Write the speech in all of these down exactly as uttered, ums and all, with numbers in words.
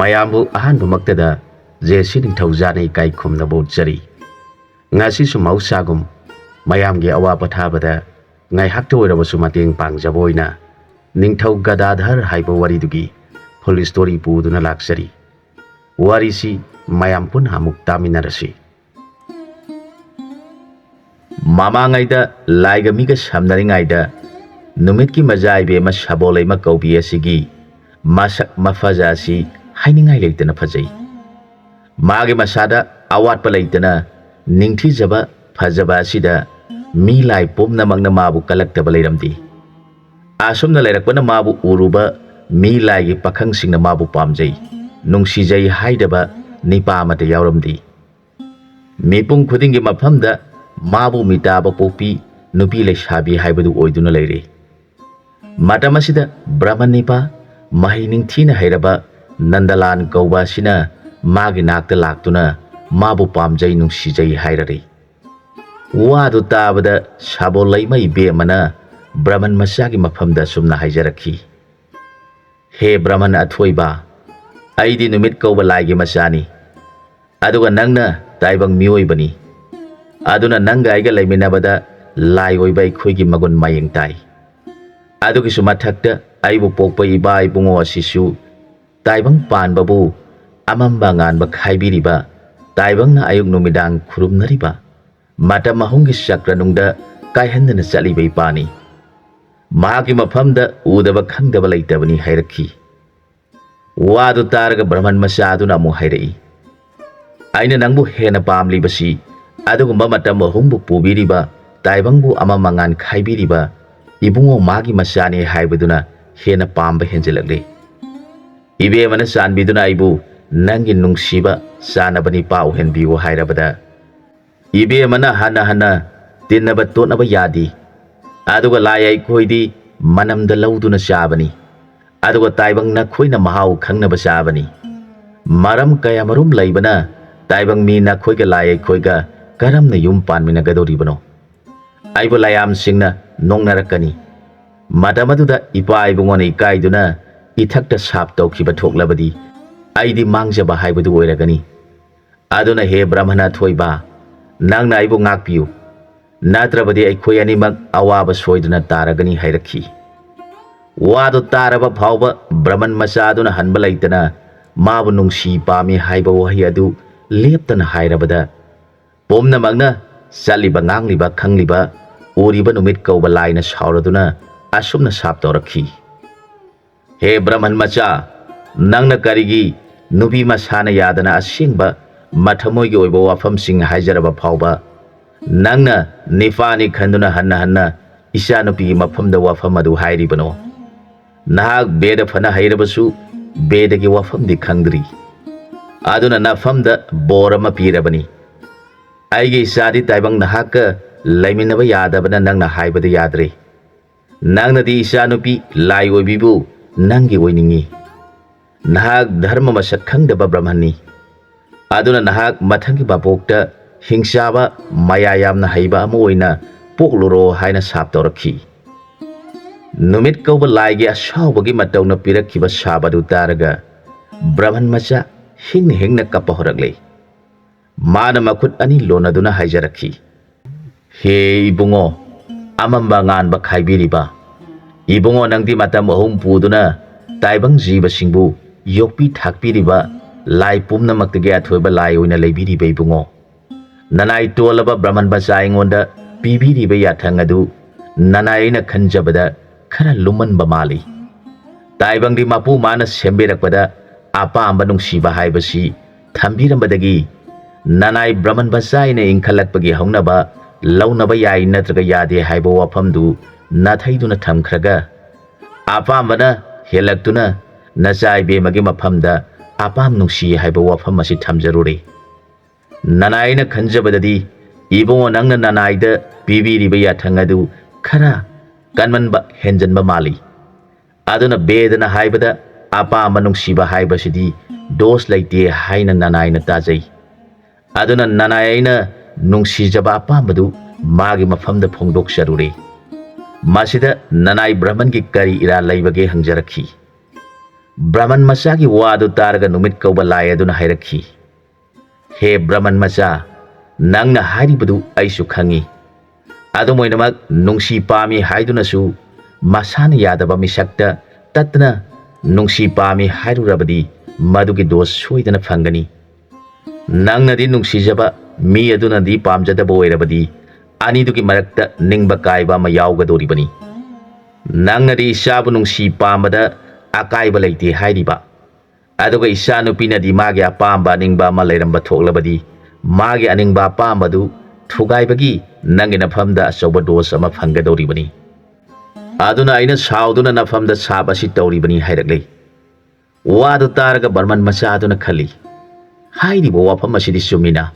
ꯃꯌꯥꯝꯕꯨ ꯑꯍꯥꯟꯕꯃꯛꯇꯗ ꯖꯦ ꯁꯤ ꯅꯤꯡꯊꯧꯖꯥꯅ ꯏꯀꯥꯏ ꯈꯨꯝꯅꯕ ꯎꯠꯆꯔꯤ꯫ ꯉꯁꯤꯁꯨ ꯃꯍꯧꯁꯥꯒꯨꯝ ꯃꯌꯥꯝꯒꯤ ꯑꯋꯥ ꯄꯣꯊꯥꯕꯗ ꯉꯥꯏꯍꯥꯛꯇ ꯑꯣꯏꯔꯕꯁꯨ ꯃꯇꯦꯡ ꯄꯥꯡꯖꯕ ꯑꯣꯏꯅ ꯅꯤꯡꯊꯧ ꯒꯗꯥꯙꯔ ꯍꯥꯏꯕ ꯋꯥꯔꯤꯗꯨꯒꯤ full story ꯄꯨꯗꯨꯅ ꯂꯥꯛꯆꯔꯤ꯫ ꯋꯥꯔꯤꯁꯤ ꯃꯌꯥꯝ ꯄꯨꯟꯅ ꯑꯃꯨꯛ ꯇꯥꯃꯤꯟꯅꯔꯁꯤ꯫ ꯃꯃꯥꯡꯉꯩꯗ ꯂꯥꯏꯒ ꯃꯤꯒ ꯁꯝꯅꯔꯤꯉꯩꯗ ꯅꯨꯃꯤꯠꯀꯤ ꯃꯖꯥ ꯏꯕꯦꯝꯃ ꯁꯕꯣꯜ ꯂꯩꯃ ꯀꯧꯕꯤ ꯑꯁꯤꯒꯤ ꯃꯁꯛ ꯃꯐꯖ ꯑꯁꯤ ꯍꯥꯏꯅꯤꯡꯉꯥꯏ ꯂꯩꯇꯅ ꯐꯖꯩ꯫ ꯃꯥꯒꯤ ꯃꯁꯥꯗ ꯑꯋꯥꯠꯄ ꯂꯩꯇꯅ ꯅꯤꯡꯊꯤꯖꯕ ꯐꯖꯕ ꯑꯁꯤꯗ ꯃꯤ ꯂꯥꯏ ꯄꯨꯝꯅꯃꯛꯅ ꯃꯥꯕꯨ ꯀꯜꯂꯛꯇꯕ ꯂꯩꯔꯝꯗꯦ꯫ ꯑꯁꯨꯝꯅ ꯂꯩꯔꯛꯄꯅ ꯃꯥꯕꯨ ꯎꯔꯨꯕ ꯃꯤ ꯂꯥꯏꯒꯤ ꯄꯥꯈꯪꯁꯤꯡꯅ ꯃꯥꯕꯨ ꯄꯥꯝꯖꯩ, ꯅꯨꯡꯁꯤꯖꯩ ꯍꯥꯏꯗꯕ ꯅꯤꯄꯥ ꯑꯃꯠꯇ ꯌꯥꯎꯔꯝꯗꯦ꯫ ꯃꯤꯄꯨꯝ ꯈꯨꯗꯤꯡꯒꯤ ꯃꯐꯝꯗ ꯃꯥꯕꯨ ꯃꯤꯇꯥꯕ ꯄꯣꯛꯄꯤ ꯅꯨꯄꯤ ꯂꯩꯁꯥꯕꯤ ꯍꯥꯏꯕꯗꯨ ꯑꯣꯏꯗꯨꯅ ꯂꯩꯔꯦ꯫ ꯃꯇꯝ ꯑꯁꯤꯗ ꯕ꯭ꯔꯍꯃꯟ ꯅꯤꯄꯥ ꯃꯍꯩ ꯅꯤꯡꯊꯤꯅ ꯍꯩꯔꯕ ꯅꯟꯗꯂꯥꯟ ꯀꯧꯕ ꯑꯁꯤꯅ ꯃꯥꯒꯤ ꯅꯥꯛꯇ ꯂꯥꯛꯇꯨꯅ ꯃꯥꯕꯨ ꯄꯥꯝꯖꯩ ꯅꯨꯡꯁꯤꯖꯩ ꯍꯥꯏꯔꯔꯤ꯫ ꯋꯥꯗꯨ ꯇꯥꯕꯗ ꯁꯥꯕꯣꯜ ꯂꯩꯃ ꯏꯕꯦꯝꯃꯅ ꯕ꯭ꯔꯍꯃꯟ ꯃꯆꯥꯒꯤ ꯃꯐꯝꯗ ꯑꯁꯨꯝꯅ ꯍꯥꯏꯖꯔꯛꯈꯤ, "ꯍꯦ ꯕ꯭ꯔꯍꯃꯟ ꯑꯊꯣꯏꯕ, ꯑꯩꯗꯤ ꯅꯨꯃꯤꯠ ꯀꯧꯕ ꯂꯥꯏꯒꯤ ꯃꯆꯥꯅꯤ, ꯑꯗꯨꯒ ꯅꯪꯅ ꯇꯥꯏꯕꯪ ꯃꯤꯑꯣꯏꯕꯅꯤ꯫ ꯑꯗꯨꯅ ꯅꯪꯒ ꯑꯩꯒ ꯂꯩꯃꯤꯟꯅꯕꯗ ꯂꯥꯏ ꯑꯣꯏꯕ ꯑꯩꯈꯣꯏꯒꯤ ꯃꯒꯨꯟ ꯃꯌꯦꯡ ꯇꯥꯏ꯫ ꯑꯗꯨꯒꯤꯁꯨ ꯃꯊꯛꯇ ꯑꯩꯕꯨ ꯄꯣꯛꯄ ꯏꯄꯥ ꯏꯕꯨꯡꯉꯣ ꯑꯁꯤꯁꯨ ꯇꯥꯏꯕꯪ ꯄꯥꯟꯕꯕꯨ ꯑꯃꯝꯕ ꯑꯉꯥꯟꯕ ꯈꯥꯏꯕꯤꯔꯤꯕ, ꯇꯥꯏꯕꯪꯅ ꯑꯌꯨꯛ ꯅꯨꯃꯤꯗꯥꯡ ꯈꯨꯔꯨꯝꯅꯔꯤꯕ, ꯃꯇꯝ ꯑꯍꯨꯝꯒꯤ ꯆꯀ꯭ꯔꯅꯨꯡꯗ ꯀꯥꯏꯍꯟꯗꯅ ꯆꯠꯂꯤꯕ ꯏꯄꯥꯅꯤ꯫ ꯃꯍꯥꯛꯀꯤ ꯃꯐꯝꯗ ꯎꯗꯕ ꯈꯪꯗꯕ ꯂꯩꯇꯕꯅꯤ" ꯍꯥꯏꯔꯛꯈꯤ꯫ ꯋꯥꯗꯨ ꯇꯥꯔꯒ ꯕ꯭ꯔꯍꯃꯟ ꯃꯆꯥ ꯑꯗꯨꯅ ꯑꯃꯨꯛ ꯍꯥꯏꯔꯛꯏ, "ꯑꯩꯅ ꯅꯪꯕꯨ ꯍꯦꯟꯅ ꯄꯥꯝꯂꯤꯕꯁꯤ ꯑꯗꯨꯒꯨꯝꯕ ꯃꯇꯝ ꯑꯍꯨꯝꯕꯨ ꯄꯨꯕꯤꯔꯤꯕ, ꯇꯥꯏꯕꯪꯕꯨ ꯑꯃꯝ ꯑꯉꯥꯟ ꯈꯥꯏꯕꯤꯔꯤꯕ ꯏꯕꯨꯡꯉꯣ ꯃꯥꯒꯤ ꯃꯆꯥꯅꯤ ꯍꯥꯏꯕꯗꯨꯅ ꯍꯦꯟꯅ ꯄꯥꯝꯕ ꯍꯦꯟꯖꯤꯜꯂꯛꯂꯤ꯫ ꯏꯕꯦꯝꯃꯅ ꯆꯥꯟꯕꯤꯗꯨꯅ ꯑꯩꯕꯨ ꯅꯪꯒꯤ ꯅꯨꯡꯁꯤꯕ ꯆꯥꯟꯅꯕ ꯅꯤꯄꯥ ꯑꯣꯏꯍꯟꯕꯤꯌꯨ" ꯍꯥꯏꯔꯕꯗ, ꯏꯕꯦꯝꯃꯅ ꯍꯟꯅ ꯍꯟꯅ ꯇꯤꯟꯅꯕ ꯇꯣꯠꯅꯕ ꯌꯥꯗꯦ꯫ ꯑꯗꯨꯒ ꯂꯥꯏ ꯑꯩꯈꯣꯏꯗꯤ ꯃꯅꯝꯗ ꯂꯧꯗꯨꯅ ꯆꯥꯕꯅꯤ꯫ ꯑꯗꯨꯒ ꯇꯥꯏꯕꯪ ꯅꯈꯣꯏꯅ ꯃꯍꯥꯎ ꯈꯪꯅꯕ ꯆꯥꯕꯅꯤ꯫ ꯃꯔꯝ ꯀꯌꯥꯃꯔꯨꯝ ꯂꯩꯕꯅ ꯇꯥꯏꯕꯪ ꯃꯤ ꯅꯈꯣꯏꯒ ꯂꯥꯏ ꯑꯩꯈꯣꯏꯒ ꯀꯔꯝꯅ ꯌꯨꯝ ꯄꯥꯟꯃꯤꯟꯅꯒꯗꯧꯔꯤꯕꯅꯣ? ꯑꯩꯕꯨ ꯂꯥꯏꯌꯥꯝꯁꯤꯡꯅ ꯅꯣꯛꯅꯔꯛꯀꯅꯤ꯫ ꯃꯇꯝ ꯑꯗꯨꯗ ꯏꯄꯥ ꯏꯕꯨꯡꯉꯣꯅ ꯏꯀꯥꯏꯗꯨꯅ ꯏꯊꯛꯇ ꯁꯥꯞ ꯇꯧꯈꯤꯕ ꯊꯣꯛꯂꯕꯗꯤ, ꯑꯩꯗꯤ ꯃꯥꯡꯖꯕ ꯍꯥꯏꯕꯗꯨ ꯑꯣꯏꯔꯒꯅꯤ꯫ ꯑꯗꯨꯅ ꯍꯦ ꯕ꯭ꯔꯍꯃꯟ ꯑꯊꯣꯏꯕ, ꯅꯪꯅ ꯑꯩꯕꯨ ꯉꯥꯛꯄꯤꯌꯨ, ꯅꯠꯇ꯭ꯔꯕꯗꯤ ꯑꯩꯈꯣꯏ ꯑꯅꯤꯃꯛ ꯑꯋꯥꯕ ꯁꯣꯏꯗꯅ ꯇꯥꯔꯒꯅꯤ ꯍꯥꯏꯔꯛꯈꯤ꯫ ꯋꯥꯗꯨ ꯇꯥꯔꯕ ꯐꯥꯎꯕ ꯕ꯭ꯔꯍꯃꯟ ꯃꯆꯥꯗꯨꯅ ꯍꯟꯕ ꯂꯩꯇꯅ ꯃꯥꯕꯨ ꯅꯨꯡꯁꯤ ꯄꯥꯝꯃꯤ ꯍꯥꯏꯕ ꯋꯥꯍꯩ ꯑꯗꯨ ꯂꯦꯞꯇꯅ ꯍꯥꯏꯔꯕꯗ ꯄꯨꯝꯅꯃꯛꯅ ꯆꯠꯂꯤꯕ, ꯉꯥꯡꯂꯤꯕ, ꯈꯪꯂꯤꯕ, ꯎꯔꯤꯕ ꯅꯨꯃꯤꯠ ꯀꯧꯕ ꯂꯥꯏꯅ ꯁꯥꯎꯔꯗꯨꯅ ꯑꯁꯨꯝꯅ ꯁꯥꯞ ꯇꯧꯔꯛꯈꯤ꯫ ꯍꯦ ꯕ꯭ꯔꯍꯃꯟ ꯃꯆꯥ, ꯅꯪꯅ ꯀꯔꯤꯒꯤ ꯅꯨꯄꯤ ꯃꯁꯥꯅ ꯌꯥꯗꯅ ꯑꯁꯦꯡꯕ ꯃꯊꯃꯣꯏꯒꯤ ꯑꯣꯏꯕ ꯋꯥꯐꯝꯁꯤꯡ ꯍꯥꯏꯖꯔꯕ ꯐꯥꯎꯕ ꯅꯪꯅ ꯅꯤꯄꯥꯅꯤ ꯈꯟꯗꯨꯅ ꯍꯟꯅ ꯍꯟꯅ ꯏꯆꯥꯅꯨꯄꯤꯒꯤ ꯃꯐꯝꯗ ꯋꯥꯐꯝ ꯑꯗꯨ ꯍꯥꯏꯔꯤꯕꯅꯣ? ꯅꯍꯥꯛ ꯕꯦꯗ ꯐꯅ ꯍꯩꯔꯕꯁꯨ ꯕꯦꯗꯒꯤ ꯋꯥꯐꯝꯗꯤ ꯈꯪꯗ꯭ꯔꯤ꯫ ꯑꯗꯨꯅ ꯅꯐꯝꯗ ꯕꯣꯔ ꯑꯃ ꯄꯤꯔꯕꯅꯤ꯫ ꯑꯩꯒꯤ ꯏꯆꯥꯗꯤ ꯇꯥꯏꯕꯪ ꯅꯍꯥꯛꯀ ꯂꯩꯃꯤꯟꯅꯕ ꯌꯥꯗꯕꯅ ꯅꯪꯅ ꯍꯥꯏꯕꯗ ꯌꯥꯗ꯭ꯔꯦ꯫ ꯅꯪꯅꯗꯤ ꯏꯆꯥꯅꯨꯄꯤ ꯂꯥꯏ ꯑꯣꯏꯕꯤꯕꯨ ꯅꯪꯒꯤ ꯑꯣꯏꯅꯤꯡꯉꯤ꯫ ꯅꯍꯥꯛ ꯙꯔꯃ ꯃꯁꯛ ꯈꯪꯗꯕ ꯕ꯭ꯔꯍꯃꯟꯅꯤ꯫ ꯑꯗꯨꯅ ꯅꯍꯥꯛ ꯃꯊꯪꯒꯤ ꯃꯄꯣꯛꯇ ꯍꯤꯡꯆꯥꯕ, ꯃꯌꯥ ꯌꯥꯝꯅ ꯍꯩꯕ ꯑꯃ ꯑꯣꯏꯅ ꯄꯣꯛꯂꯨꯔꯣ ꯍꯥꯏꯅ ꯁꯥꯞ ꯇꯧꯔꯛꯈꯤ꯫ ꯅꯨꯃꯤꯠ ꯀꯧꯕ ꯂꯥꯏꯒꯤ ꯑꯁꯥꯎꯕꯒꯤ ꯃꯇꯧꯅ ꯄꯤꯔꯛꯈꯤꯕ ꯁꯥꯞ ꯑꯗꯨ ꯇꯥꯔꯒ ꯕ꯭ꯔꯍꯃꯟ ꯃꯆꯥ ꯍꯤꯡꯅ ꯍꯤꯡꯅ ꯀꯞꯄ ꯍꯧꯔꯛꯂꯦ꯫ ꯃꯥꯅ ꯃꯈꯨꯠ ꯑꯅꯤ ꯂꯣꯟꯅꯗꯨꯅ ꯍꯥꯏꯖꯔꯛꯈꯤ, ꯍꯦ ꯏꯕꯨꯡꯉꯣ, ꯑꯃꯝꯕ ꯑꯉꯥꯟꯕ ꯈꯥꯏꯕꯤꯔꯤꯕ ꯏꯕꯨꯡꯉꯣ, ꯅꯪꯗꯤ ꯃꯇꯝ ꯑꯍꯨꯝ ꯄꯨꯗꯨꯅ ꯇꯥꯏꯕꯪ ꯖꯤꯕꯁꯤꯡꯕꯨ ꯌꯣꯛꯄꯤ ꯊꯥꯛꯄꯤꯔꯤꯕ ꯂꯥꯏ ꯄꯨꯝꯅꯃꯛꯇꯒꯤ ꯑꯊꯣꯏꯕ ꯂꯥꯏ ꯑꯣꯏꯅ ꯂꯩꯕꯤꯔꯤꯕ ꯏꯕꯨꯡꯉꯣ꯫ ꯅꯅꯥꯏ ꯇꯣꯜꯂꯕ ꯕ꯭ꯔꯍꯃꯟ ꯃꯆꯥ ꯑꯩꯉꯣꯟꯗ ꯄꯤꯕꯤꯔꯤꯕ ꯌꯥꯊꯪ ꯑꯗꯨ ꯅꯅꯥꯏ ꯑꯩꯅ ꯈꯟꯖꯕꯗ ꯈꯔ ꯂꯨꯝꯃꯟꯕ ꯃꯥꯜꯂꯤ꯫ ꯇꯥꯏꯕꯪꯗꯤ ꯃꯄꯨ ꯃꯥꯅ ꯁꯦꯝꯕꯤꯔꯛꯄꯗ ꯑꯄꯥꯝꯕ ꯅꯨꯡꯁꯤꯕ ꯍꯥꯏꯕꯁꯤ ꯊꯝꯕꯤꯔꯝꯕꯗꯒꯤ ꯅꯅꯥꯏ ꯕ꯭ꯔꯍꯃꯟ ꯃꯆꯥ ꯑꯩꯅ ꯏꯟꯈꯠꯂꯛꯄꯒꯤ ꯍꯧꯅꯕ ꯂꯧꯅꯕ ꯌꯥꯏ ꯅꯠꯇ꯭ꯔꯒ ꯌꯥꯗꯦ ꯍꯥꯏꯕ ꯋꯥꯐꯝꯗꯨ ꯅꯥꯊꯩꯗꯨꯅ ꯊꯝꯈ꯭ꯔꯒ ꯑꯄꯥꯝꯕꯅ ꯍꯦꯜꯂꯛꯇꯨꯅ ꯅꯆꯥ ꯏꯕꯦꯝꯃꯒꯤ ꯃꯐꯝꯗ ꯑꯄꯥꯝ ꯅꯨꯡꯁꯤ ꯍꯥꯏꯕ ꯋꯥꯐꯝ ꯑꯁꯤ ꯊꯝꯖꯔꯨꯔꯦ꯫ ꯅꯅꯥꯏꯅ ꯈꯟꯖꯕꯗꯗꯤ ꯏꯕꯨꯡꯉꯣ ꯅꯪꯅ ꯅꯅꯥꯏꯗ ꯄꯤꯕꯤꯔꯤꯕ ꯌꯥꯊꯪ ꯑꯗꯨ ꯈꯔ ꯀꯟꯃꯟꯕ, ꯍꯦꯟꯖꯟꯕ ꯃꯥꯜꯂꯤ꯫ ꯑꯗꯨꯅ ꯕꯦꯗꯅ ꯍꯥꯏꯕꯗ ꯑꯄꯥꯝꯕ ꯅꯨꯡꯁꯤꯕ ꯍꯥꯏꯕꯁꯤꯗꯤ ꯗꯣꯁ ꯂꯩꯇꯦ ꯍꯥꯏꯅ ꯅꯅꯥꯏꯅ ꯇꯥꯖꯩ꯫ ꯑꯗꯨꯅ ꯅꯅꯥꯏ ꯑꯩꯅ ꯅꯨꯡꯁꯤꯖꯕ ꯑꯄꯥꯝꯕꯗꯨ ꯃꯥꯒꯤ ꯃꯐꯝꯗ ꯐꯣꯡꯗꯣꯛꯆꯔꯨꯔꯦ꯫ ꯃꯁꯤꯗ ꯅꯅꯥꯏ ꯕ꯭ꯔꯍꯃꯟꯒꯤ ꯀꯔꯤ ꯏꯔꯥꯜ ꯂꯩꯕꯒꯦ ꯍꯪꯖꯔꯛꯈꯤ꯫ ꯕ꯭ꯔꯍꯃꯟ ꯃꯆꯥꯒꯤ ꯋꯥꯗꯨ ꯇꯥꯔꯒ ꯅꯨꯃꯤꯠ ꯀꯧꯕ ꯂꯥꯏ ꯑꯗꯨꯅ ꯍꯥꯏꯔꯛꯈꯤ, "ꯍꯦ ꯕ꯭ꯔꯍꯃꯟ ꯃꯆꯥ, ꯅꯪꯅ ꯍꯥꯏꯔꯤꯕꯗꯨ ꯑꯩꯁꯨ ꯈꯪꯏ꯫ ꯑꯗꯨꯝ ꯑꯣꯏꯅꯃꯛ, ꯅꯨꯡꯁꯤ ꯄꯥꯝꯃꯤ ꯍꯥꯏꯗꯨꯅꯁꯨ ꯃꯁꯥꯅ ꯌꯥꯗꯕ ꯃꯤꯁꯛꯇ ꯇꯠꯇꯅ ꯅꯨꯡꯁꯤ ꯄꯥꯝꯃꯤ ꯍꯥꯏꯔꯨꯔꯕꯗꯤ ꯃꯗꯨꯒꯤ ꯗꯣꯁ ꯁꯣꯏꯗꯅ ꯐꯪꯒꯅꯤ꯫ ꯅꯪꯅꯗꯤ ꯅꯨꯡꯁꯤꯖꯕ, ꯃꯤ ꯑꯗꯨꯅꯗꯤ ꯄꯥꯝꯖꯗꯕ ꯑꯣꯏꯔꯕꯗꯤ ꯑꯅꯤꯗꯨꯒꯤ ꯃꯔꯛꯇ ꯅꯤꯡꯕ ꯀꯥꯏꯕ ꯑꯃ ꯌꯥꯎꯒꯗꯧꯔꯤꯕꯅꯤ꯫ ꯅꯪꯅꯗꯤ ꯏꯆꯥꯕꯨ ꯅꯨꯡꯁꯤ ꯄꯥꯝꯕꯗ ꯑꯀꯥꯏꯕ ꯂꯩꯇꯦ ꯍꯥꯏꯔꯤꯕ, ꯑꯗꯨꯒ ꯏꯆꯥꯅꯨꯄꯤꯅꯗꯤ ꯃꯥꯒꯤ ꯑꯄꯥꯝꯕ ꯑꯅꯤꯡꯕ ꯑꯃ ꯂꯩꯔꯝꯕ ꯊꯣꯛꯂꯕꯗꯤ ꯃꯥꯒꯤ ꯑꯅꯤꯡꯕ ꯑꯄꯥꯝꯕꯗꯨ ꯊꯨꯒꯥꯏꯕꯒꯤ ꯅꯪꯒꯤ ꯅꯐꯝꯗ ꯑꯆꯧꯕ ꯗꯣꯁ ꯑꯃ ꯐꯪꯒꯗꯧꯔꯤꯕꯅꯤ꯫ ꯑꯗꯨꯅ ꯑꯩꯅ ꯁꯥꯎꯗꯨꯅ ꯅꯐꯝꯗ ꯁꯥꯞ ꯑꯁꯤ ꯇꯧꯔꯤꯕꯅꯤ" ꯍꯥꯏꯔꯛꯂꯦ꯫ ꯋꯥꯗꯨ ꯇꯥꯔꯒ ꯕ꯭ꯔꯍꯃꯟ ꯃꯆꯥꯗꯨꯅ ꯈꯜꯂꯤ, "ꯍꯥꯏꯔꯤꯕ ꯋꯥꯐꯝ ꯑꯁꯤꯗꯤ ꯆꯨꯝꯃꯤꯅ꯫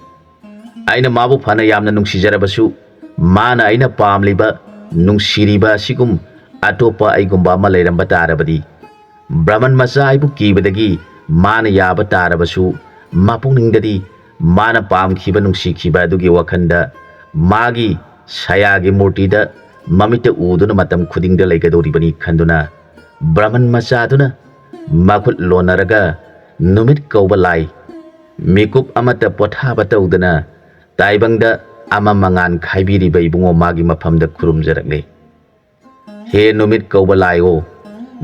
ꯑꯩꯅ ꯃꯥꯕꯨ ꯐꯅ ꯌꯥꯝꯅ ꯅꯨꯡꯁꯤꯖꯔꯕꯁꯨ, ꯃꯥꯅ ꯑꯩꯅ ꯄꯥꯝꯂꯤꯕ, ꯅꯨꯡꯁꯤꯔꯤꯕ ꯑꯁꯤꯒꯨꯝ ꯑꯇꯣꯞꯄ ꯑꯩꯒꯨꯝꯕ ꯑꯃ ꯂꯩꯔꯝꯕ ꯇꯥꯔꯕꯗꯤ, ꯕ꯭ꯔꯍꯃꯟ ꯃꯆꯥ ꯑꯩꯕꯨ ꯀꯤꯕꯗꯒꯤ ꯃꯥꯅ ꯌꯥꯕ ꯇꯥꯔꯕꯁꯨ, ꯃꯄꯨꯛꯅꯤꯡꯗꯗꯤ ꯃꯥꯅ ꯄꯥꯝꯈꯤꯕ, ꯅꯨꯡꯁꯤꯈꯤꯕ ꯑꯗꯨꯒꯤ ꯋꯥꯈꯜꯗ ꯃꯥꯒꯤ ꯁꯌꯥꯒꯤ ꯃꯨꯔꯇꯤꯗ ꯃꯃꯤꯠꯇ ꯎꯗꯨꯅ ꯃꯇꯝ ꯈꯨꯗꯤꯡꯗ ꯂꯩꯒꯗꯧꯔꯤꯕꯅꯤ" ꯈꯟꯗꯨꯅ, ꯕ꯭ꯔꯍꯃꯟ ꯃꯆꯥꯗꯨꯅ ꯃꯈꯨꯠ ꯂꯣꯟꯅꯔꯒ ꯅꯨꯃꯤꯠ ꯀꯧꯕ ꯂꯥꯏ, ꯃꯤꯀꯨꯞ ꯑꯃꯠꯇ ꯄꯣꯊꯥꯕ ꯇꯧꯗꯅ ꯇꯥꯏꯕꯪꯗ ꯑꯃ ꯃꯉꯥꯟ ꯈꯥꯏꯕꯤꯔꯤꯕ ꯏꯕꯨꯡꯉꯣ ꯃꯥꯒꯤ ꯃꯐꯝꯗ ꯈꯨꯔꯨꯝꯖꯔꯛꯂꯦ꯫ "ꯍꯦ ꯅꯨꯃꯤꯠ ꯀꯧꯕ ꯂꯥꯏꯑꯣ,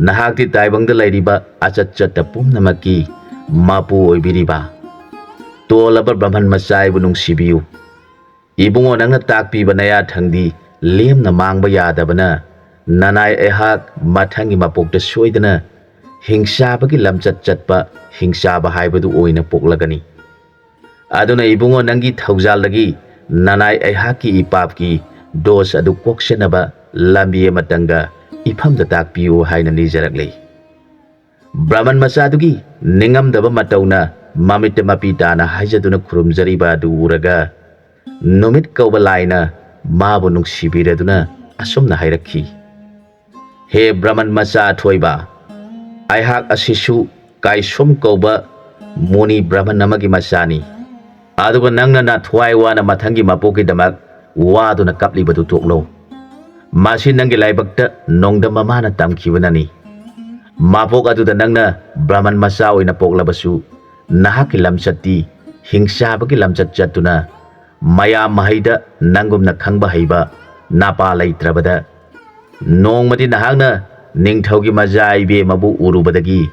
ꯅꯍꯥꯛꯇꯤ ꯇꯥꯏꯕꯪꯗ ꯂꯩꯔꯤꯕ ꯑꯆꯠ ꯆꯠꯇ ꯄꯨꯝꯅꯃꯛꯀꯤ ꯃꯄꯨ ꯑꯣꯏꯕꯤꯔꯤꯕ ꯇꯣꯜꯂꯕ ꯕ꯭ꯔꯍꯃꯟ ꯃꯆꯥ ꯑꯩꯕꯨ ꯅꯨꯡꯁꯤꯕꯤꯌꯨ꯫ ꯏꯕꯨꯡꯉꯣ, ꯅꯪꯅ ꯇꯥꯛꯄꯤꯕ ꯅꯌꯥꯊꯪꯗꯤ ꯂꯦꯝꯅ ꯃꯥꯡꯕ ꯌꯥꯗꯕꯅ, ꯅꯅꯥꯏ ꯑꯩꯍꯥꯛ ꯃꯊꯪꯒꯤ ꯃꯄꯣꯛꯇ ꯁꯣꯏꯗꯅ ꯍꯤꯡꯆꯥꯕꯒꯤ ꯂꯝꯆꯠ ꯆꯠꯄ ꯍꯤꯡꯆꯥꯕ ꯍꯥꯏꯕꯗꯨ ꯑꯣꯏꯅ ꯄꯣꯛꯂꯒꯅꯤ꯫ ꯑꯗꯨꯅ ꯏꯕꯨꯡꯉꯣ, ꯅꯪꯒꯤ ꯊꯧꯖꯥꯜꯗꯒꯤ ꯅꯅꯥꯏ ꯑꯩꯍꯥꯛꯀꯤ ꯏꯄꯥꯞꯀꯤ ꯗꯣꯁ ꯑꯗꯨ ꯀꯣꯛꯁꯟꯅꯕ ꯂꯝꯕꯤ ꯑꯃꯇꯪꯒ ꯏꯐꯝꯗ ꯇꯥꯛꯄꯤꯌꯨ" ꯍꯥꯏꯅ ꯅꯤꯖꯔꯛꯂꯤ꯫ ꯕ꯭ꯔꯍꯃꯟ ꯃꯆꯥꯗꯨꯒꯤ ꯅꯤꯡꯉꯝꯗꯕ ꯃꯇꯧꯅ ꯃꯃꯤꯠꯇ ꯃꯄꯤ ꯇꯥꯅ ꯍꯥꯏꯖꯗꯨꯅ ꯈꯨꯔꯨꯝꯖꯔꯤꯕ ꯑꯗꯨ ꯎꯔꯒ, ꯅꯨꯃꯤꯠ ꯀꯧꯕ ꯂꯥꯏꯅ ꯃꯥꯕꯨ ꯅꯨꯡꯁꯤꯕꯤꯔꯗꯨꯅ ꯑꯁꯨꯝꯅ ꯍꯥꯏꯔꯛꯈꯤ, "ꯍꯦ ꯕ꯭ꯔꯍꯃꯟ ꯃꯆꯥ ꯑꯊꯣꯏꯕ, ꯑꯩꯍꯥꯛ ꯑꯁꯤꯁꯨ ꯀꯥꯏꯁꯣꯝ ꯀꯧꯕ ꯃꯨꯅꯤ ꯕ꯭ꯔꯍꯃꯟ ꯑꯃꯒꯤ ꯃꯆꯥꯅꯤ꯫ ꯑꯗꯨꯒ ꯅꯪꯅ ꯅꯊ꯭ꯋꯥꯏ ꯋꯥꯅ ꯃꯊꯪꯒꯤ ꯃꯄꯣꯛꯀꯤꯗꯃꯛ ꯋꯥꯗꯨꯅ ꯀꯞꯂꯤꯕꯗꯨ ꯇꯣꯛꯂꯣ꯫ ꯃꯁꯤ ꯅꯪꯒꯤ ꯂꯥꯏꯕꯛꯇ ꯅꯣꯡꯗꯝ ꯃꯃꯥꯅ ꯇꯝꯈꯤꯕꯅꯅꯤ꯫ ꯃꯄꯣꯛ ꯑꯗꯨꯗ ꯅꯪꯅ ꯕ꯭ꯔꯍꯃꯟ ꯃꯆꯥ ꯑꯣꯏꯅ ꯄꯣꯛꯂꯕꯁꯨ, ꯅꯍꯥꯛꯀꯤ ꯂꯝꯆꯠꯇꯤ ꯍꯤꯡꯆꯥꯕꯒꯤ ꯂꯝꯆꯠ ꯆꯠꯇꯨꯅ, ꯃꯌꯥꯝ ꯃꯍꯩꯗ ꯅꯪꯒꯨꯝꯅ ꯈꯪꯕ ꯍꯩꯕ ꯅꯄꯥ ꯂꯩꯇ꯭ꯔꯕꯗ, ꯅꯣꯡꯃꯗꯤ ꯅꯍꯥꯛꯅ ꯅꯤꯡꯊꯧꯒꯤ ꯃꯆꯥ ꯏꯕꯦꯝꯃꯕꯨ ꯎꯔꯨꯕꯗꯒꯤ,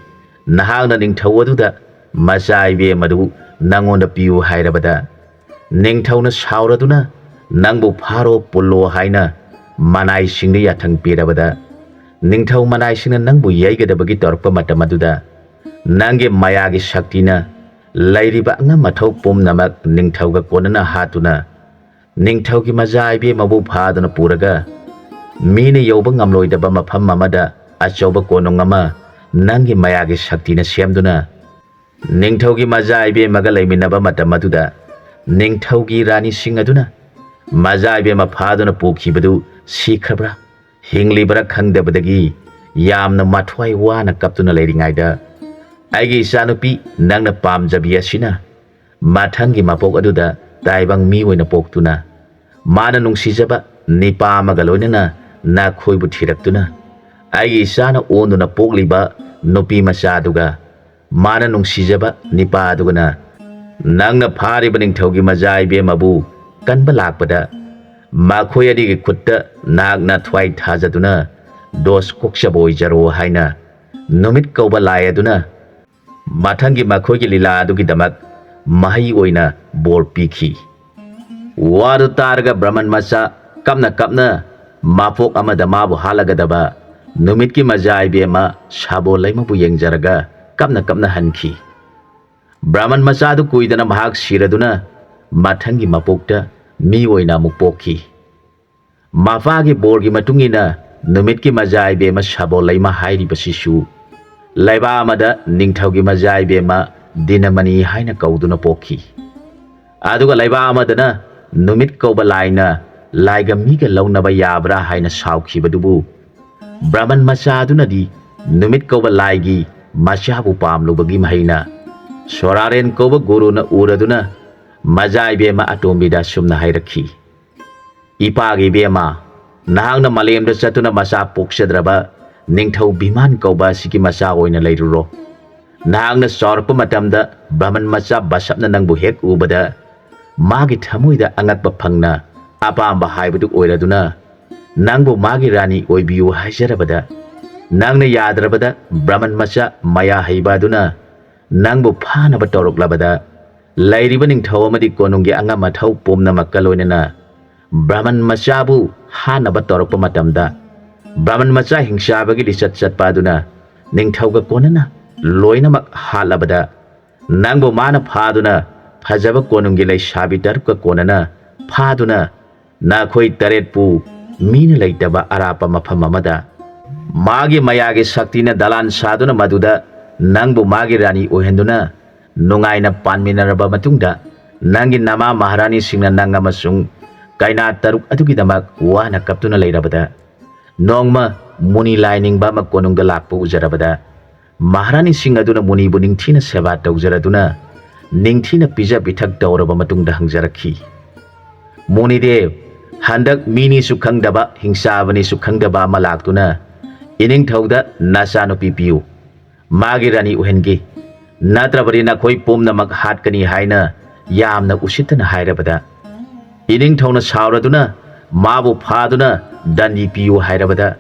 ꯅꯍꯥꯛꯅ ꯅꯤꯡꯊꯧ ꯑꯗꯨꯗ ꯃꯆꯥ ꯏꯕꯦꯝꯃꯗꯨ ꯅꯪꯉꯣꯟꯗ ꯄꯤꯌꯨ ꯍꯥꯏꯔꯕꯗ, ꯅꯤꯡꯊꯧꯅ ꯁꯥꯎꯔꯗꯨꯅ ꯅꯪꯕꯨ ꯐꯥꯔꯣ ꯄꯨꯜꯂꯣ ꯍꯥꯏꯅ ꯃꯅꯥꯏꯁꯤꯡꯗ ꯌꯥꯊꯪ ꯄꯤꯔꯕꯗ, ꯅꯤꯡꯊꯧ ꯃꯅꯥꯏꯁꯤꯡꯅ ꯅꯪꯕꯨ ꯌꯩꯒꯗꯕꯒꯤ ꯇꯧꯔꯛꯄ ꯃꯇꯝ ꯑꯗꯨꯗ, ꯅꯪꯒꯤ ꯃꯌꯥꯒꯤ ꯁꯛꯇꯤꯅ ꯂꯩꯔꯤꯕ ꯑꯉꯝ ꯑꯊꯧ ꯄꯨꯝꯅꯃꯛ ꯅꯤꯡꯊꯧꯒ ꯀꯣꯟꯅꯅ ꯍꯥꯠꯇꯨꯅ, ꯅꯤꯡꯊꯧꯒꯤ ꯃꯆꯥ ꯏꯕꯦꯝꯃꯕꯨ ꯐꯥꯗꯨꯅ ꯄꯨꯔꯒ, ꯃꯤꯅ ꯌꯧꯕ ꯉꯝꯂꯣꯏꯗꯕ ꯃꯐꯝ ꯑꯃꯗ ꯑꯆꯧꯕ ꯀꯣꯅꯨꯡ ꯑꯃ ꯅꯪꯒꯤ ꯃꯌꯥꯒꯤ ꯁꯛꯇꯤꯅ ꯁꯦꯝꯗꯨꯅ, ꯅꯤꯡꯊꯧꯒꯤ ꯃꯆꯥ ꯏꯕꯦꯝꯃꯒ ꯂꯩꯃꯤꯟꯅꯕ ꯃꯇꯝ ꯑꯗꯨꯗ, ꯅꯤꯡꯊꯧꯒꯤ ꯔꯥꯅꯤꯁꯤꯡ ꯑꯗꯨꯅ ꯃꯆꯥ ꯏꯕꯦꯝꯃ ꯐꯥꯗꯨꯅ ꯄꯨꯈꯤꯕꯗꯨ ꯁꯤꯈ꯭ꯔꯕ꯭ꯔꯥ, ꯍꯤꯡꯂꯤꯕ꯭ꯔꯥ ꯈꯪꯗꯕꯗꯒꯤ ꯌꯥꯝꯅ ꯃꯊ꯭ꯋꯥꯏ ꯋꯥꯅ ꯀꯞꯇꯨꯅ ꯂꯩꯔꯤꯉꯩꯗ, "ꯑꯩꯒꯤ ꯏꯆꯥꯅꯨꯄꯤ, ꯅꯪꯅ ꯄꯥꯝꯖꯕꯤ ꯑꯁꯤꯅ ꯃꯊꯪꯒꯤ ꯃꯄꯣꯛ ꯑꯗꯨꯗ ꯇꯥꯏꯕꯪ ꯃꯤ ꯑꯣꯏꯅ ꯄꯣꯛꯇꯨꯅ, ꯃꯥꯅ ꯅꯨꯡꯁꯤꯖꯕ ꯅꯤꯄꯥ ꯑꯃꯒ ꯂꯣꯏꯅꯅ ꯅꯈꯣꯏꯕꯨ ꯊꯤꯔꯛꯇꯨꯅ, ꯑꯩꯒꯤ ꯏꯆꯥꯅ ꯑꯣꯟꯗꯨꯅ ꯄꯣꯛꯂꯤꯕ ꯅꯨꯄꯤ ꯃꯆꯥꯗꯨꯒ, ꯃꯥꯅ ꯅꯨꯡꯁꯤꯖꯕ ꯅꯤꯄꯥ ꯑꯗꯨꯒꯅ ꯅꯪꯅ ꯐꯥꯔꯤꯕ ꯅꯤꯡꯊꯧꯒꯤ ꯃꯆꯥ ꯏꯕꯦꯝꯃꯕꯨ ꯀꯟꯕ ꯂꯥꯛꯄꯗ, ꯃꯈꯣꯏ ꯑꯅꯤꯒꯤ ꯈꯨꯠꯇ ꯅꯍꯥꯛꯅ ꯊ꯭ꯋꯥꯏ ꯊꯥꯖꯗꯨꯅ ꯗꯣꯁ ꯀꯣꯛꯆꯕ ꯑꯣꯏꯖꯔꯣ" ꯍꯥꯏꯅ ꯅꯨꯃꯤꯠ ꯀꯧꯕ ꯂꯥꯏ ꯑꯗꯨꯅ ꯃꯊꯪꯒꯤ ꯃꯈꯣꯏꯒꯤ ꯂꯤꯂꯥ ꯑꯗꯨꯒꯤꯗꯃꯛ ꯃꯍꯩ ꯑꯣꯏꯅ ꯕꯣꯔ ꯄꯤꯈꯤ꯫ ꯋꯥꯗꯨ ꯇꯥꯔꯒ ꯕ꯭ꯔꯍꯃꯟ ꯃꯆꯥ ꯀꯞꯅ ꯀꯞꯅ ꯃꯄꯣꯛ ꯑꯃꯗ ꯃꯥꯕꯨ ꯍꯥꯠꯂꯒꯗꯕ ꯅꯨꯃꯤꯠꯀꯤ ꯃꯆꯥ ꯏꯕꯦꯝꯃ ꯁꯥꯕꯣ ꯂꯩꯃꯕꯨ ꯌꯦꯡꯖꯔꯒ ꯀꯞꯅ ꯀꯞꯅ ꯍꯟꯈꯤ꯫ ꯕ꯭ꯔꯍꯃꯟ ꯃꯆꯥꯗꯨ ꯀꯨꯏꯗꯅ ꯃꯍꯥꯛ ꯁꯤꯔꯗꯨꯅ ꯃꯊꯪꯒꯤ ꯃꯄꯣꯛꯇ ꯃꯤ ꯑꯣꯏꯅ ꯑꯃꯨꯛ ꯄꯣꯛꯈꯤ꯫ ꯃꯄꯥꯒꯤ ꯕꯣꯔꯒꯤ ꯃꯇꯨꯡ ꯏꯟꯅ ꯅꯨꯃꯤꯠꯀꯤ ꯃꯆꯥ ꯏꯕꯦꯝꯃ ꯁꯥꯕꯣ ꯂꯩꯃ ꯍꯥꯏꯔꯤꯕꯁꯤꯁꯨ ꯂꯩꯕꯥꯛ ꯑꯃꯗ ꯅꯤꯡꯊꯧꯒꯤ ꯃꯆꯥ ꯏꯕꯦꯝꯃ ꯗꯤꯅꯃꯅꯤ ꯍꯥꯏꯅ ꯀꯧꯗꯨꯅ ꯄꯣꯛꯈꯤ꯫ ꯑꯗꯨꯒ ꯂꯩꯕꯥꯛ ꯑꯃꯗꯅ ꯅꯨꯃꯤꯠ ꯀꯧꯕ ꯂꯥꯏꯅ ꯂꯥꯏꯒ ꯃꯤꯒ ꯂꯧꯅꯕ ꯌꯥꯕ꯭ꯔꯥ ꯍꯥꯏꯅ ꯁꯥꯎꯈꯤꯕꯗꯨꯕꯨ, ꯕ꯭ꯔꯍꯃꯟ ꯃꯆꯥ ꯑꯗꯨꯅꯗꯤ ꯅꯨꯃꯤꯠ ꯀꯧꯕ ꯂꯥꯏꯒꯤ ꯃꯆꯥꯕꯨ ꯄꯥꯝꯂꯨꯕꯒꯤ ꯃꯍꯩꯅ ꯁꯣꯔꯥꯔꯦꯟ ꯀꯧꯕ ꯒꯨꯔꯨꯅ ꯎꯔꯗꯨꯅ ꯃꯆꯥ ꯏꯕꯦꯝꯃ ꯑꯇꯣꯝꯕꯤꯗ ꯑꯁꯨꯝꯅ ꯍꯥꯏꯔꯛꯈꯤ, "ꯏꯄꯥꯒꯤ ꯏꯕꯦꯝꯃ, ꯅꯍꯥꯛꯅ ꯃꯥꯂꯦꯝꯗ ꯆꯠꯇꯨꯅ ꯃꯆꯥ ꯄꯣꯛꯆꯗ꯭ꯔꯕ ꯅꯤꯡꯊꯧ ꯚꯤꯃꯥꯟ ꯀꯧꯕ ꯑꯁꯤꯒꯤ ꯃꯆꯥ ꯑꯣꯏꯅ ꯂꯩꯔꯨꯔꯣ꯫ ꯅꯍꯥꯛꯅ ꯆꯥꯎꯔꯛꯄ ꯃꯇꯝꯗ ꯕ꯭ꯔꯍꯃꯟ ꯃꯆꯥ ꯕꯁꯞꯅ ꯅꯪꯕꯨ ꯍꯦꯛ ꯎꯕꯗ ꯃꯥꯒꯤ ꯊꯃꯣꯏꯗ ꯑꯉꯛꯄ ꯐꯪꯅ ꯑꯄꯥꯝꯕ ꯍꯥꯏꯕꯗꯨ ꯑꯣꯏꯔꯗꯨꯅ ꯅꯪꯕꯨ ꯃꯥꯒꯤ ꯔꯥꯅꯤ ꯑꯣꯏꯕꯤꯌꯨ ꯍꯥꯏꯖꯔꯕꯗ, ꯅꯪꯅ ꯌꯥꯗ꯭ꯔꯕꯗ ꯕ꯭ꯔꯍꯃꯟ ꯃꯆꯥ ꯃꯌꯥ ꯍꯩꯕ ꯑꯗꯨꯅ ꯅꯪꯕꯨ ꯐꯥꯅꯕ ꯇꯧꯔꯛꯂꯕꯗ, ꯂꯩꯔꯤꯕ ꯅꯤꯡꯊꯧ ꯑꯃꯗꯤ ꯀꯣꯅꯨꯡꯒꯤ ꯑꯉꯝ ꯑꯊꯧ ꯄꯨꯝꯅꯃꯛꯀ ꯂꯣꯏꯅꯅ ꯕ꯭ꯔꯍꯃꯟ ꯃꯆꯥꯕꯨ ꯍꯥꯠꯅꯕ ꯇꯧꯔꯛꯄ ꯃꯇꯝꯗ, ꯕ꯭ꯔꯍꯃꯟ ꯃꯆꯥ ꯍꯤꯡꯆꯥꯕꯒꯤ ꯂꯤꯆꯠ ꯆꯠꯄ ꯑꯗꯨꯅ ꯅꯤꯡꯊꯧꯒ ꯀꯣꯟꯅꯅ ꯂꯣꯏꯅꯃꯛ ꯍꯥꯠꯂꯕꯗ, ꯅꯪꯕꯨ ꯃꯥꯅ ꯐꯥꯗꯨꯅ ꯐꯖꯕ ꯀꯣꯅꯨꯡꯒꯤ ꯂꯩꯁꯥꯕꯤ ꯇꯔꯨꯛꯀ ꯀꯣꯟꯅꯅ ꯐꯥꯗꯨꯅ ꯅꯈꯣꯏ ꯇꯔꯦꯠꯄꯨ ꯃꯤꯅ ꯂꯩꯇꯕ ꯑꯔꯥꯞꯄ ꯃꯐꯝ ꯑꯃꯗ ꯃꯥꯒꯤ ꯃꯌꯥꯒꯤ ꯁꯛꯇꯤꯅ ꯗꯂꯥꯟ ꯁꯥꯗꯨꯅ ꯃꯗꯨꯗ ꯅꯪꯕꯨ ꯃꯥꯒꯤ ꯔꯥꯅꯤ ꯑꯣꯏꯍꯟꯗꯨꯅ ꯅꯨꯡꯉꯥꯏꯅ ꯄꯥꯟꯃꯤꯟꯅꯔꯕ ꯃꯇꯨꯡꯗ, ꯅꯪꯒꯤ ꯅꯃꯥ ꯃꯍꯥꯔꯥꯅꯤꯁꯤꯡꯅ ꯅꯪ ꯑꯃꯁꯨꯡ ꯀꯩꯅꯥ ꯇꯔꯨꯛ ꯑꯗꯨꯒꯤꯗꯃꯛ ꯋꯥꯅ ꯀꯞꯇꯨꯅ ꯂꯩꯔꯕꯗ, ꯅꯣꯡꯃ ꯃꯨꯅꯤ ꯂꯥꯏꯅꯤꯡꯕ ꯑꯃ ꯀꯣꯅꯨꯡꯗ ꯂꯥꯛꯄ ꯎꯖꯔꯕꯗ, ꯃꯍꯥꯔꯥꯅꯤꯁꯤꯡ ꯑꯗꯨꯅ ꯃꯨꯅꯤꯕꯨ ꯅꯤꯡꯊꯤꯅ ꯁꯦꯕꯥ ꯇꯧꯖꯔꯗꯨꯅ ꯅꯤꯡꯊꯤꯅ ꯄꯤꯖ ꯄꯤꯊꯛ ꯇꯧꯔꯕ ꯃꯇꯨꯡꯗ ꯍꯪꯖꯔꯛꯈꯤ, "ꯃꯨꯅꯤꯗꯦꯕ, ꯍꯟꯗꯛ ꯃꯤꯅꯤꯁꯨ ꯈꯪꯗꯕ, ꯍꯤꯡꯆꯥꯕꯅꯤꯁꯨ ꯈꯪꯗꯕ ꯑꯃ ꯂꯥꯛꯇꯨꯅ ꯏꯅꯤꯡꯊꯧꯗ ꯅꯆꯥꯅꯨꯄꯤ ꯄꯤꯌꯨ, ꯃꯥꯒꯤ ꯔꯥꯅꯤ ꯑꯣꯏꯍꯟꯒꯦ, ꯅꯠꯇ꯭ꯔꯕꯗꯤ ꯅꯈꯣꯏ ꯄꯨꯝꯅꯃꯛ ꯍꯥꯠꯀꯅꯤ" ꯍꯥꯏꯅ ꯌꯥꯝꯅ ꯎꯁꯤꯠꯇꯅ ꯍꯥꯏꯔꯕꯗ, ꯏꯅꯤꯡꯊꯧꯅ ꯁꯥꯎꯔꯗꯨꯅ ꯃꯥꯕꯨ ꯐꯥꯗꯨꯅ ꯗꯟꯗꯤ ꯄꯤꯌꯨ ꯍꯥꯏꯔꯕꯗ,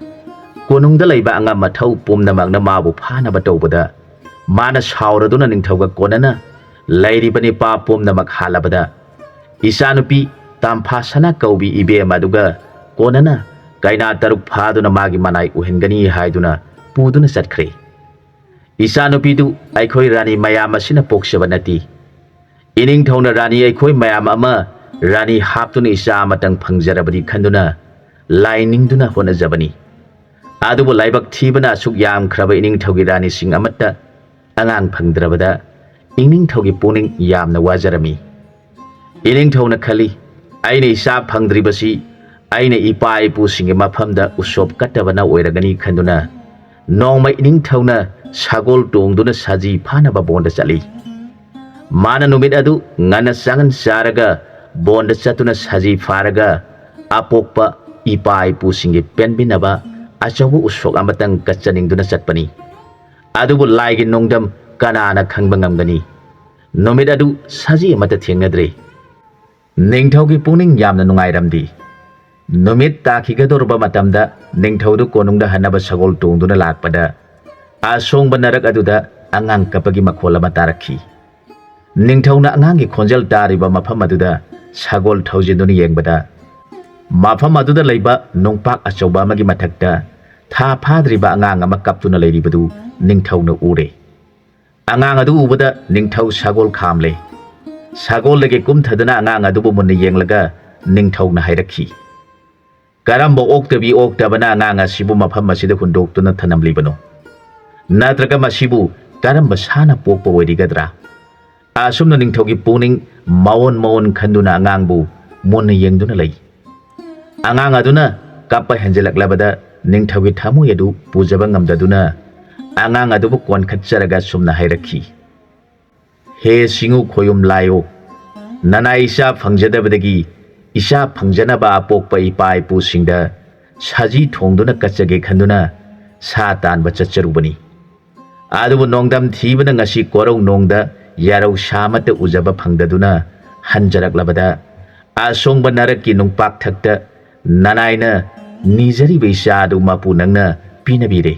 ꯀꯣꯅꯨꯡꯗ ꯂꯩꯕ ꯑꯉꯝ ꯑꯊꯧ ꯄꯨꯝꯅꯃꯛꯅ ꯃꯥꯕꯨ ꯐꯥꯅꯕ ꯇꯧꯕꯗ, ꯃꯥꯅ ꯁꯥꯎꯔꯗꯨꯅ ꯅꯤꯡꯊꯧꯒ ꯀꯣꯟꯅꯅ ꯂꯩꯔꯤꯕ ꯅꯤꯄꯥ ꯄꯨꯝꯅꯃꯛ ꯍꯥꯠꯂꯕꯗ, ꯏꯆꯥꯅꯨꯄꯤ ꯇꯥꯝꯐꯥꯁꯅꯥ ꯀꯧꯕꯤ ꯏꯕꯦꯝ ꯑꯗꯨꯒ ꯀꯣꯟꯅꯅ ꯀꯩꯅꯥ ꯇꯔꯨꯛ ꯐꯥꯗꯨꯅ ꯃꯥꯒꯤ ꯃꯅꯥꯏ ꯑꯣꯏꯍꯟꯒꯅꯤ ꯍꯥꯏꯗꯨꯅ ꯄꯨꯗꯨꯅ ꯆꯠꯈ꯭ꯔꯦ꯫ ꯏꯆꯥꯅꯨꯄꯤꯗꯨ ꯑꯩꯈꯣꯏ ꯔꯥꯅꯤ ꯃꯌꯥꯝ ꯑꯁꯤꯅ ꯄꯣꯛꯆꯕ ꯅꯠꯇꯦ꯫ ꯏꯅꯤꯡꯊꯧꯅ ꯔꯥꯅꯤ ꯑꯩꯈꯣꯏ ꯃꯌꯥꯝ ꯑꯃ ꯔꯥꯅꯤ ꯍꯥꯞꯇꯨꯅ ꯏꯆꯥ ꯑꯃꯇꯪ ꯐꯪꯖꯔꯕꯗꯤ ꯈꯟꯗꯨꯅ ꯂꯥꯏ ꯅꯤꯡꯗꯨꯅ ꯍꯣꯠꯅꯖꯕꯅꯤ꯫ ꯑꯗꯨꯕꯨ ꯂꯥꯏꯕꯛ ꯊꯤꯕꯅ ꯑꯁꯨꯛ ꯌꯥꯝꯈ꯭ꯔꯕ ꯏꯅꯤꯡꯊꯧꯒꯤ ꯔꯥꯅꯤꯁꯤꯡ ꯑꯃꯠꯇ ꯑꯉꯥꯡ ꯐꯪꯗ꯭ꯔꯕꯗ ꯏꯅꯤꯡꯊꯧꯒꯤ ꯄꯨꯛꯅꯤꯡ ꯌꯥꯝꯅ ꯋꯥꯖꯔꯝꯃꯤ꯫ ꯏꯅꯤꯡꯊꯧꯅ ꯈꯜꯂꯤ, "ꯑꯩꯅ ꯏꯆꯥ ꯐꯪꯗ꯭ꯔꯤꯕꯁꯤ ꯑꯩꯅ ꯏꯄꯥ ꯏꯄꯨꯁꯤꯡꯒꯤ ꯃꯐꯝꯗ ꯎꯁꯣꯞ ꯀꯠꯇꯕꯅ ꯑꯣꯏꯔꯒꯅꯤ" ꯈꯟꯗꯨꯅ ꯅꯣꯡꯃ ꯏꯅꯤꯡꯊꯧꯅ ꯁꯒꯣꯜ ꯇꯣꯡꯗꯨꯅ ꯁꯖꯤ ꯐꯥꯅꯕ ꯕꯣꯟꯗ ꯆꯠꯂꯤ꯫ ꯃꯥꯅ ꯅꯨꯃꯤꯠ ꯑꯗꯨ ꯉꯟꯅ ꯆꯥꯉꯟ ꯆꯥꯔꯒ ꯕꯣꯟꯗ ꯆꯠꯇꯨꯅ ꯁꯖꯤ ꯐꯥꯔꯒ ꯑꯄꯣꯛꯄ ꯏꯄꯥ ꯏꯄꯨꯁꯤꯡꯒꯤ ꯄꯦꯟꯕꯤꯅꯕ ꯑꯆꯧꯕ ꯎꯁꯣꯛ ꯑꯃꯇꯪ ꯀꯠꯆꯅꯤꯡꯗꯨꯅ ꯆꯠꯄꯅꯤ꯫ ꯑꯗꯨꯕꯨ ꯂꯥꯏꯒꯤ ꯅꯣꯡꯗꯝ ꯀꯅꯥꯅ ꯈꯪꯕ ꯉꯝꯒꯅꯤ? ꯅꯨꯃꯤꯠ ꯑꯗꯨ ꯁꯖꯤ ꯑꯃꯠꯇ ꯊꯦꯡꯅꯗ꯭ꯔꯦ꯫ ꯅꯤꯡꯊꯧꯒꯤ ꯄꯨꯛꯅꯤꯡ ꯌꯥꯝꯅ ꯅꯨꯡꯉꯥꯏꯔꯝꯗꯦ꯫ ꯅꯨꯃꯤꯠ ꯇꯥꯈꯤꯒꯗꯧꯔꯕ ꯃꯇꯝꯗ ꯅꯤꯡꯊꯧꯗꯨ ꯀꯣꯅꯨꯡꯗ ꯍꯟꯅꯕ ꯁꯒꯣꯜ ꯇꯣꯡꯗꯨꯅ ꯂꯥꯛꯄꯗ, ꯑꯁꯣꯡꯕ ꯅꯔꯛ ꯑꯗꯨꯗ ꯑꯉꯥꯡ ꯀꯞꯄꯒꯤ ꯃꯈꯣꯜ ꯑꯃ ꯇꯥꯔꯛꯈꯤ꯫ ꯅꯤꯡꯊꯧꯅ ꯑꯉꯥꯡꯒꯤ ꯈꯣꯟꯖꯦꯜ ꯇꯥꯔꯤꯕ ꯃꯐꯝ ꯑꯗꯨꯗ ꯁꯒꯣꯜ ꯊꯧꯖꯤꯟꯗꯨꯅ ꯌꯦꯡꯕꯗ, ꯃꯐꯝ ꯑꯗꯨꯗ ꯂꯩꯕ ꯅꯨꯡꯄꯥꯛ ꯑꯆꯧꯕ ꯑꯃꯒꯤ ꯃꯊꯛꯇ ꯊꯥ ꯐꯥꯗ꯭ꯔꯤꯕ ꯑꯉꯥꯡ ꯑꯃ ꯀꯞꯇꯨꯅ ꯂꯩꯔꯤꯕꯗꯨ ꯅꯤꯡꯊꯧꯅ ꯎꯔꯦ꯫ ꯑꯉꯥꯡ ꯑꯗꯨ ꯎꯕꯗ ꯅꯤꯡꯊꯧ ꯁꯒꯣꯜ ꯈꯥꯝꯂꯦ꯫ ꯁꯒꯣꯜꯗꯒꯤ ꯀꯨꯝꯊꯗꯨꯅ ꯑꯉꯥꯡ ꯑꯗꯨꯕꯨ ꯃꯨꯟꯅ ꯌꯦꯡꯂꯒ ꯅꯤꯡꯊꯧꯅ ꯍꯥꯏꯔꯛꯈꯤ, "ꯀꯔꯝꯕ ꯑꯣꯛꯇꯕꯤ ꯑꯣꯛꯇꯕꯅ ꯑꯉꯥꯡ ꯑꯁꯤꯕꯨ ꯃꯐꯝ ꯑꯁꯤꯗ ꯍꯨꯟꯗꯣꯛꯇꯨꯅ ꯊꯅꯝꯂꯤꯕꯅꯣ? ꯅꯠꯇ꯭ꯔꯒ ꯃꯁꯤꯕꯨ ꯀꯔꯝꯕ ꯁꯥꯅ ꯄꯣꯛꯄ ꯑꯣꯏꯔꯤꯒꯗ꯭ꯔꯥ?" ꯑꯁꯨꯝꯅ ꯅꯤꯡꯊꯧꯒꯤ ꯄꯨꯛꯅꯤꯡ ꯃꯑꯣꯟ ꯃꯑꯣꯟ ꯈꯟꯗꯨꯅ ꯑꯉꯥꯡꯕꯨ ꯃꯨꯟꯅ ꯌꯦꯡꯗꯨꯅ ꯂꯩ꯫ ꯑꯉꯥꯡ ꯑꯗꯨꯅ ꯀꯞꯄ ꯍꯦꯟꯖꯤꯜꯂꯛꯂꯕꯗ ꯅꯤꯡꯊꯧꯒꯤ ꯊꯃꯣꯏ ꯑꯗꯨ ꯄꯨꯖꯕ ꯉꯝꯗꯗꯨꯅ ꯑꯉꯥꯡ ꯑꯗꯨꯕꯨ ꯀꯣꯟꯈꯠꯆꯔꯒ ꯁꯨꯝꯅ ꯍꯥꯏꯔꯛꯈꯤ, "ꯍꯦ ꯁꯤꯡꯎ ꯈꯣꯌꯨꯝ ꯂꯥꯏꯑꯣ, ꯅꯅꯥꯏ ꯏꯆꯥ ꯐꯪꯖꯗꯕꯗꯒꯤ ꯏꯆꯥ ꯐꯪꯖꯅꯕ ꯑꯄꯣꯛꯄ ꯏꯄꯥ ꯏꯄꯨꯁꯤꯡꯗ ꯁꯖꯤ ꯊꯣꯡꯗꯨꯅ ꯀꯠꯆꯒꯦ ꯈꯟꯗꯨꯅ ꯁꯥ ꯇꯥꯟꯕ ꯆꯠꯆꯔꯨꯕꯅꯤ꯫ ꯑꯗꯨꯕꯨ ꯅꯣꯡꯗꯝ ꯊꯤꯕꯅ ꯉꯁꯤ ꯀꯣꯔꯧ ꯅꯣꯡꯗ ꯌꯥꯔꯧ ꯁꯥ ꯑꯃꯠꯇ ꯎꯖꯕ ꯐꯪꯗꯗꯨꯅ ꯍꯟꯖꯔꯛꯂꯕꯗ, ꯑꯁꯣꯡꯕ ꯅꯔꯛꯀꯤ ꯅꯨꯡꯄꯥꯛꯊꯛꯇ ꯅꯅꯥꯏꯅ ꯅꯤꯖꯔꯤꯕ ꯏꯆꯥ ꯑꯗꯨ ꯃꯄꯨ ꯅꯪꯅ ꯄꯤꯅꯕꯤꯔꯦ꯫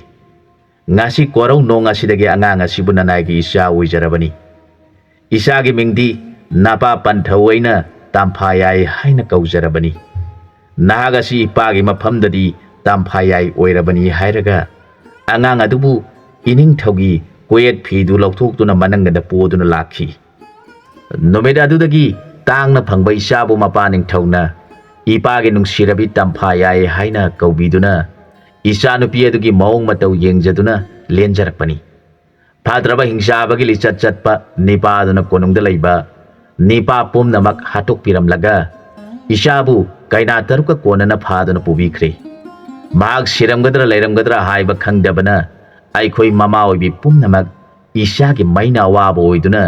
ꯉꯁꯤ ꯀꯣꯔꯧ ꯅꯣꯡ ꯑꯁꯤꯗꯒꯤ ꯑꯉꯥꯡ ꯑꯁꯤꯕꯨ ꯅꯅꯥꯏꯒꯤ ꯏꯆꯥ ꯑꯣꯏꯖꯔꯕꯅꯤ꯫ ꯏꯆꯥꯒꯤ ꯃꯤꯡꯗꯤ ꯅꯄꯥ ꯄꯟꯊꯧ ꯑꯩꯅ ꯇꯝꯐꯥ ꯌꯥꯏ ꯍꯥꯏꯅ ꯀꯧꯖꯔꯕꯅꯤ꯫ ꯅꯍꯥꯛ ꯑꯁꯤ ꯏꯄꯥꯒꯤ ꯃꯐꯝꯗꯗꯤ ꯇꯝꯐꯥ ꯌꯥꯏ ꯑꯣꯏꯔꯕꯅꯤ" ꯍꯥꯏꯔꯒ ꯑꯉꯥꯡ ꯑꯗꯨꯕꯨ ꯏꯅꯤꯡꯊꯧꯒꯤ ꯀꯣꯌꯦꯠ ꯐꯤꯗꯨ ꯂꯧꯊꯣꯛꯇꯨꯅ ꯃꯅꯪꯒꯟꯗ ꯄꯣꯗꯨꯅ ꯂꯥꯛꯈꯤ꯫ ꯅꯨꯃꯤꯠ ꯑꯗꯨꯗꯒꯤ ꯇꯥꯡꯅ ꯐꯪꯕ ꯏꯆꯥꯕꯨ ꯃꯄꯥ ꯅꯤꯡꯊꯧꯅ ꯏꯄꯥꯒꯤ ꯅꯨꯡꯁꯤꯔꯕꯤ ꯇꯝꯐꯥ ꯌꯥꯏ ꯍꯥꯏꯅ ꯀꯧꯕꯤꯗꯨꯅ ꯏꯆꯥꯅꯨꯄꯤ ꯑꯗꯨꯒꯤ ꯃꯑꯣꯡ ꯃꯇꯧ ꯌꯦꯡꯖꯗꯨꯅ ꯂꯦꯟꯖꯔꯛꯄꯅꯤ꯫ ꯐꯠꯇ꯭ꯔꯕ ꯍꯤꯡꯆꯥꯕꯒꯤ ꯂꯤꯆꯠ ꯆꯠꯄ ꯅꯤꯄꯥꯗꯨꯅ ꯀꯣꯅꯨꯡꯗ ꯂꯩꯕ ꯅꯤꯄꯥ ꯄꯨꯝꯅꯃꯛ ꯍꯥꯠꯇꯣꯛꯄꯤꯔꯝꯂꯒ ꯏꯆꯥꯕꯨ ꯀꯩꯅꯥ ꯇꯔꯨꯛꯀ ꯀꯣꯟꯅꯅ ꯐꯥꯗꯨꯅ ꯄꯨꯕꯤꯈ꯭ꯔꯦ꯫ ꯃꯍꯥꯛ ꯁꯤꯔꯝꯒꯗ꯭ꯔꯥ ꯂꯩꯔꯝꯒꯗ꯭ꯔꯥ ꯍꯥꯏꯕ ꯈꯪꯗꯕꯅ ꯑꯩꯈꯣꯏ ꯃꯃꯥ ꯑꯣꯏꯕꯤ ꯄꯨꯝꯅꯃꯛ ꯏꯆꯥꯒꯤ ꯃꯩꯅ ꯑꯋꯥꯕ ꯑꯣꯏꯗꯨꯅ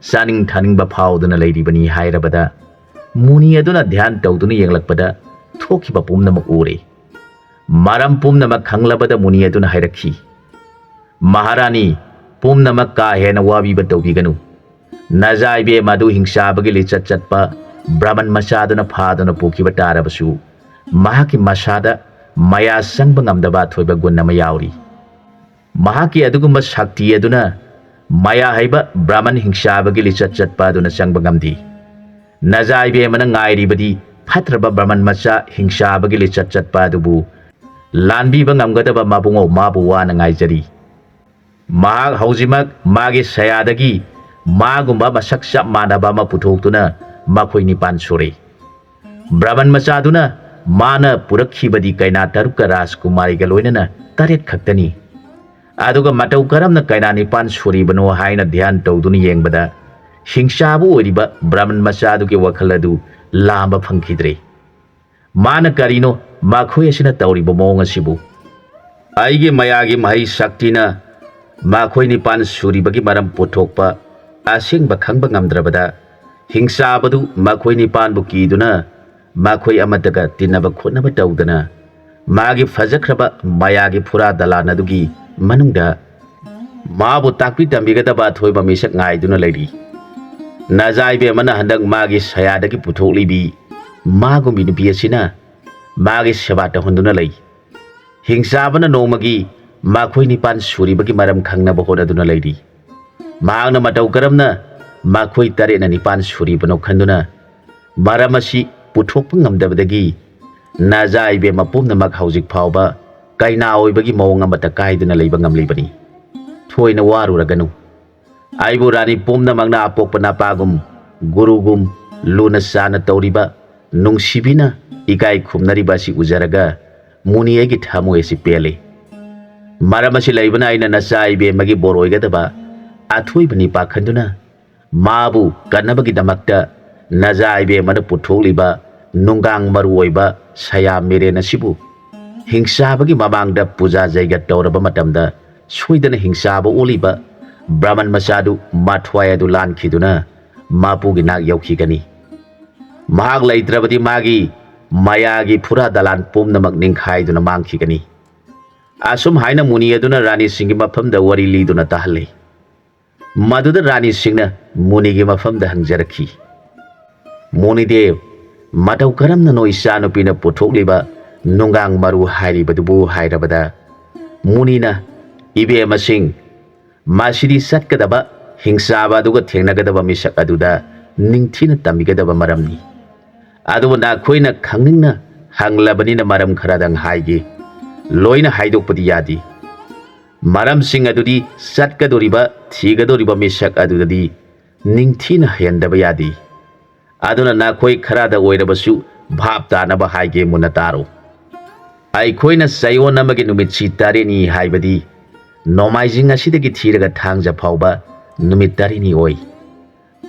ꯆꯥꯅꯤꯡ ꯊꯛꯅꯤꯡꯕ ꯐꯥꯎꯗꯅ ꯂꯩꯔꯤꯕꯅꯤ ꯍꯥꯏꯔꯕꯗ, ꯃꯨꯅꯤ ꯑꯗꯨꯅ ꯙ꯭ꯌꯥꯟ ꯇꯧꯗꯨꯅ ꯌꯦꯡꯂꯛꯄꯗ ꯊꯣꯛꯈꯤꯕ ꯄꯨꯝꯅꯃꯛ ꯎꯔꯦ꯫ ꯃꯔꯝ ꯄꯨꯝꯅꯃꯛ ꯈꯪꯂꯕꯗ ꯃꯨꯅꯤ ꯑꯗꯨꯅ ꯍꯥꯏꯔꯛꯈꯤ, "ꯃꯍꯥꯔꯥꯅꯤ, ꯄꯨꯝꯅꯃꯛ ꯀꯥ ꯍꯦꯟꯅ ꯋꯥꯕꯤꯕ ꯇꯧꯕꯤꯒꯅꯨ꯫ ꯅꯖꯥ ꯏꯕꯦꯝ ꯑꯗꯨ ꯍꯤꯡꯆꯥꯕꯒꯤ ꯂꯤꯆꯠ ꯆꯠꯄ ꯕ꯭ꯔꯥꯍꯃꯟ ꯃꯆꯥꯗꯨꯅ ꯐꯥꯗꯨꯅ ꯄꯨꯈꯤꯕ ꯇꯥꯔꯕꯁꯨ, ꯃꯍꯥꯛꯀꯤ ꯃꯁꯥꯗ ꯃꯌꯥ ꯆꯪꯕ ꯉꯝꯗꯕ ꯑꯊꯣꯏꯕ ꯒꯨꯟ ꯑꯃ ꯌꯥꯎꯔꯤ꯫ ꯃꯍꯥꯛꯀꯤ ꯑꯗꯨꯒꯨꯝꯕ ꯁꯛꯇꯤ ꯑꯗꯨꯅ ꯃꯌꯥ ꯍꯩꯕ ꯕ꯭ꯔꯥꯍꯃꯟ ꯍꯤꯡꯆꯥꯕꯒꯤ ꯂꯤꯆꯠ ꯆꯠꯄ ꯑꯗꯨꯅ ꯆꯪꯕ ꯉꯝꯗꯦ꯫ ꯅꯖꯥ ꯏꯕꯦꯝꯃꯅ ꯉꯥꯏꯔꯤꯕꯗꯤ ꯐꯠꯇ꯭ꯔꯕ ꯕ꯭ꯔꯥꯍꯃꯟ ꯃꯆꯥ ꯍꯤꯡꯆꯥꯕꯒꯤ ꯂꯤꯆꯠ ꯆꯠꯄ ꯑꯗꯨꯕꯨ ꯂꯥꯟꯕꯤꯕ ꯉꯝꯒꯗꯕ ꯃꯕꯨꯡꯉꯣ ꯃꯥꯕꯨ ꯋꯥꯅ ꯉꯥꯏꯖꯔꯤ꯫ ꯃꯍꯥꯛ ꯍꯧꯖꯤꯛꯃꯛ ꯃꯥꯒꯤ ꯁꯌꯥꯗꯒꯤ ꯃꯥꯒꯨꯝꯕ ꯃꯁꯛ ꯆꯞ ꯃꯥꯟꯅꯕ ꯑꯃ ꯄꯨꯊꯣꯛꯇꯨꯅ ꯃꯈꯣꯏ ꯅꯤꯄꯥꯟ ꯁꯨꯔꯦ꯫ ꯕ꯭ꯔꯥꯍꯃꯟ ꯃꯆꯥꯗꯨꯅ ꯃꯥꯅ ꯄꯨꯔꯛꯈꯤꯕꯗꯤ ꯀꯩꯅꯥ ꯇꯔꯨꯛꯀ ꯔꯥꯖꯀꯨꯃꯥꯔꯤꯒ ꯂꯣꯏꯅꯅ ꯇꯔꯦꯠ ꯈꯛꯇꯅꯤ꯫ ꯑꯗꯨꯒ ꯃꯇꯧ ꯀꯔꯝꯅ ꯀꯩꯅꯥ ꯅꯤꯄꯥꯟ ꯁꯨꯔꯤꯕꯅꯣ ꯍꯥꯏꯅ ꯙ꯭ꯌꯥꯟ ꯇꯧꯗꯨꯅ ꯌꯦꯡꯕꯗ, ꯍꯤꯡꯆꯥꯕ ꯑꯣꯏꯔꯤꯕ ꯕ꯭ꯔꯥꯍꯃꯟ ꯃꯆꯥꯗꯨꯒꯤ ꯋꯥꯈꯜ ꯑꯗꯨ ꯂꯥꯝꯕ ꯐꯪꯈꯤꯗ꯭ꯔꯦ꯫ ꯃꯥꯅ ꯀꯔꯤꯅꯣ ꯃꯈꯣꯏ ꯑꯁꯤꯅ ꯇꯧꯔꯤꯕ ꯃꯑꯣꯡ ꯑꯁꯤꯕꯨ? ꯑꯩꯒꯤ ꯃꯌꯥꯒꯤ ꯃꯍꯩ ꯁꯛꯇꯤꯅ ꯃꯈꯣꯏ ꯅꯤꯄꯥꯟ ꯁꯨꯔꯤꯕꯒꯤ ꯃꯔꯝ ꯄꯨꯊꯣꯛꯄ ꯑꯁꯦꯡꯕ ꯈꯪꯕ ꯉꯝꯗ꯭ꯔꯕꯗ, ꯍꯤꯡꯆꯥꯕꯗꯨ ꯃꯈꯣꯏ ꯅꯤꯄꯥꯟꯕꯨ ꯀꯤꯗꯨꯅ ꯃꯈꯣꯏ ꯑꯃꯠꯇꯒ ꯇꯤꯟꯅꯕ ꯈꯣꯠꯅꯕ ꯇꯧꯗꯅ, ꯃꯥꯒꯤ ꯐꯖꯈ꯭ꯔꯕ ꯃꯌꯥꯒꯤ ꯐꯨꯔꯥ ꯗꯂꯥꯟ ꯑꯗꯨꯒꯤ ꯃꯅꯨꯡꯗ ꯃꯥꯕꯨ ꯇꯥꯛꯄꯤ ꯇꯝꯕꯤꯒꯗꯕ ꯑꯊꯣꯏꯕ ꯃꯤꯁꯛ ꯉꯥꯏꯗꯨꯅ ꯂꯩꯔꯤ꯫ ꯅꯖꯥ ꯏꯕꯦꯝꯃꯅ ꯍꯟꯗꯛ ꯃꯥꯒꯤ ꯁꯌꯥꯗꯒꯤ ꯄꯨꯊꯣꯛꯂꯤꯕꯤ ꯃꯥꯒꯨꯝꯕꯤ ꯅꯨꯄꯤ ꯑꯁꯤꯅ ꯃꯥꯒꯤ ꯁꯦꯕꯥ ꯇꯧꯍꯟꯗꯨꯅ ꯂꯩ꯫ ꯍꯤꯡꯆꯥꯕꯅ ꯅꯣꯡꯃꯒꯤ ꯃꯈꯣꯏ ꯅꯤꯄꯥꯟ ꯁꯨꯔꯤꯕꯒꯤ ꯃꯔꯝ ꯈꯪꯅꯕ ꯍꯣꯠꯅꯗꯨꯅ ꯂꯩꯔꯤ꯫ ꯃꯍꯥꯛꯅ ꯃꯇꯧ ꯀꯔꯝꯅ ꯃꯈꯣꯏ ꯇꯔꯦꯠꯅ ꯅꯤꯄꯥꯟ ꯁꯨꯔꯤꯕꯅꯣ ꯈꯟꯗꯨꯅ ꯃꯔꯝ ꯑꯁꯤ ꯄꯨꯊꯣꯛꯄ ꯉꯝꯗꯕꯗꯒꯤ ꯅꯖꯥ ꯏꯕꯦꯝꯃ ꯄꯨꯝꯅꯃꯛ ꯍꯧꯖꯤꯛ ꯐꯥꯎꯕ ꯀꯩꯅꯥ ꯑꯣꯏꯕꯒꯤ ꯃꯑꯣꯡ ꯑꯃꯠꯇ ꯀꯥꯏꯗꯅ ꯂꯩꯕ ꯉꯝꯂꯤꯕꯅꯤ꯫ ꯊꯣꯏꯅ ꯋꯥꯔꯨꯔꯒꯅꯨ꯫ ꯑꯩꯕꯨ ꯔꯥꯅꯤ ꯄꯨꯝꯅꯃꯛꯅ ꯑꯄꯣꯛꯄ ꯅꯄꯥꯒꯨꯝ, ꯒꯨꯔꯨꯒꯨꯝ ꯂꯨꯅ ꯆꯥꯟꯅ ꯇꯧꯔꯤꯕ, ꯅꯨꯡꯁꯤꯕꯤꯅ ꯏꯀꯥꯏ ꯈꯨꯝꯅꯔꯤꯕ ꯑꯁꯤ ꯎꯖꯔꯒ ꯃꯨꯅꯤ ꯑꯩꯒꯤ ꯊꯃꯣꯏ ꯑꯁꯤ ꯄꯦꯜꯂꯤ꯫ ꯃꯔꯝ ꯑꯁꯤ ꯂꯩꯕꯅ ꯑꯩꯅ ꯅꯆꯥ ꯏꯕꯦꯝꯃꯒꯤ ꯕꯣꯔ ꯑꯣꯏꯒꯗꯕ ꯑꯊꯣꯏꯕ ꯅꯤꯄꯥ ꯈꯟꯗꯨꯅ ꯃꯥꯕꯨ ꯀꯟꯅꯕꯒꯤꯗꯃꯛꯇ ꯅꯖꯥ ꯏꯕꯦꯝꯃꯅ ꯄꯨꯊꯣꯛꯂꯤꯕ ꯅꯨꯡꯒꯥꯡ ꯃꯔꯨ ꯑꯣꯏꯕ ꯁꯌꯥ ꯃꯤꯔꯦꯟ ꯑꯁꯤꯕꯨ ꯍꯤꯡꯆꯥꯕꯒꯤ ꯃꯃꯥꯡꯗ ꯄꯨꯖꯥ ꯖꯩꯒ ꯇꯧꯔꯕ ꯃꯇꯝꯗ ꯁꯣꯏꯗꯅ ꯍꯤꯡꯆꯥꯕ ꯑꯣꯜꯂꯤꯕ ꯕ꯭ꯔꯥꯍꯃꯟ ꯃꯆꯥꯗꯨ ꯃꯊ꯭ꯋꯥꯏ ꯑꯗꯨ ꯂꯥꯟꯈꯤꯗꯨꯅ ꯃꯄꯨꯒꯤ ꯅꯥꯛ ꯌꯧꯈꯤꯒꯅꯤ꯫ ꯃꯍꯥꯛ ꯂꯩꯇ꯭ꯔꯕꯗꯤ ꯃꯥꯒꯤ ꯃꯌꯥꯒꯤ ꯐꯨꯔꯥ ꯗꯂꯥꯟ ꯄꯨꯝꯅꯃꯛ ꯅꯤꯡꯈꯥꯏꯗꯨꯅ ꯃꯥꯡꯈꯤꯒꯅꯤ꯫ ꯑꯁꯨꯝ ꯍꯥꯏꯅ ꯃꯨꯅꯤ ꯑꯗꯨꯅ ꯔꯥꯅꯤꯁꯤꯡꯒꯤ ꯃꯐꯝꯗ ꯋꯥꯔꯤ ꯂꯤꯗꯨꯅ ꯇꯥꯍꯜꯂꯤ꯫ ꯃꯗꯨꯗ ꯔꯥꯅꯤꯁꯤꯡꯅ ꯃꯨꯅꯤꯒꯤ ꯃꯐꯝꯗ ꯍꯪꯖꯔꯛꯈꯤ, "ꯃꯨꯅꯤꯗꯦꯕ, ꯃꯇꯧ ꯀꯔꯝꯅꯅꯣ ꯏꯆꯥꯅꯨꯄꯤꯅ ꯄꯨꯊꯣꯛꯂꯤꯕ ꯅꯨꯡꯒꯥꯡ ꯃꯔꯨ ꯍꯥꯏꯔꯤꯕꯗꯨꯕꯨ?" ꯍꯥꯏꯔꯕꯗ, ꯃꯨꯅꯤꯅ, "ꯏꯕꯦꯝꯃꯁꯤꯡ, ꯃꯁꯤꯗꯤ ꯆꯠꯀꯗꯕ ꯍꯤꯡꯆꯥꯕ ꯑꯗꯨꯒ ꯊꯦꯡꯅꯒꯗꯕ ꯃꯤꯁꯛ ꯑꯗꯨꯗ ꯅꯤꯡꯊꯤꯅ ꯇꯝꯕꯤꯒꯗꯕ ꯃꯔꯝꯅꯤ꯫ ꯑꯗꯨꯕꯨ ꯅꯈꯣꯏꯅ ꯈꯪꯅꯤꯡꯅ ꯍꯪꯂꯕꯅꯤꯅ ꯃꯔꯝ ꯈꯔꯗꯪ ꯍꯥꯏꯒꯦ꯫ ꯂꯣꯏꯅ ꯍꯥꯏꯗꯣꯛꯄꯗꯤ ꯌꯥꯗꯦ꯫ ꯃꯔꯝꯁꯤꯡ ꯑꯗꯨꯗꯤ ꯆꯠꯀꯗꯧꯔꯤꯕ, ꯊꯤꯒꯗꯧꯔꯤꯕ ꯃꯤꯁꯛ ꯑꯗꯨꯗꯗꯤ ꯅꯤꯡꯊꯤꯅ ꯍꯩꯍꯟꯗꯕ ꯌꯥꯗꯦ꯫ ꯑꯗꯨꯅ ꯅꯈꯣꯏ ꯈꯔꯗ ꯑꯣꯏꯔꯕꯁꯨ ꯚꯥꯞ ꯇꯥꯅꯕ ꯍꯥꯏꯒꯦ, ꯃꯨꯟꯅ ꯇꯥꯔꯣ꯫ ꯑꯩꯈꯣꯏꯅ ꯆꯌꯣꯜ ꯑꯃꯒꯤ ꯅꯨꯃꯤꯠꯁꯤ ꯇꯔꯦꯠꯅꯤ ꯍꯥꯏꯕꯗꯤ ꯅꯣꯡꯃꯥꯏꯖꯤꯡ ꯑꯁꯤꯗꯒꯤ ꯊꯤꯔꯒ ꯊꯥꯡꯖ ꯐꯥꯎꯕ ꯅꯨꯃꯤꯠ ꯇꯔꯦꯠꯅꯤ ꯑꯣꯏ꯫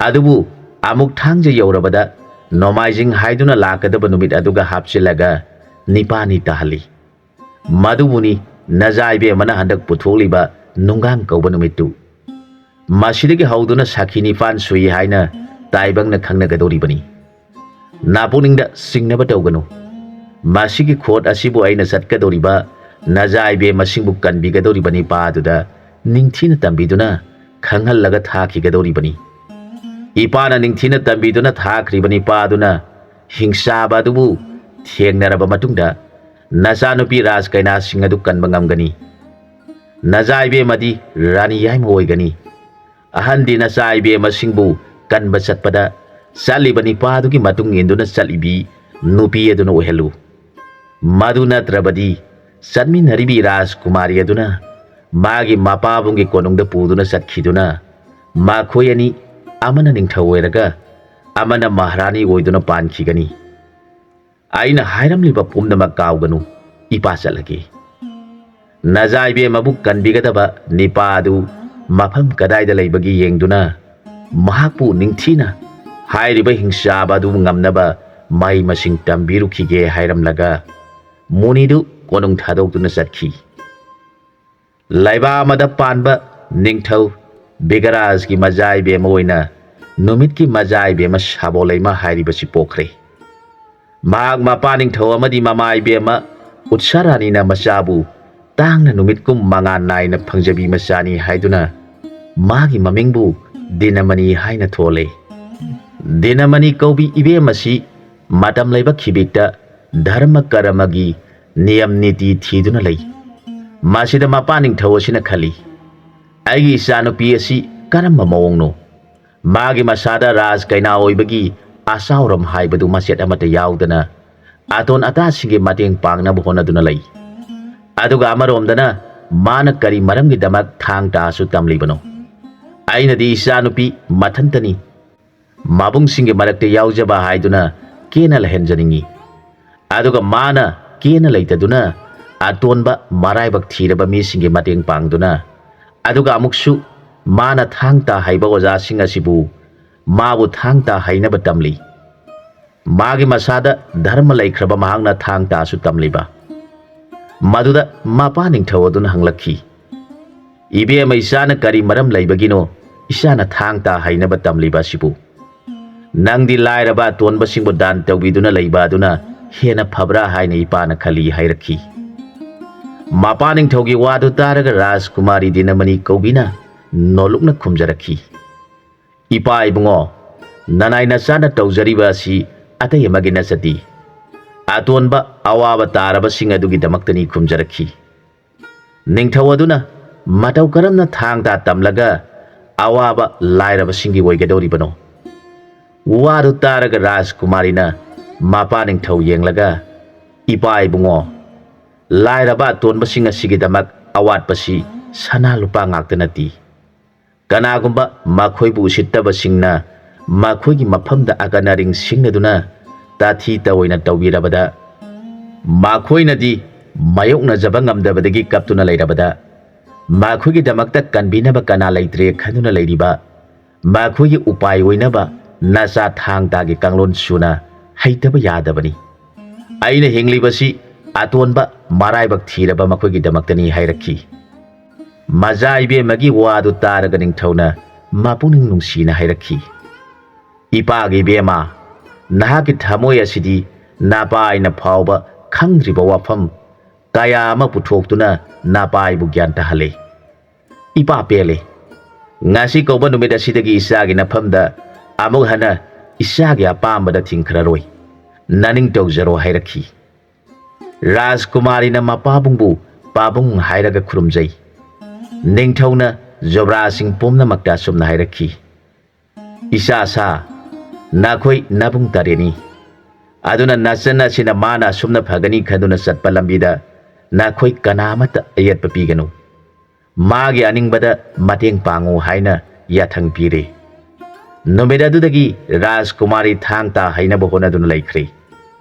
ꯑꯗꯨꯕꯨ ꯑꯃꯨꯛ ꯊꯥꯡꯖ ꯌꯧꯔꯕꯗ ꯅꯣꯡꯃꯥꯏꯖꯤꯡ ꯍꯥꯏꯗꯨꯅ ꯂꯥꯛꯀꯗꯕ ꯅꯨꯃꯤꯠ ꯑꯗꯨꯒ ꯍꯥꯞꯆꯤꯜꯂꯒ ꯅꯤꯄꯥꯜꯅꯤ ꯇꯥꯍꯜꯂꯤ꯫ ꯃꯗꯨꯕꯨꯅꯤ ꯅꯖꯥ ꯏꯕꯦꯝꯃꯅ ꯍꯟꯗꯛ ꯄꯨꯊꯣꯛꯂꯤꯕ ꯅꯨꯡꯒꯥꯡ ꯀꯧꯕ ꯅꯨꯃꯤꯠꯇꯨ꯫ ꯃꯁꯤꯗꯒꯤ ꯍꯧꯗꯨꯅ ꯁꯥꯈꯤ ꯅꯤꯄꯥꯟ ꯁꯨꯏ ꯍꯥꯏꯅ ꯇꯥꯏꯕꯪꯅ ꯈꯪꯅꯒꯗꯧꯔꯤꯕꯅꯤ꯫ ꯅꯥꯄꯨꯛꯅꯤꯡꯗ ꯆꯤꯡꯅꯕ ꯇꯧꯒꯅꯨ꯫ ꯃꯁꯤꯒꯤ ꯈꯣꯠ ꯑꯁꯤꯕꯨ ꯑꯩꯅ ꯆꯠꯀꯗꯧꯔꯤꯕ ꯅꯖꯥ ꯏꯕꯦꯝꯃꯁꯤꯡꯕꯨ ꯀꯟꯕꯤꯒꯗꯧꯔꯤꯕ ꯅꯤꯄꯥ ꯑꯗꯨꯗ ꯅꯤꯡꯊꯤꯅ ꯇꯝꯕꯤꯗꯨꯅ ꯈꯪꯍꯜꯂꯒ ꯊꯥꯈꯤꯒꯗꯧꯔꯤꯕꯅꯤ꯫ ꯏꯄꯥꯅ ꯅꯤꯡꯊꯤꯅ ꯇꯝꯕꯤꯗꯨꯅ ꯊꯥꯈ꯭ꯔꯤꯕ ꯅꯤꯄꯥ ꯑꯗꯨꯅ ꯍꯤꯡꯆꯥꯕ ꯑꯗꯨꯕꯨ ꯊꯦꯡꯅꯔꯕ ꯃꯇꯨꯡꯗ ꯅꯆꯥꯅꯨꯄꯤ ꯔꯥꯖ ꯀꯩꯅꯥꯁꯤꯡ ꯑꯗꯨ ꯀꯟꯕ ꯉꯝꯒꯅꯤ꯫ ꯅꯆꯥ ꯏꯕꯦꯝꯃꯗꯤ ꯔꯥꯅꯤ ꯌꯥꯏꯃ ꯑꯣꯏꯒꯅꯤ꯫ ꯑꯍꯟꯗꯤ ꯅꯆꯥ ꯏꯕꯦꯝꯃꯁꯤꯡꯕꯨ ꯀꯟꯕ ꯆꯠꯄꯗ ꯆꯠꯂꯤꯕ ꯅꯤꯄꯥꯗꯨꯒꯤ ꯃꯇꯨꯡ ꯏꯟꯗꯨꯅ ꯆꯠꯂꯤꯕꯤ ꯅꯨꯄꯤ ꯑꯗꯨꯅ ꯑꯣꯏꯍꯜꯂꯨ꯫ ꯃꯗꯨ ꯅꯠꯇ꯭ꯔꯕꯗꯤ ꯆꯠꯃꯤꯟꯅꯔꯤꯕꯤ ꯔꯥꯖꯀꯨꯃꯥꯔꯤ ꯑꯗꯨꯅ ꯃꯥꯒꯤ ꯃꯄꯥꯕꯨꯡꯒꯤ ꯀꯣꯅꯨꯡꯗ ꯄꯨꯗꯨꯅ ꯆꯠꯈꯤꯗꯨꯅ ꯃꯈꯣꯏ ꯑꯅꯤ ꯑꯃꯅ ꯅꯤꯡꯊꯧ ꯑꯣꯏꯔꯒ ꯑꯃꯅ ꯃꯍꯥꯔꯥꯅꯤ ꯑꯣꯏꯗꯨꯅ ꯄꯥꯟꯈꯤꯒꯅꯤ꯫ ꯑꯩꯅ ꯍꯥꯏꯔꯝꯂꯤꯕ ꯄꯨꯝꯅꯃꯛ ꯀꯥꯎꯒꯅꯨ, ꯏꯄꯥ ꯆꯠꯂꯒꯦ꯫ ꯅꯖꯥ ꯏꯕꯦꯝꯃꯕꯨ ꯀꯟꯕꯤꯒꯗꯕ ꯅꯤꯄꯥ ꯑꯗꯨ ꯃꯐꯝ ꯀꯗꯥꯏꯗ ꯂꯩꯕꯒꯦ ꯌꯦꯡꯗꯨꯅ ꯃꯍꯥꯛꯄꯨ ꯅꯤꯡꯊꯤꯅ ꯍꯥꯏꯔꯤꯕ ꯍꯤꯡꯆꯥꯕ ꯑꯗꯨ ꯉꯝꯅꯕ ꯃꯍꯩ ꯃꯁꯤꯡ ꯇꯝꯕꯤꯔꯨꯈꯤꯒꯦ ꯍꯥꯏꯔꯝꯂꯒ ꯃꯨꯅꯤꯗꯨ ꯀꯣꯅꯨꯡ ꯊꯥꯗꯣꯛꯇꯨꯅ ꯆꯠꯈꯤ꯫ ꯂꯩꯕꯥꯛ ꯑꯃꯗ ꯄꯥꯟꯕ ꯅꯤꯡꯊꯧ ꯕꯤꯒꯔꯥꯖꯒꯤ ꯃꯖꯥ ꯏꯕꯦꯝꯃ ꯑꯣꯏꯅ ꯅꯨꯃꯤꯠꯀꯤ ꯃꯖꯥ ꯏꯕꯦꯝꯃ ꯁꯥꯕꯣꯂꯩꯃ ꯍꯥꯏꯔꯤꯕꯁꯤ ꯄꯣꯛꯈ꯭ꯔꯦ꯫ ꯃꯍꯥꯛ ꯃꯄꯥ ꯅꯤꯡꯊꯧ ꯑꯃꯗꯤ ꯃꯃꯥ ꯏꯕꯦꯝꯃ ꯎꯠꯁꯥꯔꯥꯅꯤꯅ ꯃꯆꯥꯕꯨ ꯇꯥꯡꯅ ꯅꯨꯃꯤꯠ ꯀꯨꯝ ꯃꯉꯥ ꯅꯥꯏꯅ ꯐꯪꯖꯕꯤ ꯃꯆꯥꯅꯤ ꯍꯥꯏꯗꯨꯅ ꯃꯥꯒꯤ ꯃꯃꯤꯡꯕꯨ ꯗꯤꯅꯃꯅꯤ ꯍꯥꯏꯅ ꯊꯣꯜꯂꯦ꯫ ꯗꯤꯅꯃꯅꯤ ꯀꯧꯕꯤ ꯏꯕꯦꯝ ꯑꯁꯤ ꯃꯇꯝ ꯂꯩꯕ ꯈꯤꯕꯤꯛꯇ ꯙꯔꯃ ꯀꯔꯃꯒꯤ ꯅꯤꯌꯝ ꯅꯤꯇꯤ ꯊꯤꯗꯨꯅ ꯂꯩ꯫ ꯃꯁꯤꯗ ꯃꯄꯥ ꯅꯤꯡꯊꯧ ꯑꯁꯤꯅ ꯈꯜꯂꯤ, "ꯑꯩꯒꯤ ꯏꯆꯥꯅꯨꯄꯤ ꯑꯁꯤ ꯀꯔꯝꯕ ꯃꯑꯣꯡꯅꯣ? ꯃꯥꯒꯤ ꯃꯁꯥꯗ ꯔꯥꯖ ꯀꯩꯅꯥ ꯑꯣꯏꯕꯒꯤ ꯑꯆꯥꯎꯔꯝ ꯍꯥꯏꯕꯗꯨ ꯃꯆꯦꯠ ꯑꯃꯠꯇ ꯌꯥꯎꯗꯅ ꯑꯇꯣꯟ ꯑꯇꯥꯁꯤꯡꯒꯤ ꯃꯇꯦꯡ ꯄꯥꯡꯅꯕ ꯍꯣꯠꯅꯗꯨꯅ ꯂꯩ꯫ ꯑꯗꯨꯒ ꯑꯃꯔꯣꯝꯗꯅ ꯃꯥꯅ ꯀꯔꯤ ꯃꯔꯝꯒꯤꯗꯃꯛ ꯊꯥꯡ ꯇꯥꯁꯨ ꯇꯝꯂꯤꯕꯅꯣ? ꯑꯩꯅꯗꯤ ꯏꯆꯥꯅꯨꯄꯤ ꯃꯊꯟꯇꯅꯤ, ꯃꯕꯨꯡꯁꯤꯡꯒꯤ ꯃꯔꯛꯇ ꯌꯥꯎꯖꯕ ꯍꯥꯏꯗꯨꯅ ꯀꯦꯅ ꯂꯩꯍꯟꯖꯅꯤꯡꯏ꯫ ꯑꯗꯨꯒ ꯃꯥꯅ ꯀꯦꯅ ꯂꯩꯇꯗꯨꯅ ꯑꯇꯣꯟꯕ ꯃꯔꯥꯏꯕꯛ ꯊꯤꯔꯕ ꯃꯤꯁꯤꯡꯒꯤ ꯃꯇꯦꯡ ꯄꯥꯡꯗꯨꯅ, ꯑꯗꯨꯒ ꯑꯃꯨꯛꯁꯨ ꯃꯥꯅ ꯊꯥꯡ ꯇꯥ ꯍꯩꯕ ꯑꯣꯖꯥꯁꯤꯡ ꯑꯁꯤꯕꯨ ꯃꯥꯕꯨ ꯊꯥꯡ ꯇꯥ ꯍꯩꯅꯕ ꯇꯝꯂꯤ꯫ ꯃꯥꯒꯤ ꯃꯁꯥꯗ ꯙꯔꯃ ꯂꯩꯈ꯭ꯔꯕ ꯃꯍꯥꯛꯅ ꯊꯥꯡ ꯇꯥꯁꯨ ꯇꯝꯂꯤꯕ?" ꯃꯗꯨꯗ ꯃꯄꯥ ꯅꯤꯡꯊꯧ ꯑꯗꯨꯅ ꯍꯪꯂꯛꯈꯤ, "ꯏꯕꯦꯝꯃ, ꯏꯆꯥꯅ ꯀꯔꯤ ꯃꯔꯝ ꯂꯩꯕꯒꯤꯅꯣ ꯏꯆꯥꯅ ꯊꯥꯡ ꯇꯥ ꯍꯩꯅꯕ ꯇꯝꯂꯤꯕ ꯑꯁꯤꯕꯨ? ꯅꯪꯗꯤ ꯂꯥꯏꯔꯕ ꯑꯇꯣꯟꯕꯁꯤꯡꯕꯨ ꯗꯥꯟ ꯇꯧꯕꯤꯗꯨꯅ ꯂꯩꯕ ꯑꯗꯨꯅ ꯍꯦꯟꯅ ꯐꯕ꯭ꯔꯥ ꯍꯥꯏꯅ ꯏꯄꯥꯅ ꯈꯜꯂꯤ" ꯍꯥꯏꯔꯛꯈꯤ꯫ ꯃꯄꯥ ꯅꯤꯡꯊꯧꯒꯤ ꯋꯥꯗꯨ ꯇꯥꯔꯒ ꯔꯥꯖꯀꯨꯃꯥꯔꯤ ꯗꯤꯅꯃꯅꯤ ꯀꯧꯕꯤꯅ ꯅꯣꯂꯨꯛꯅ ꯈꯨꯝꯖꯔꯛꯈꯤ, "ꯏꯄꯥ ꯏꯕꯨꯡꯉꯣ, ꯅꯅꯥꯏ ꯅꯆꯥꯅ ꯇꯧꯖꯔꯤꯕ ꯑꯁꯤ ꯑꯇꯩ ꯑꯃꯒꯤ ꯅꯠꯆꯗꯦ꯫ ꯑꯇꯣꯟꯕ ꯑꯋꯥꯕ ꯇꯥꯔꯕꯁꯤꯡ ꯑꯗꯨꯒꯤꯗꯃꯛꯇꯅꯤ" ꯈꯨꯝꯖꯔꯛꯈꯤ꯫ ꯅꯤꯡꯊꯧ ꯑꯗꯨꯅ ꯃꯇꯧ ꯀꯔꯝꯅ ꯊꯥꯡ ꯇꯥ ꯇꯝꯂꯒ ꯑꯋꯥꯕ ꯂꯥꯏꯔꯕꯁꯤꯡꯒꯤ ꯑꯣꯏꯒꯗꯧꯔꯤꯕꯅꯣ? ꯋꯥꯗꯨ ꯇꯥꯔꯒ ꯔꯥꯖꯀꯨꯃꯥꯔꯤꯅ ꯃꯄꯥ ꯅꯤꯡꯊꯧ ꯌꯦꯡꯂꯒ, "ꯏꯄꯥ ꯏꯕꯨꯡꯉꯣ, ꯂꯥꯏꯔꯕ ꯑꯇꯣꯟꯕꯁꯤꯡ ꯑꯁꯤꯒꯤꯗꯃꯛ ꯑꯋꯥꯠꯄꯁꯤ ꯁꯅꯥ ꯂꯨꯄꯥ ꯉꯥꯛꯇ ꯅꯠꯇꯦ꯫ ꯀꯅꯥꯒꯨꯝꯕ ꯃꯈꯣꯏꯕꯨ ꯎꯁꯤꯠꯇꯕꯁꯤꯡꯅ ꯃꯈꯣꯏꯒꯤ ꯃꯐꯝꯗ ꯑꯀꯟ ꯑꯔꯤꯡ ꯁꯤꯡꯅꯗꯨꯅ ꯇꯥꯊꯤ ꯇꯑꯣꯏꯅ ꯇꯧꯕꯤꯔꯕꯗ, ꯃꯈꯣꯏꯅꯗꯤ ꯃꯥꯌꯣꯛꯅꯖꯕ ꯉꯝꯗꯕꯗꯒꯤ ꯀꯞꯇꯨꯅ ꯂꯩꯔꯕꯗ, ꯃꯈꯣꯏꯒꯤꯗꯃꯛꯇ ꯀꯟꯕꯤꯅꯕ ꯀꯅꯥ ꯂꯩꯇ꯭ꯔꯦ ꯈꯟꯗꯨꯅ ꯂꯩꯔꯤꯕ ꯃꯈꯣꯏꯒꯤ ꯎꯄꯥꯏ ꯑꯣꯏꯅꯕ ꯅꯆꯥ ꯊꯥꯡ ꯇꯥꯒꯤ ꯀꯥꯡꯂꯣꯟ ꯁꯨꯅ ꯍꯩꯇꯕ ꯌꯥꯗꯕꯅꯤ꯫ ꯑꯩꯅ ꯍꯤꯡꯂꯤꯕꯁꯤ ꯑꯇꯣꯟꯕ ꯃꯔꯥꯏꯕꯛ ꯊꯤꯔꯕ ꯃꯈꯣꯏꯒꯤꯗꯃꯛꯇꯅꯤ" ꯍꯥꯏꯔꯛꯈꯤ꯫ ꯃꯆꯥ ꯏꯕꯦꯝꯃꯒꯤ ꯋꯥꯗꯨ ꯇꯥꯔꯒ ꯅꯤꯡꯊꯧꯅ ꯃꯄꯨꯛꯅꯤꯡ ꯅꯨꯡꯁꯤꯅ ꯍꯥꯏꯔꯛꯈꯤ, "ꯏꯄꯥꯒꯤ ꯏꯕꯦꯝꯃ, ꯅꯍꯥꯛꯀꯤ ꯊꯃꯣꯏ ꯑꯁꯤꯗꯤ ꯅꯄꯥꯏꯅ ꯐꯥꯎꯕ ꯈꯪꯗ꯭ꯔꯤꯕ ꯋꯥꯐꯝ ꯀꯌꯥ ꯑꯃ ꯄꯨꯊꯣꯛꯇꯨꯅ ꯅꯄꯥꯏꯕꯨ ꯒ꯭ꯌꯥꯟ ꯇꯥꯍꯜꯂꯦ꯫ ꯏꯄꯥ ꯄꯦꯜꯂꯦ꯫ ꯉꯁꯤ ꯀꯧꯕ ꯅꯨꯃꯤꯠ ꯑꯁꯤꯗꯒꯤ ꯏꯆꯥꯒꯤ ꯅꯐꯝꯗ ꯑꯃꯨꯛ ꯍꯟꯅ ꯏꯆꯥꯒꯤ ꯑꯄꯥꯝꯕꯗ ꯊꯤꯡꯈ꯭ꯔꯔꯣꯏ꯫ ꯅꯅꯤꯡ ꯇꯧꯖꯔꯣ ꯍꯥꯏꯔꯛꯈꯤ꯫ ꯔꯥꯖꯀꯨꯃꯥꯔꯤꯅ ꯃꯄꯥꯕꯨꯡꯕꯨ ꯄꯥꯕꯨꯡ ꯍꯥꯏꯔꯒ ꯈꯨꯔꯨꯝꯖꯩ꯫ ꯅꯤꯡꯊꯧꯅ ꯖꯨꯕ꯭ꯔꯥꯖꯁꯤꯡ ꯄꯨꯝꯅꯃꯛꯇ ꯑꯁꯨꯝꯅ ꯍꯥꯏꯔꯛꯈꯤ, "ꯏꯆꯥ ꯁꯥ, ꯅꯈꯣꯏ ꯅꯕꯨꯡ ꯇꯔꯦꯠꯅꯤ꯫ ꯑꯗꯨꯅ ꯅꯆꯟ ꯑꯁꯤꯅ ꯃꯥꯅ ꯑꯁꯨꯝꯅ ꯐꯒꯅꯤ ꯈꯟꯗꯨꯅ ꯆꯠꯄ ꯂꯝꯕꯤꯗ ꯅꯈꯣꯏ ꯀꯅꯥ ꯑꯃꯠꯇ ꯑꯌꯦꯠꯄ ꯄꯤꯒꯅꯨ꯫ ꯃꯥꯒꯤ ꯑꯅꯤꯡꯕꯗ ꯃꯇꯦꯡ ꯄꯥꯡꯉꯨ" ꯍꯥꯏꯅ ꯌꯥꯊꯪ ꯄꯤꯔꯦ꯫ ꯅꯨꯃꯤꯠ ꯑꯗꯨꯗꯒꯤ ꯔꯥꯖꯀꯨꯃꯥꯔꯤ ꯊꯥꯡ ꯇꯥ ꯍꯩꯅꯕ ꯍꯣꯠꯅꯗꯨꯅ ꯂꯩꯈ꯭ꯔꯦ꯫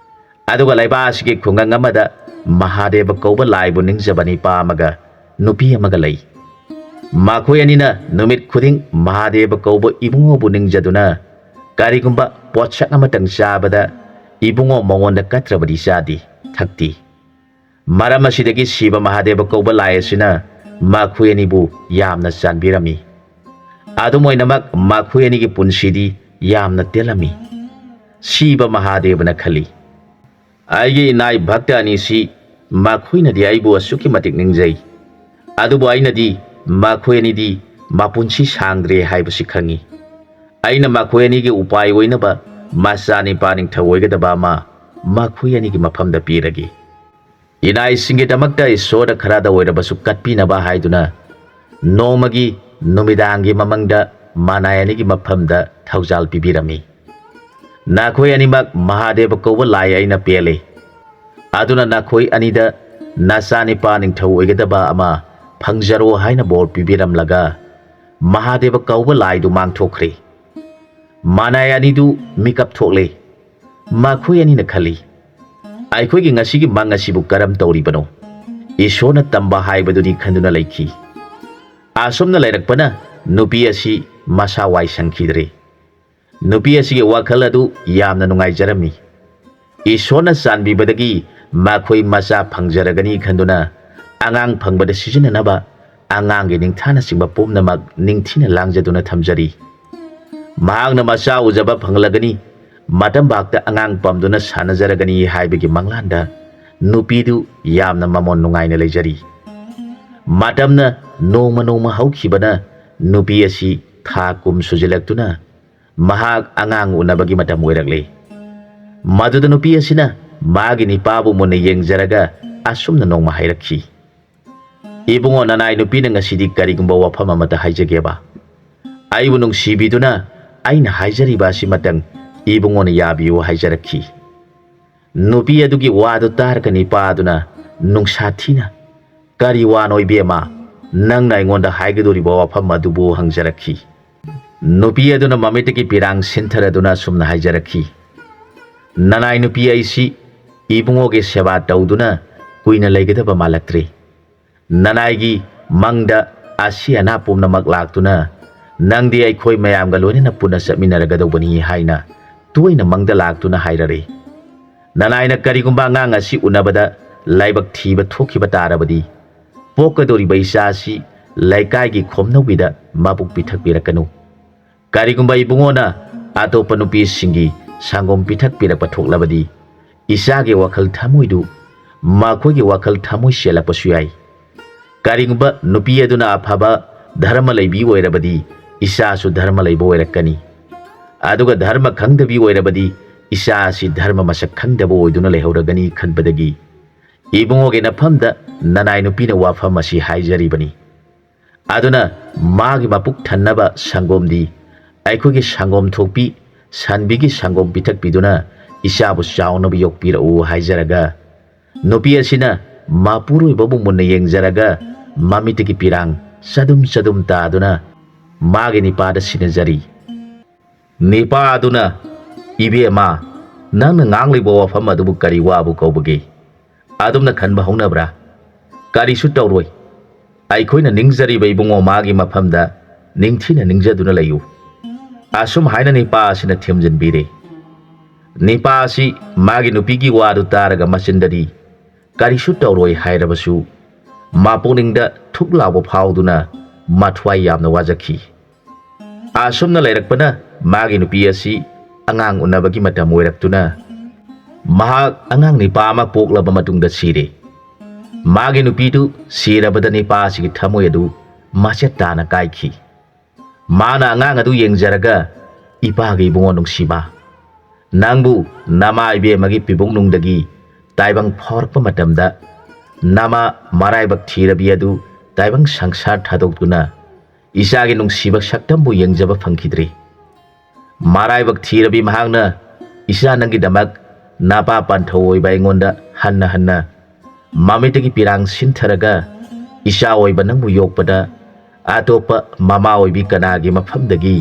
ꯑꯗꯨꯒ ꯂꯩꯕꯥꯛ ꯑꯁꯤꯒꯤ ꯈꯨꯡꯒꯪ ꯑꯃꯗ ꯃꯍꯥꯗꯦꯕ ꯀꯧꯕ ꯂꯥꯏꯕꯨ ꯅꯤꯡꯖꯕ ꯅꯤꯄꯥ ꯑꯃꯒ ꯅꯨꯄꯤ ꯑꯃꯒ ꯂꯩ꯫ ꯃꯈꯣꯏ ꯑꯅꯤꯅ ꯅꯨꯃꯤꯠ ꯈꯨꯗꯤꯡ ꯃꯍꯥꯗꯦꯕ ꯀꯧꯕ ꯏꯕꯨꯡꯉꯣꯕꯨ ꯅꯤꯡꯖꯗꯨꯅ ꯀꯔꯤꯒꯨꯝꯕ ꯄꯣꯠꯁꯛ ꯑꯃꯇꯪ ꯆꯥꯕꯗ ꯏꯕꯨꯡꯉꯣ ꯃꯉꯣꯟꯗ ꯀꯠꯇ꯭ꯔꯕꯗꯤ ꯆꯥꯗꯦ, ꯊꯛꯇꯦ꯫ ꯃꯔꯝ ꯑꯁꯤꯗꯒꯤ ꯁꯤꯕ ꯃꯍꯥꯗꯦꯕ ꯀꯧꯕ ꯂꯥꯏ ꯑꯁꯤꯅ ꯃꯈꯣꯏ ꯑꯅꯤꯕꯨ ꯌꯥꯝꯅ ꯆꯥꯟꯕꯤꯔꯝꯃꯤ꯫ ꯑꯗꯨꯝ ꯑꯣꯏꯅꯃꯛ, ꯃꯈꯣꯏ ꯑꯅꯤꯒꯤ ꯄꯨꯟꯁꯤꯗꯤ ꯌꯥꯝꯅ ꯇꯦꯜꯂꯝꯃꯤ꯫ ꯁꯤꯕ ꯃꯍꯥꯗꯦꯕꯅ ꯈꯜꯂꯤ, "ꯑꯩꯒꯤ ꯏꯅꯥꯏ ꯚꯛꯇ ꯑꯅꯤꯁꯤ, ꯃꯈꯣꯏꯅꯗꯤ ꯑꯩꯕꯨ ꯑꯁꯨꯛꯀꯤ ꯃꯇꯤꯛ ꯅꯤꯡꯖꯩ, ꯑꯗꯨꯕꯨ ꯑꯩꯅꯗꯤ ꯃꯈꯣꯏ ꯑꯅꯤꯗꯤ ꯃꯄꯨꯟꯁꯤ ꯁꯥꯡꯗ꯭ꯔꯦ ꯍꯥꯏꯕꯁꯤ ꯈꯪꯏ꯫ ꯑꯩꯅ ꯃꯈꯣꯏ ꯑꯅꯤꯒꯤ ꯎꯄꯥꯏ ꯑꯣꯏꯅꯕ ꯃꯆꯥ ꯅꯤꯄꯥ ꯅꯤꯡꯊꯧ ꯑꯣꯏꯒꯗꯕ ꯑꯃ ꯃꯈꯣꯏ ꯑꯅꯤꯒꯤ ꯃꯐꯝꯗ ꯄꯤꯔꯒꯦ꯫ ꯏꯅꯥꯏꯁꯤꯡꯒꯤꯗꯃꯛꯇ ꯏꯁꯣꯔꯗ ꯈꯔꯗ ꯑꯣꯏꯔꯕꯁꯨ ꯀꯠꯄꯤꯅꯕ" ꯍꯥꯏꯗꯨꯅ ꯅꯣꯡꯃꯒꯤ ꯅꯨꯃꯤꯗꯥꯡꯒꯤ ꯃꯃꯪꯗ ꯃꯅꯥꯏ ꯑꯅꯤꯒꯤ ꯃꯐꯝꯗ ꯊꯧꯖꯥꯜ ꯄꯤꯕꯤꯔꯝꯃꯤ꯫ "ꯅꯈꯣꯏ ꯑꯅꯤꯃꯛ ꯃꯍꯥꯗꯦꯕ ꯀꯧꯕ ꯂꯥꯏ ꯑꯩꯅ ꯄꯦꯜꯂꯦ꯫ ꯑꯗꯨꯅ ꯅꯈꯣꯏ ꯑꯅꯤꯗ ꯅꯆꯥ ꯅꯤꯄꯥ ꯅꯤꯡꯊꯧ ꯑꯣꯏꯒꯗꯕ ꯑꯃ ꯐꯪꯖꯔꯣ" ꯍꯥꯏꯅ ꯕꯣꯔ ꯄꯤꯕꯤꯔꯝꯂꯒ ꯃꯍꯥꯗꯦꯕ ꯀꯧꯕ ꯂꯥꯏꯗꯨ ꯃꯥꯡꯊꯣꯛꯈ꯭ꯔꯦ꯫ ꯃꯅꯥꯏ ꯑꯅꯤꯗꯨ ꯃꯤꯀꯞ ꯊꯣꯛꯂꯦ꯫ ꯃꯈꯣꯏ ꯑꯅꯤꯅ ꯈꯜꯂꯤ, "ꯑꯩꯈꯣꯏꯒꯤ ꯉꯁꯤꯒꯤ ꯃꯪ ꯑꯁꯤꯕꯨ ꯀꯔꯝ ꯇꯧꯔꯤꯕꯅꯣ? ꯏꯁꯣꯔꯅ ꯇꯝꯕ ꯍꯥꯏꯕꯗꯨꯅꯤ" ꯈꯟꯗꯨꯅ ꯂꯩꯈꯤ꯫ ꯑꯁꯨꯝꯅ ꯂꯩꯔꯛꯄꯅ ꯅꯨꯄꯤ ꯑꯁꯤ ꯃꯁꯥ ꯋꯥꯏ ꯁꯪꯈꯤꯗ꯭ꯔꯦ꯫ ꯅꯨꯄꯤ ꯑꯁꯤꯒꯤ ꯋꯥꯈꯜ ꯑꯗꯨ ꯌꯥꯝꯅ ꯅꯨꯡꯉꯥꯏꯖꯔꯝꯃꯤ꯫ ꯏꯁꯣꯔꯅ ꯆꯥꯟꯕꯤꯕꯗꯒꯤ ꯃꯈꯣꯏ ꯃꯆꯥ ꯐꯪꯖꯔꯒꯅꯤ ꯈꯟꯗꯨꯅ ꯑꯉꯥꯡ ꯐꯪꯕꯗ ꯁꯤꯖꯤꯟꯅꯅꯕ ꯑꯉꯥꯡꯒꯤ ꯅꯤꯡꯊꯥꯅꯆꯤꯡꯕ ꯄꯨꯝꯅꯃꯛ ꯅꯤꯡꯊꯤꯅ ꯂꯥꯡꯖꯗꯨꯅ ꯊꯝꯖꯔꯤ꯫ ꯃꯍꯥꯛꯅ ꯃꯆꯥ ꯎꯖꯕ ꯐꯪꯂꯒꯅꯤ, ꯃꯇꯝꯕꯥꯛꯇ ꯑꯉꯥꯡ ꯄꯝꯗꯨꯅ ꯁꯥꯟꯅꯖꯔꯒꯅꯤ ꯍꯥꯏꯕꯒꯤ ꯃꯪꯂꯥꯟꯗ ꯅꯨꯄꯤꯗꯨ ꯌꯥꯝꯅ ꯃꯃꯣꯟ ꯅꯨꯡꯉꯥꯏꯅ ꯂꯩꯖꯔꯤ꯫ ꯃꯇꯝꯅ ꯅꯣꯡꯃ ꯅꯣꯡꯃ ꯍꯧꯈꯤꯕꯅ ꯅꯨꯄꯤ ꯑꯁꯤ ꯊꯥ ꯀꯨꯝ ꯁꯨꯖꯤꯜꯂꯛꯇꯨꯅ ꯃꯍꯥꯛ ꯑꯉꯥꯡ ꯎꯅꯕꯒꯤ ꯃꯇꯝ ꯑꯣꯏꯔꯛꯂꯦ꯫ ꯃꯗꯨꯗ ꯅꯨꯄꯤ ꯑꯁꯤꯅ ꯃꯥꯒꯤ ꯅꯤꯄꯥꯕꯨ ꯃꯨꯟꯅ ꯌꯦꯡꯖꯔꯒ ꯑꯁꯨꯝꯅ ꯅꯣꯡꯃ ꯍꯥꯏꯔꯛꯈꯤ, "ꯏꯕꯨꯡꯉꯣ, ꯅꯅꯥꯏ ꯅꯨꯄꯤꯅ ꯉꯁꯤꯗꯤ ꯀꯔꯤꯒꯨꯝꯕ ꯋꯥꯐꯝ ꯑꯃꯇ ꯍꯥꯏꯖꯒꯦꯕ꯫ ꯑꯩꯕꯨ ꯅꯨꯡꯁꯤꯕꯤꯗꯨꯅ ꯑꯩꯅ ꯍꯥꯏꯖꯔꯤꯕ ꯑꯁꯤꯃꯇꯪ ꯏꯕꯨꯡꯉꯣꯅ ꯌꯥꯕꯤꯌꯨ" ꯍꯥꯏꯖꯔꯛꯈꯤ꯫ ꯅꯨꯄꯤ ꯑꯗꯨꯒꯤ ꯋꯥꯗꯨ ꯇꯥꯔꯒ ꯅꯤꯄꯥ ꯑꯗꯨꯅ ꯅꯨꯡꯁꯥ ꯊꯤꯅ, "ꯀꯔꯤ ꯋꯥꯅꯣ ꯏꯕꯦꯝꯃ? ꯅꯪꯅ ꯑꯩꯉꯣꯟꯗ ꯍꯥꯏꯒꯗꯧꯔꯤꯕ ꯋꯥꯐꯝ ꯑꯗꯨꯕꯨ?" ꯍꯪꯖꯔꯛꯈꯤ꯫ ꯅꯨꯄꯤ ꯑꯗꯨꯅ ꯃꯃꯤꯠꯇꯒꯤ ꯄꯤꯔꯥꯡ ꯁꯤꯟꯊꯔꯗꯨꯅ ꯑꯁꯨꯝꯅ ꯍꯥꯏꯖꯔꯛꯈꯤ, "ꯅꯅꯥꯏ ꯅꯨꯄꯤ ꯑꯩꯁꯤ ꯏꯕꯨꯡꯉꯣꯒꯤ ꯁꯦꯕꯥ ꯇꯧꯗꯨꯅ ꯀꯨꯏꯅ ꯂꯩꯒꯗꯕ ꯃꯥꯜꯂꯛꯇ꯭ꯔꯦ꯫ ꯅꯅꯥꯏꯒꯤ ꯃꯪꯗ ꯑꯁꯤ ꯑꯅꯥ ꯄꯨꯝꯅꯃꯛ ꯂꯥꯛꯇꯨꯅ ꯅꯪꯗꯤ ꯑꯩꯈꯣꯏ ꯃꯌꯥꯝꯒ ꯂꯣꯏꯅꯅ ꯄꯨꯟꯅ ꯆꯠꯃꯤꯟꯅꯔꯒꯗꯧꯕꯅꯤ ꯍꯥꯏꯅ ꯇꯣꯏꯅ ꯃꯪꯗ ꯂꯥꯛꯇꯨꯅ ꯍꯥꯏꯔꯔꯦ꯫ ꯅꯅꯥꯏꯅ ꯀꯔꯤꯒꯨꯝꯕ ꯑꯉꯥꯡ ꯑꯁꯤ ꯎꯅꯕꯗ ꯂꯥꯏꯕꯛ ꯊꯤꯕ ꯊꯣꯛꯈꯤꯕ ꯇꯥꯔꯕꯗꯤ ꯄꯣꯛꯀꯗꯧꯔꯤꯕ ꯏꯆꯥ ꯑꯁꯤ ꯂꯩꯀꯥꯏꯒꯤ ꯈꯣꯝꯅꯧꯕꯤꯗ ꯃꯕꯨꯛ ꯄꯤꯊꯛꯄꯤꯔꯛꯀꯅꯨ꯫ ꯀꯔꯤꯒꯨꯝꯕ ꯏꯕꯨꯡꯉꯣꯅ ꯑꯇꯣꯞꯄ ꯅꯨꯄꯤꯁꯤꯡꯒꯤ ꯁꯪꯒꯣꯝ ꯄꯤꯊꯛꯄꯤꯔꯛꯄ ꯊꯣꯛꯂꯕꯗꯤ ꯏꯆꯥꯒꯤ ꯋꯥꯈꯜ ꯊꯃꯣꯏꯗꯨ ꯃꯈꯣꯏꯒꯤ ꯋꯥꯈꯜ ꯊꯃꯣꯏ ꯆꯦꯜꯂꯛꯄꯁꯨ ꯌꯥꯏ꯫ ꯀꯔꯤꯒꯨꯝꯕ ꯅꯨꯄꯤ ꯑꯗꯨꯅ ꯑꯐꯕ ꯙꯔꯃ ꯂꯩꯕꯤ ꯑꯣꯏꯔꯕꯗꯤ ꯏꯆꯥꯁꯨ ꯙꯔꯃ ꯂꯩꯕ ꯑꯣꯏꯔꯛꯀꯅꯤ꯫ ꯑꯗꯨꯒ ꯙꯔꯃ ꯈꯪꯗꯕꯤ ꯑꯣꯏꯔꯕꯗꯤ ꯏꯆꯥ ꯑꯁꯤ ꯙꯔꯃ ꯃꯁꯛ ꯈꯪꯗꯕ ꯑꯣꯏꯗꯨꯅ ꯂꯩꯍꯧꯔꯒꯅꯤ ꯈꯟꯕꯗꯒꯤ ꯏꯕꯨꯡꯉꯣꯒꯤ ꯅꯐꯝꯗ ꯅꯅꯥꯏ ꯅꯨꯄꯤꯅ ꯋꯥꯐꯝ ꯑꯁꯤ ꯍꯥꯏꯖꯔꯤꯕꯅꯤ꯫ ꯑꯗꯨꯅ ꯃꯥꯒꯤ ꯃꯄꯨꯛ ꯊꯟꯅꯕ ꯁꯪꯒꯣꯝꯗꯤ ꯑꯩꯈꯣꯏꯒꯤ ꯁꯪꯒꯣꯝ ꯊꯣꯛꯄꯤ ꯁꯟꯕꯤꯒꯤ ꯁꯪꯒꯣꯝ ꯄꯤꯊꯛꯄꯤꯗꯨꯅ ꯏꯆꯥꯕꯨ ꯆꯥꯎꯅꯕ ꯌꯣꯛꯄꯤꯔꯛꯎ ꯍꯥꯏꯖꯔꯒ ꯅꯨꯄꯤ ꯑꯁꯤꯅ ꯃꯄꯨꯔꯣꯏꯕꯕꯨ ꯃꯨꯟꯅ ꯌꯦꯡꯖꯔꯒ ꯃꯃꯤꯠꯇꯒꯤ ꯄꯤꯔꯥꯡ ꯆꯗꯨꯝ ꯆꯗꯨꯝ ꯇꯥꯗꯨꯅ ꯃꯥꯒꯤ ꯅꯤꯄꯥꯗ ꯁꯤꯟꯅꯖꯔꯤ꯫ ꯅꯤꯄꯥ ꯑꯗꯨꯅ, "ꯏꯕꯦꯝꯃ, ꯅꯪꯅ ꯉꯥꯡꯂꯤꯕ ꯋꯥꯐꯝ ꯑꯗꯨꯕꯨ ꯀꯔꯤ ꯋꯥꯕꯨ ꯀꯧꯕꯒꯦ? ꯑꯗꯨꯝꯅ ꯈꯟꯕ ꯍꯧꯅꯕ꯭ꯔꯥ? ꯀꯔꯤꯁꯨ ꯇꯧꯔꯣꯏ꯫ ꯑꯩꯈꯣꯏꯅ ꯅꯤꯡꯖꯔꯤꯕ ꯏꯕꯨꯡꯉꯣ ꯃꯥꯒꯤ ꯃꯐꯝꯗ ꯅꯤꯡꯊꯤꯅ ꯅꯤꯡꯖꯗꯨꯅ ꯂꯩꯌꯨ"꯫ ꯑꯁꯨꯝ ꯍꯥꯏꯅ ꯅꯤꯄꯥ ꯑꯁꯤꯅ ꯊꯦꯝꯖꯤꯟꯕꯤꯔꯦ꯫ ꯅꯤꯄꯥ ꯑꯁꯤ ꯃꯥꯒꯤ ꯅꯨꯄꯤꯒꯤ ꯋꯥꯗꯨ ꯇꯥꯔꯒ ꯃꯆꯤꯟꯗꯗꯤ ꯀꯔꯤꯁꯨ ꯇꯧꯔꯣꯏ ꯍꯥꯏꯔꯕꯁꯨ ꯃꯄꯨꯛꯅꯤꯡꯗ ꯊꯨꯛ ꯂꯥꯎꯕ ꯐꯥꯎꯗꯨꯅ ꯃꯊ꯭ꯋꯥꯏ ꯌꯥꯝꯅ ꯋꯥꯖꯈꯤ꯫ ꯑꯁꯨꯝꯅ ꯂꯩꯔꯛꯄꯅ ꯃꯥꯒꯤ ꯅꯨꯄꯤ ꯑꯁꯤ ꯑꯉꯥꯡ ꯎꯅꯕꯒꯤ ꯃꯇꯝ ꯑꯣꯏꯔꯛꯇꯨꯅ ꯃꯍꯥꯛ ꯑꯉꯥꯡ ꯅꯤꯄꯥ ꯑꯃ ꯄꯣꯛꯂꯕ ꯃꯇꯨꯡꯗ ꯁꯤꯔꯦ꯫ ꯃꯥꯒꯤ ꯅꯨꯄꯤꯗꯨ ꯁꯤꯔꯕꯗ ꯅꯤꯄꯥ ꯑꯁꯤꯒꯤ ꯊꯃꯣꯏ ꯑꯗꯨ ꯃꯆꯦꯠ ꯇꯥꯅ ꯀꯥꯏꯈꯤ꯫ ꯃꯥꯅ ꯑꯉꯥꯡ ꯑꯗꯨ ꯌꯦꯡꯖꯔꯒ, "ꯏꯄꯥꯒꯤ ꯏꯕꯨꯡꯉꯣ ꯅꯨꯡꯁꯤꯕ, ꯅꯪꯕꯨ ꯅꯃꯥ ꯏꯕꯦꯝꯃꯒꯤ ꯄꯤꯕꯨꯡꯅꯨꯡꯗꯒꯤ ꯇꯥꯏꯕꯪ ꯐꯥꯎꯔꯛꯄ ꯃꯇꯝꯗ ꯅꯃꯥ ꯃꯔꯥꯏꯕꯛ ꯊꯤꯔꯕꯤ ꯑꯗꯨ ꯇꯥꯏꯕꯪ ꯁꯪꯁꯥꯔ ꯊꯥꯗꯣꯛꯇꯨꯅ ꯏꯆꯥꯒꯤ ꯅꯨꯡꯁꯤꯕ ꯁꯛꯇꯝꯕꯨ ꯌꯦꯡꯖꯕ ꯐꯪꯈꯤꯗ꯭ꯔꯤ꯫ ꯃꯔꯥꯏꯕꯛ ꯊꯤꯔꯕꯤ ꯃꯍꯥꯛꯅ ꯏꯆꯥ ꯅꯪꯒꯤꯗꯃꯛ ꯅꯄꯥ ꯄꯥꯟꯊꯧ ꯑꯣꯏꯕ ꯑꯩꯉꯣꯟꯗ ꯍꯟꯅ ꯍꯟꯅ ꯃꯃꯤꯠꯇꯒꯤ ꯄꯤꯔꯥꯡ ꯁꯤꯟꯊꯔꯒ ꯏꯆꯥ ꯑꯣꯏꯕ ꯅꯪꯕꯨ ꯌꯣꯛꯄꯗ ꯑꯇꯣꯞꯄ ꯃꯃꯥ ꯑꯣꯏꯕꯤ ꯀꯅꯥꯒꯤ ꯃꯐꯝꯗꯒꯤ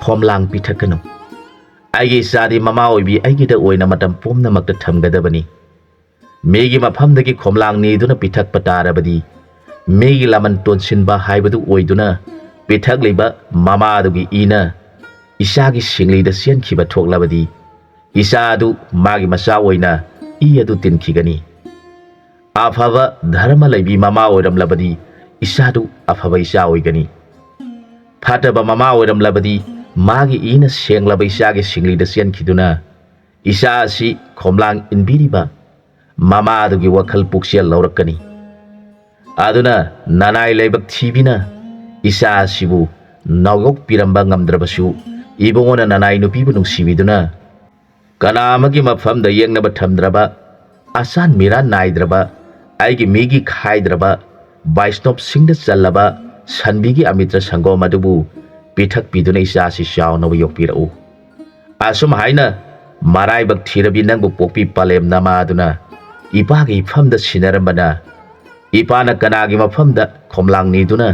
ꯈꯣꯝꯂꯥꯡ ꯄꯤꯊꯛꯀꯅꯨ꯫ ꯑꯩꯒꯤ ꯏꯆꯥꯗꯤ ꯃꯃꯥ ꯑꯣꯏꯕꯤ ꯑꯩꯒꯤꯗ ꯑꯣꯏꯅ ꯃꯇꯝ ꯄꯨꯝꯅꯃꯛꯇ ꯊꯝꯒꯗꯕꯅꯤ꯫ ꯃꯤꯒꯤ ꯃꯐꯝꯗꯒꯤ ꯈꯣꯝꯂꯥꯡ ꯅꯤꯗꯨꯅ ꯄꯤꯊꯛꯄ ꯇꯥꯔꯕꯗꯤ ꯃꯤꯒꯤ ꯂꯃꯟ ꯇꯣꯟꯁꯤꯟꯕ ꯍꯥꯏꯕꯗꯨ ꯑꯣꯏꯗꯨꯅ ꯄꯤꯊꯛꯂꯤꯕ ꯃꯃꯥ ꯑꯗꯨꯒꯤ ꯏꯅ ꯏꯆꯥꯒꯤ ꯁꯤꯡꯂꯤꯗ ꯆꯦꯟꯈꯤꯕ ꯊꯣꯛꯂꯕꯗꯤ ꯏꯆꯥ ꯑꯗꯨ ꯃꯥꯒꯤ ꯃꯆꯥ ꯑꯣꯏꯅ ꯏ ꯑꯗꯨ ꯇꯤꯟꯈꯤꯒꯅꯤ꯫ ꯑꯐꯕ ꯙꯔꯃ ꯂꯩꯕꯤ ꯃꯃꯥ ꯑꯣꯏꯔꯝꯂꯕꯗꯤ ꯏꯆꯥꯗꯨ ꯑꯐꯕ ꯏꯆꯥ ꯑꯣꯏꯒꯅꯤ꯫ ꯐꯠꯇꯕ ꯃꯃꯥ ꯑꯣꯏꯔꯝꯂꯕꯗꯤ ꯃꯥꯒꯤ ꯏꯅ ꯁꯦꯡꯂꯕ ꯏꯆꯥꯒꯤ ꯁꯤꯡꯂꯤꯗ ꯆꯦꯟꯈꯤꯗꯨꯅ ꯏꯆꯥ ꯑꯁꯤ ꯈꯣꯝꯂꯥꯡ ꯏꯟꯕꯤꯔꯤꯕ ꯃꯃꯥ ꯑꯗꯨꯒꯤ ꯋꯥꯈꯜ ꯄꯨꯛꯆꯦꯜ ꯂꯧꯔꯛꯀꯅꯤ꯫ ꯑꯗꯨꯅ ꯅꯅꯥꯏ ꯂꯥꯏꯕꯛ ꯊꯤꯕꯤꯅ ꯏꯆꯥ ꯑꯁꯤꯕꯨ ꯅꯥꯎꯌꯣꯛꯄꯤꯔꯝꯕ ꯉꯝꯗ꯭ꯔꯕꯁꯨ ꯏꯕꯨꯡꯉꯣꯅ ꯅꯅꯥꯏ ꯅꯨꯄꯤꯕꯨ ꯅꯨꯡꯁꯤꯕꯤꯗꯨꯅ ꯀꯅꯥ ꯑꯃꯒꯤ ꯃꯐꯝꯗ ꯌꯦꯡꯅꯕ ꯊꯝꯗ꯭ꯔꯕ, ꯑꯆꯥꯟ ꯃꯤꯔꯥꯟ ꯅꯥꯏꯗ꯭ꯔꯕ, ꯑꯩꯒꯤ ꯃꯤꯒꯤ ꯈꯥꯏꯗ꯭ꯔꯕ, ꯕꯩꯁꯅꯣꯞꯁꯤꯡꯗ ꯆꯜꯂꯕ ꯁꯟꯕꯤꯒꯤ ꯑꯃꯤꯇ꯭ꯔ ꯁꯪꯒꯣꯝ ꯑꯗꯨꯕꯨ ꯄꯤꯊꯛꯄꯤꯗꯨꯅ ꯏꯆꯥꯁꯤ ꯆꯥꯎꯅꯕ ꯌꯣꯛꯄꯤꯔꯛꯎ꯫ ꯑꯁꯨꯝ ꯍꯥꯏꯅ ꯃꯔꯥꯏꯕꯛ ꯊꯤꯔꯕꯤ ꯅꯪꯕꯨ ꯄꯣꯛꯄꯤ ꯄꯂꯦꯝ ꯅꯃꯥ ꯑꯗꯨꯅ ꯏꯄꯥꯒꯤ ꯏꯐꯝꯗ ꯁꯤꯟꯅꯔꯝꯕꯅ ꯏꯄꯥꯅ ꯀꯅꯥꯒꯤ ꯃꯐꯝꯗ ꯈꯣꯝꯂꯥꯡ ꯅꯤꯗꯨꯅ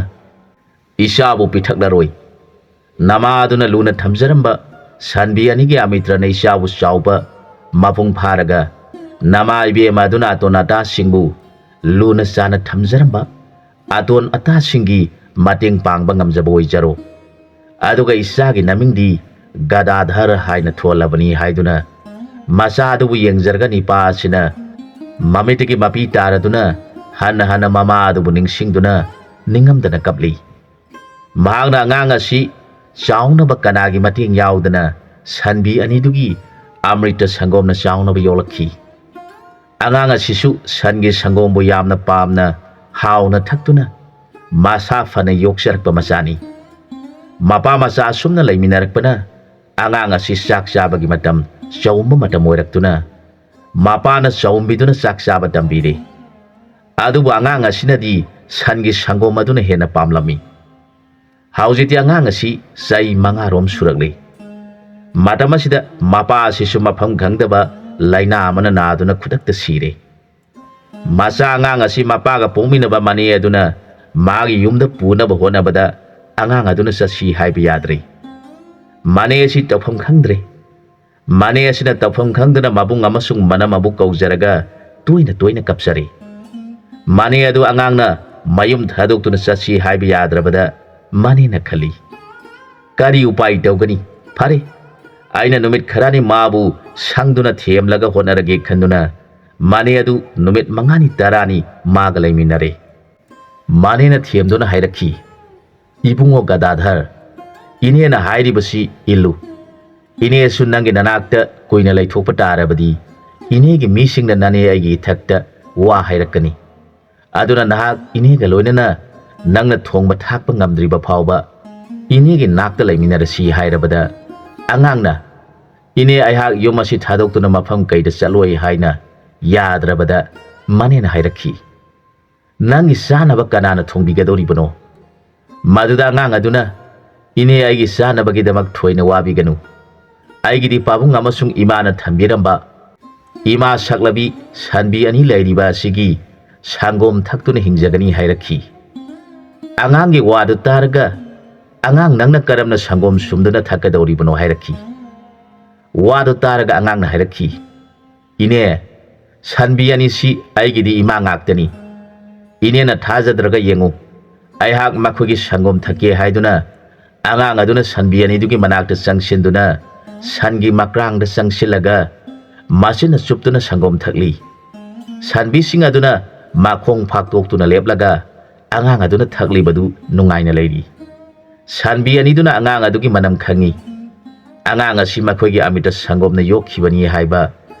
ꯏꯆꯥꯕꯨ ꯄꯤꯊꯛꯂꯔꯣꯏ꯫ ꯅꯃꯥ ꯑꯗꯨꯅ ꯂꯨꯅ ꯊꯝꯖꯔꯝꯕ ꯁꯟꯕꯤ ꯑꯅꯤꯒꯤ ꯑꯃꯤꯇ꯭ꯔꯅ ꯏꯆꯥꯕꯨ ꯆꯥꯎꯕ ꯃꯄꯨꯡ ꯐꯥꯔꯒ ꯅꯃꯥ ꯏꯕꯦꯝꯃ ꯑꯗꯨꯅ ꯑꯇꯣꯟ ꯑꯇꯥꯁꯤꯡꯕꯨ ꯂꯨꯅ ꯆꯥꯅ ꯊꯝꯖꯔꯝꯕ ꯑꯇꯣꯟ ꯑꯇꯥꯁꯤꯡꯒꯤ ꯃꯇꯦꯡ ꯄꯥꯡꯕ ꯉꯝꯖꯕ ꯑꯣꯏꯖꯔꯣ꯫ ꯑꯗꯨꯒ ꯏꯆꯥꯒꯤ ꯅꯃꯤꯡꯗꯤ ꯒꯗꯥꯙꯔ ꯍꯥꯏꯅ ꯊꯣꯜꯂꯕꯅꯤ ꯍꯥꯏꯗꯨꯅ ꯃꯆꯥ ꯑꯗꯨꯕꯨ ꯌꯦꯡꯖꯔꯒ ꯅꯤꯄꯥ ꯑꯁꯤꯅ ꯃꯃꯤꯠꯇꯒꯤ ꯃꯄꯤ ꯇꯥꯔꯗꯨꯅ ꯍꯟꯅ ꯍꯟꯅ ꯃꯃꯥ ꯑꯗꯨꯕꯨ ꯅꯤꯡꯁꯤꯡꯗꯨꯅ ꯅꯤꯡꯉꯝꯗꯅ ꯀꯞꯂꯤ꯫ ꯃꯍꯥꯛꯅ ꯑꯉꯥꯡ ꯑꯁꯤ ꯆꯥꯎꯅꯕ ꯀꯅꯥꯒꯤ ꯃꯇꯦꯡ ꯌꯥꯎꯗꯅ ꯁꯟꯕꯤ ꯑꯅꯤꯗꯨꯒꯤ ꯑꯃ꯭ꯔꯤꯇ ꯁꯪꯒꯣꯝꯅ ꯆꯥꯎꯅꯕ ꯌꯣꯛꯂꯛꯈꯤ꯫ ꯑꯉꯥꯡ ꯑꯁꯤꯁꯨ ꯁꯟꯒꯤ ꯁꯪꯒꯣꯝꯕꯨ ꯌꯥꯝꯅ ꯄꯥꯝꯅ ꯍꯥꯎꯅ ꯊꯛꯇꯨꯅ ꯃꯁꯥ ꯐꯅ ꯌꯣꯛꯆꯔꯛꯄ ꯃꯆꯥꯅꯤ꯫ ꯃꯄꯥ ꯃꯆꯥ ꯑꯁꯨꯝꯅ ꯂꯩꯃꯤꯟꯅꯔꯛꯄꯅ ꯑꯉꯥꯡ ꯑꯁꯤ ꯆꯥꯛ ꯆꯥꯕꯒꯤ ꯃꯇꯝ ꯆꯥꯎꯝꯕ ꯃꯇꯝ ꯑꯣꯏꯔꯛꯇꯨꯅ ꯃꯄꯥꯅ ꯆꯥꯎꯝꯕꯤꯗꯨꯅ ꯆꯥꯛ ꯆꯥꯕ ꯇꯝꯕꯤꯔꯦ꯫ ꯑꯗꯨꯕꯨ ꯑꯉꯥꯡ ꯑꯁꯤꯅꯗꯤ ꯁꯟꯒꯤ ꯁꯪꯒꯣꯝ ꯑꯗꯨꯅ ꯍꯦꯟꯅ ꯄꯥꯝꯂꯝꯃꯤ꯫ ꯍꯧꯖꯤꯛꯇꯤ ꯑꯉꯥꯡ ꯑꯁꯤ ꯆꯍꯤ ꯃꯉꯥꯔꯣꯝ ꯁꯨꯔꯛꯂꯤ꯫ ꯃꯇꯝ ꯑꯁꯤꯗ ꯃꯄꯥ ꯑꯁꯤꯁꯨ ꯃꯐꯝ ꯈꯪꯗꯕ ꯂꯥꯏꯅꯥ ꯑꯃꯅ ꯅꯥꯗꯨꯅ ꯈꯨꯗꯛꯇ ꯁꯤꯔꯦ꯫ ꯃꯆꯥ ꯑꯉꯥꯡ ꯑꯁꯤ ꯃꯄꯥꯒ ꯄꯣꯛꯃꯤꯟꯅꯕ ꯃꯅꯦ ꯑꯗꯨꯅ ꯃꯥꯒꯤ ꯌꯨꯝꯗ ꯄꯨꯅꯕ ꯍꯣꯠꯅꯕꯗ ꯑꯉꯥꯡ ꯑꯗꯨꯅ ꯆꯠꯁꯤ ꯍꯥꯏꯕ ꯌꯥꯗ꯭ꯔꯦ꯫ ꯃꯅꯦ ꯑꯁꯤ ꯇꯧꯐꯝ ꯈꯪꯗ꯭ꯔꯦ꯫ ꯃꯅꯦ ꯑꯁꯤꯅ ꯇꯧꯐꯝ ꯈꯪꯗꯅ ꯃꯕꯨꯡ ꯑꯃꯁꯨꯡ ꯃꯅꯝ ꯑꯃꯕꯨ ꯀꯧꯖꯔꯒ ꯇꯣꯏꯅ ꯇꯣꯏꯅ ꯀꯞꯆꯔꯦ꯫ ꯃꯅꯦ ꯑꯗꯨ ꯑꯉꯥꯡꯅ ꯃꯌꯨꯝ ꯊꯥꯗꯣꯛꯇꯨꯅ ꯆꯠꯁꯤ ꯍꯥꯏꯕ ꯌꯥꯗ꯭ꯔꯕꯗ ꯃꯅꯦꯅ ꯈꯜꯂꯤ, "ꯀꯔꯤ ꯎꯄꯥꯏ ꯇꯧꯒꯅꯤ? ꯐꯔꯦ, ꯑꯩꯅ ꯅꯨꯃꯤꯠ ꯈꯔꯅꯤ ꯃꯥꯕꯨ ꯁꯪꯗꯨꯅ ꯊꯦꯝꯂꯒ ꯍꯣꯠꯅꯔꯒꯦ" ꯈꯟꯗꯨꯅ ꯃꯅꯦ ꯑꯗꯨ ꯅꯨꯃꯤꯠ ꯃꯉꯥꯅꯤ ꯇꯔꯥꯅꯤ ꯃꯥꯒ ꯂꯩꯃꯤꯟꯅꯔꯦ꯫ ꯃꯅꯦꯅ ꯊꯦꯝꯗꯨꯅ ꯍꯥꯏꯔꯛꯈꯤ, "ꯏꯕꯨꯡꯉꯣ ꯒꯗꯥꯙꯔ, ꯏꯅꯦꯅ ꯍꯥꯏꯔꯤꯕꯁꯤ ꯏꯜꯂꯨ꯫ ꯏꯅꯦꯁꯨ ꯅꯪꯒꯤ ꯅꯅꯥꯛꯇ ꯀꯨꯏꯅ ꯂꯩꯊꯣꯛꯄ ꯇꯥꯔꯕꯗꯤ ꯏꯅꯦꯒꯤ ꯃꯤꯁꯤꯡꯅ ꯅꯅꯦ ꯑꯩꯒꯤ ꯏꯊꯛꯇ ꯋꯥ ꯍꯥꯏꯔꯛꯀꯅꯤ꯫ ꯑꯗꯨꯅ ꯅꯍꯥꯛ ꯏꯅꯦꯒ ꯂꯣꯏꯅꯅ ꯅꯪꯅ ꯊꯣꯡꯕ ꯊꯥꯛꯄ ꯉꯝꯗ꯭ꯔꯤꯕ ꯐꯥꯎꯕ ꯏꯅꯦꯒꯤ ꯅꯥꯛꯇ ꯂꯩꯃꯤꯟꯅꯔꯁꯤ" ꯍꯥꯏꯔꯕꯗ ꯑꯉꯥꯡꯅ, "ꯏꯅꯦ, ꯑꯩꯍꯥꯛ ꯌꯨꯝ ꯑꯁꯤ ꯊꯥꯗꯣꯛꯇꯨꯅ ꯃꯐꯝ ꯀꯩꯗ ꯆꯠꯂꯣꯏ" ꯍꯥꯏꯅ ꯌꯥꯗ꯭ꯔꯕꯗ ꯃꯅꯦꯅ ꯍꯥꯏꯔꯛꯈꯤ, "ꯅꯪꯒꯤ ꯆꯥꯅꯕ ꯀꯅꯥꯅ ꯊꯣꯡꯕꯤꯒꯗꯧꯔꯤꯕꯅꯣ? ꯃꯗꯨꯗ ꯑꯉꯥꯡ ꯑꯗꯨꯅ, "ꯏꯅꯦ, ꯑꯩꯒꯤ ꯆꯥꯅꯕꯒꯤꯗꯃꯛ ꯊꯣꯏꯅ ꯋꯥꯕꯤꯒꯅꯨ꯫ ꯑꯩꯒꯤꯗꯤ ꯄꯥꯕꯨꯡ ꯑꯃꯁꯨꯡ ꯏꯃꯥꯅ ꯊꯝꯕꯤꯔꯝꯕ ꯏꯃꯥ ꯁꯛꯂꯕꯤ ꯁꯟꯕꯤ ꯑꯅꯤ ꯂꯩꯔꯤꯕ ꯑꯁꯤꯒꯤ ꯁꯪꯒꯣꯝ ꯊꯛꯇꯨꯅ ꯍꯤꯡꯖꯒꯅꯤ" ꯍꯥꯏꯔꯛꯈꯤ꯫ ꯑꯉꯥꯡꯒꯤ ꯋꯥꯗꯨ ꯇꯥꯔꯒ, "ꯑꯉꯥꯡ, ꯅꯪꯅ ꯀꯔꯝꯅ ꯁꯪꯒꯣꯝ ꯁꯨꯝꯗꯨꯅ ꯊꯛꯀꯗꯧꯔꯤꯕꯅꯣ?" ꯍꯥꯏꯔꯛꯈꯤ꯫ ꯋꯥꯗꯨ ꯇꯥꯔꯒ ꯑꯉꯥꯡꯅ ꯍꯥꯏꯔꯛꯈꯤ, "ꯏꯅꯦ, ꯁꯟꯕꯤ ꯑꯅꯤꯁꯤ ꯑꯩꯒꯤꯗꯤ ꯏꯃꯥ ꯉꯥꯛꯇꯅꯤ꯫ ꯏꯅꯦꯅ ꯊꯥꯖꯗ꯭ꯔꯒ ꯌꯦꯡꯉꯨ, ꯑꯩꯍꯥꯛ ꯃꯈꯣꯏꯒꯤ ꯁꯪꯒꯣꯝ ꯊꯛꯀꯦ" ꯍꯥꯏꯗꯨꯅ ꯑꯉꯥꯡ ꯑꯗꯨꯅ ꯁꯟꯕꯤ ꯑꯅꯤꯗꯨꯒꯤ ꯃꯅꯥꯛꯇ ꯆꯪꯁꯤꯟꯗꯨꯅ ꯁꯟꯒꯤ ꯃꯀ꯭ꯔꯥꯡꯗ ꯆꯪꯁꯤꯜꯂꯒ ꯃꯆꯤꯟꯅ ꯆꯨꯞꯇꯨꯅ ꯁꯪꯒꯣꯝ ꯊꯛꯂꯤ꯫ ꯁꯟꯕꯤꯁꯤꯡ ꯑꯗꯨꯅ ꯃꯈꯣꯡ ꯐꯥꯛꯇꯣꯛꯇꯨꯅ ꯂꯦꯞꯂꯒ ꯑꯉꯥꯡ ꯑꯗꯨꯅ ꯊꯛꯂꯤꯕꯗꯨ ꯅꯨꯡꯉꯥꯏꯅ ꯂꯩꯔꯤ꯫ ꯁꯟꯕꯤ ꯑꯅꯤꯗꯨꯅ ꯑꯉꯥꯡ ꯑꯗꯨꯒꯤ ꯃꯅꯝ ꯈꯪꯏ꯫ ꯑꯉꯥꯡ ꯑꯁꯤ ꯃꯈꯣꯏꯒꯤ ꯑꯃꯤꯇ ꯁꯪꯒꯣꯝꯅ ꯌꯣꯛꯈꯤꯕꯅꯤ ꯍꯥꯏꯕ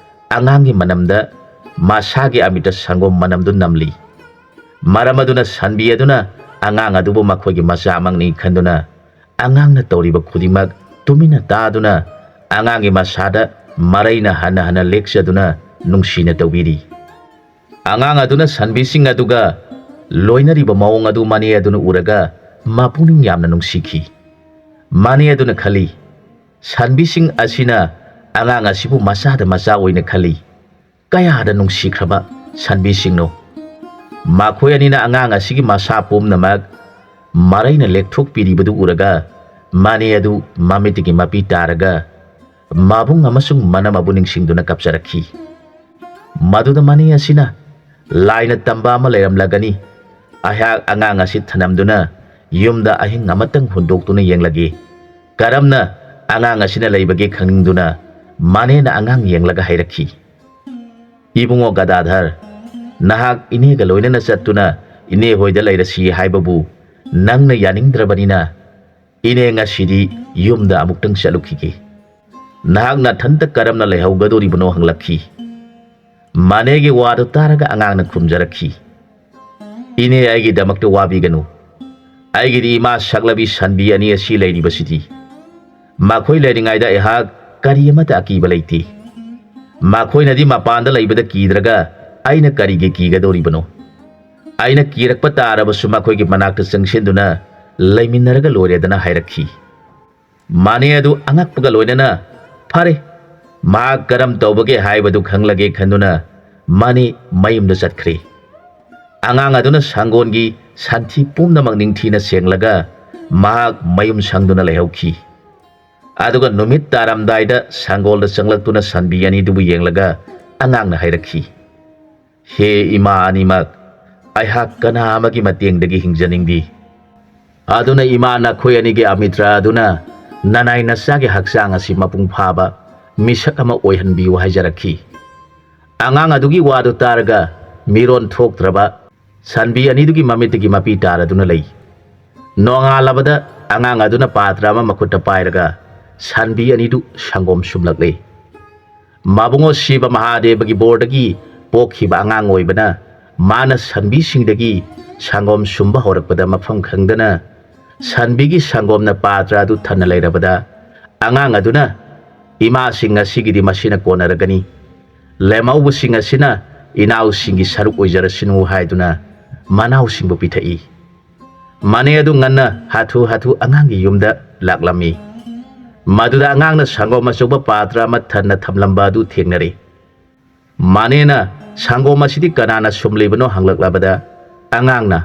ꯑꯉꯥꯡꯒꯤ ꯃꯅꯝꯗ ꯃꯁꯥꯒꯤ ꯑꯃꯤꯇ ꯁꯪꯒꯣꯝ ꯃꯅꯝꯗꯨ ꯅꯝꯂꯤ꯫ ꯃꯔꯝ ꯑꯗꯨꯅ ꯁꯟꯕꯤ ꯑꯗꯨꯅ ꯑꯉꯥꯡ ꯑꯗꯨꯕꯨ ꯃꯈꯣꯏꯒꯤ ꯃꯆꯥꯃꯛꯅꯤ ꯈꯟꯗꯨꯅ ꯑꯉꯥꯡꯅ ꯇꯧꯔꯤꯕ ꯈꯨꯗꯤꯡꯃꯛ ꯇꯨꯃꯤꯟꯅ ꯇꯥꯗꯨꯅ ꯑꯉꯥꯡꯒꯤ ꯃꯁꯥꯗ ꯃꯔꯩꯅ ꯍꯟꯅ ꯍꯟꯅ ꯂꯦꯛꯆꯗꯨꯅ ꯅꯨꯡꯁꯤꯅ ꯇꯧꯕꯤꯔꯤ꯫ ꯑꯉꯥꯡ ꯑꯗꯨꯅ ꯁꯟꯕꯤꯁꯤꯡ ꯑꯗꯨꯒ ꯂꯣꯏꯅꯔꯤꯕ ꯃꯑꯣꯡ ꯑꯗꯨ ꯃꯅꯦ ꯑꯗꯨꯅ ꯎꯔꯒ ꯃꯄꯨꯛꯅꯤꯡ ꯌꯥꯝꯅ ꯅꯨꯡꯁꯤꯈꯤ꯫ ꯃꯅꯦ ꯑꯗꯨꯅ ꯈꯜꯂꯤ, "ꯁꯟꯕꯤꯁꯤꯡ ꯑꯁꯤꯅ ꯑꯉꯥꯡ ꯑꯁꯤꯕꯨ ꯃꯆꯥꯗ ꯃꯆꯥ ꯑꯣꯏꯅ ꯈꯜꯂꯤ꯫ ꯀꯌꯥꯗ ꯅꯨꯡꯁꯤꯈ꯭ꯔꯕ ꯁꯟꯕꯤꯁꯤꯡꯅꯣ!" ꯃꯈꯣꯏ ꯑꯅꯤꯅ ꯑꯉꯥꯡ ꯑꯁꯤꯒꯤ ꯃꯁꯥ ꯄꯨꯝꯅꯃꯛ ꯃꯔꯩꯅ ꯂꯦꯛꯊꯣꯛꯄꯤꯔꯤꯕꯗꯨ ꯎꯔꯒ ꯃꯅꯦ ꯑꯗꯨ ꯃꯃꯤꯠꯇꯒꯤ ꯃꯄꯤ ꯇꯥꯔꯒ ꯃꯕꯨꯡ ꯑꯃꯁꯨꯡ ꯃꯅꯝ ꯑꯕꯨ ꯅꯤꯡꯁꯤꯡꯗꯨꯅ ꯀꯞꯆꯔꯛꯈꯤ꯫ ꯃꯗꯨꯗ ꯃꯅꯦ ꯑꯁꯤꯅ, "ꯂꯥꯏꯅ ꯇꯝꯕ ꯑꯃ ꯂꯩꯔꯝꯂꯒꯅꯤ꯫ ꯑꯩꯍꯥꯛ ꯑꯉꯥꯡ ꯑꯁꯤ ꯊꯅꯝꯗꯨꯅ ꯌꯨꯝꯗ ꯑꯍꯤꯡ ꯑꯃꯇꯪ ꯍꯨꯟꯗꯣꯛꯇꯨꯅ ꯌꯦꯡꯂꯒꯦ꯫ ꯀꯔꯝꯅ ꯑꯉꯥꯡ ꯑꯁꯤꯅ ꯂꯩꯕꯒꯦ ꯈꯪꯅꯤꯡꯗꯨꯅ" ꯃꯅꯦꯅ ꯑꯉꯥꯡ ꯌꯦꯡꯂꯒ ꯍꯥꯏꯔꯛꯈꯤ, "ꯏꯕꯨꯡꯉꯣ ꯒꯗꯥꯙꯔ, ꯅꯍꯥꯛ ꯏꯅꯦꯒ ꯂꯣꯏꯅꯅ ꯆꯠꯇꯨꯅ ꯏꯅꯦ ꯍꯣꯏꯗ ꯂꯩꯔꯁꯤ ꯍꯥꯏꯕꯕꯨ ꯅꯪꯅ ꯌꯥꯅꯤꯡꯗ꯭ꯔꯕꯅꯤꯅ ꯏꯅꯦ ꯉꯁꯤꯗꯤ ꯌꯨꯝꯗ ꯑꯃꯨꯛꯇꯪ ꯆꯠꯂꯨꯈꯤꯒꯦ꯫ ꯅꯍꯥꯛ ꯅꯊꯟꯇ ꯀꯔꯝꯅ ꯂꯩꯍꯧꯒꯗꯧꯔꯤꯕꯅꯣ?" ꯍꯪꯂꯛꯈꯤ꯫ ꯃꯅꯦꯒꯤ ꯋꯥꯗꯨ ꯇꯥꯔꯒ ꯑꯉꯥꯡꯅ ꯈꯨꯝꯖꯔꯛꯈꯤ, "ꯏꯅꯦ, ꯑꯩꯒꯤꯗꯃꯛꯇ ꯋꯥꯕꯤꯒꯅꯨ꯫ ꯑꯩꯒꯤꯗꯤ ꯏꯃꯥ ꯁꯛꯂꯕꯤ ꯁꯟꯕꯤ ꯑꯅꯤ ꯑꯁꯤ ꯂꯩꯔꯤꯕꯁꯤꯗꯤ꯫ ꯃꯈꯣꯏ ꯂꯩꯔꯤꯉꯩꯗ ꯑꯩꯍꯥꯛ ꯀꯔꯤ ꯑꯃꯠꯇ ꯑꯀꯤꯕ ꯂꯩꯇꯦ꯫ ꯃꯈꯣꯏꯅꯗꯤ ꯃꯄꯥꯟꯗ ꯂꯩꯕꯗ ꯀꯤꯗ꯭ꯔꯒ ꯑꯩꯅ ꯀꯔꯤꯒꯤ ꯀꯤꯒꯗꯧꯔꯤꯕꯅꯣ? ꯑꯩꯅ ꯀꯤꯔꯛꯄ ꯇꯥꯔꯕꯁꯨ ꯃꯈꯣꯏꯒꯤ ꯃꯅꯥꯛꯇ ꯆꯪꯁꯤꯟꯗꯨꯅ ꯂꯩꯃꯤꯟꯅꯔꯒ ꯂꯣꯏꯔꯦꯗꯅ" ꯍꯥꯏꯔꯛꯈꯤ꯫ ꯃꯥꯅꯦ ꯑꯗꯨ ꯑꯉꯛꯄꯒ ꯂꯣꯏꯅꯅ, "ꯐꯔꯦ, ꯃꯍꯥꯛ ꯀꯔꯝ ꯇꯧꯕꯒꯦ ꯍꯥꯏꯕꯗꯨ ꯈꯪꯂꯒꯦ" ꯈꯟꯗꯨꯅ ꯃꯥꯅꯦ ꯃꯌꯨꯝꯗ ꯆꯠꯈ꯭ꯔꯦ꯫ ꯑꯉꯥꯡ ꯑꯗꯨꯅ ꯁꯪꯒꯣꯜꯒꯤ ꯁꯟꯊꯤ ꯄꯨꯝꯅꯃꯛ ꯅꯤꯡꯊꯤꯅ ꯁꯦꯡꯂꯒ ꯃꯍꯥꯛ ꯃꯌꯨꯝ ꯁꯪꯗꯨꯅ ꯂꯩꯍꯧꯈꯤ꯫ ꯑꯗꯨꯒ ꯅꯨꯃꯤꯠ ꯇꯥꯔꯝꯗꯥꯏꯗ ꯁꯪꯒꯣꯜꯗ ꯆꯪꯂꯛꯇꯨꯅ ꯁꯟꯕꯤ ꯑꯅꯤꯗꯨꯕꯨ ꯌꯦꯡꯂꯒ ꯑꯉꯥꯡꯅ ꯍꯥꯏꯔꯛꯈꯤ, "ꯍꯦ ꯏꯃꯥ ꯑꯅꯤꯃꯛ, ꯑꯩꯍꯥꯛ ꯀꯅꯥ ꯑꯃꯒꯤ ꯃꯇꯦꯡꯗꯒꯤ ꯍꯤꯡꯖꯅꯤꯡꯗꯦ꯫ ꯑꯗꯨꯅ ꯏꯃꯥ, ꯅꯈꯣꯏ ꯑꯅꯤꯒꯤ ꯑꯃꯤꯇ꯭ꯔ ꯑꯗꯨꯅ ꯅꯅꯥꯏ ꯅꯆꯥꯒꯤ ꯍꯛꯆꯥꯡ ꯑꯁꯤ ꯃꯄꯨꯡ ꯐꯥꯕ ꯃꯤꯁꯛ ꯑꯃ ꯑꯣꯏꯍꯟꯕꯤꯌꯨ" ꯍꯥꯏꯖꯔꯛꯈꯤ꯫ ꯑꯉꯥꯡ ꯑꯗꯨꯒꯤ ꯋꯥꯗꯨ ꯇꯥꯔꯒ ꯃꯤꯔꯣꯟ ꯊꯣꯛꯇ꯭ꯔꯕ ꯁꯟꯕꯤ ꯑꯅꯤꯗꯨꯒꯤ ꯃꯃꯤꯠꯇꯒꯤ ꯃꯄꯤ ꯇꯥꯔꯗꯨꯅ ꯂꯩ꯫ ꯅꯣꯡꯉꯥꯜꯂꯕꯗ ꯑꯉꯥꯡ ꯑꯗꯨꯅ ꯄꯥꯇ꯭ꯔ ꯑꯃ ꯃꯈꯨꯠꯇ ꯄꯥꯏꯔꯒ ꯁꯟꯕꯤ ꯑꯅꯤꯗꯨ ꯁꯪꯒꯣꯝ ꯁꯨꯝꯂꯛꯂꯦ꯫ ꯃꯕꯨꯡꯉꯣ ꯁꯤꯕ ꯃꯍꯥꯗꯦꯕꯒꯤ ꯕꯣꯔꯗꯒꯤ ꯄꯣꯛꯈꯤꯕ ꯑꯉꯥꯡ ꯑꯣꯏꯕꯅ ꯃꯥꯅ ꯁꯟꯕꯤꯁꯤꯡꯗꯒꯤ ꯁꯪꯒꯣꯝ ꯁꯨꯝꯕ ꯍꯧꯔꯛꯄꯗ ꯃꯐꯝ ꯈꯪꯗꯅ ꯁꯟꯕꯤꯒꯤ ꯁꯪꯒꯣꯝꯅ ꯄꯥꯇ꯭ꯔ ꯑꯗꯨ ꯊꯟꯅ ꯂꯩꯔꯕꯗ ꯑꯉꯥꯡ ꯑꯗꯨꯅ, "ꯏꯃꯥꯁꯤꯡ, ꯉꯁꯤꯒꯤꯗꯤ ꯃꯁꯤꯅ ꯀꯣꯟꯅꯔꯒꯅꯤ꯫ ꯂꯦꯝꯍꯧꯕꯁꯤꯡ ꯑꯁꯤꯅ ꯏꯅꯥꯎꯁꯤꯡꯒꯤ ꯁꯔꯨꯛ ꯑꯣꯏꯖꯔꯁꯅꯨ" ꯍꯥꯏꯗꯨꯅ ꯃꯅꯥꯎꯁꯤꯡꯕꯨ ꯄꯤꯊꯛꯏ꯫ ꯃꯅꯦ ꯑꯗꯨ ꯉꯟꯅ ꯍꯥꯊꯨ ꯍꯥꯊꯨ ꯑꯉꯥꯡꯒꯤ ꯌꯨꯝꯗ ꯂꯥꯛꯂꯝꯃꯤ꯫ ꯃꯗꯨꯗ ꯑꯉꯥꯡꯅ ꯁꯪꯒꯣꯝ ꯑꯆꯧꯕ ꯄꯥꯇ꯭ꯔ ꯑꯃ ꯊꯟꯅ ꯊꯝꯂꯝꯕ ꯑꯗꯨ ꯊꯦꯡꯅꯔꯦ꯫ ꯃꯅꯦꯅ ꯁꯪꯒꯣꯝ ꯑꯁꯤꯗꯤ ꯀꯅꯥꯅ ꯁꯨꯝꯂꯤꯕꯅꯣ ꯍꯪꯂꯛꯂꯕꯗ ꯑꯉꯥꯡꯅ,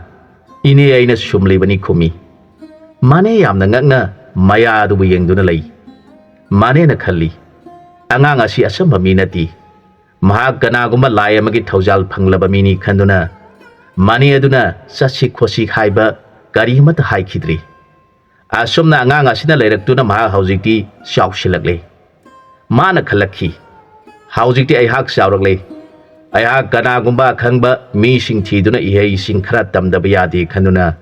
"ꯏꯅꯦ, ꯑꯩꯅ ꯁꯨꯝꯂꯤꯕꯅꯤ" ꯈꯨꯝꯃꯤ꯫ ꯃꯅꯦ ꯌꯥꯝꯅ ꯉꯛꯅ ꯃꯌꯥ ꯑꯗꯨꯕꯨ ꯌꯦꯡꯗꯨꯅ ꯂꯩ꯫ ꯃꯅꯦꯅ ꯈꯜꯂꯤ, "ꯑꯉꯥꯡ ꯑꯁꯤ ꯑꯆꯝꯕ ꯃꯤ ꯅꯠꯇꯦ꯫ ꯃꯍꯥꯛ ꯀꯅꯥꯒꯨꯝꯕ ꯂꯥꯏ ꯑꯃꯒꯤ ꯊꯧꯖꯥꯜ ꯐꯪꯂꯕ ꯃꯤꯅꯤ" ꯈꯟꯗꯨꯅ ꯃꯅꯦ ꯑꯗꯨꯅ ꯆꯠꯁꯤ ꯈꯣꯠꯁꯤ ꯍꯥꯏꯕ ꯀꯔꯤ ꯑꯃꯠꯇ ꯍꯥꯏꯈꯤꯗ꯭ꯔꯤ꯫ ꯑꯁꯨꯝꯅ ꯑꯉꯥꯡ ꯑꯁꯤꯅ ꯂꯩꯔꯛꯇꯨꯅ ꯃꯍꯥꯛ ꯍꯧꯖꯤꯛꯇꯤ ꯆꯥꯎꯁꯤꯜꯂꯛꯂꯦ꯫ ꯃꯥꯅ ꯈꯜꯂꯛꯈꯤ, "ꯍꯧꯖꯤꯛꯇꯤ ꯑꯩꯍꯥꯛ ꯆꯥꯎꯔꯛꯂꯦ꯫ ꯑꯩꯍꯥꯛ ꯀꯅꯥꯒꯨꯝꯕ ꯑꯈꯪꯕ ꯃꯤꯁꯤꯡ ꯊꯤꯗꯨꯅ ꯏꯍꯩꯁꯤꯡ ꯈꯔ ꯇꯝꯗꯕ ꯌꯥꯗꯦ" ꯈꯟꯗꯨꯅ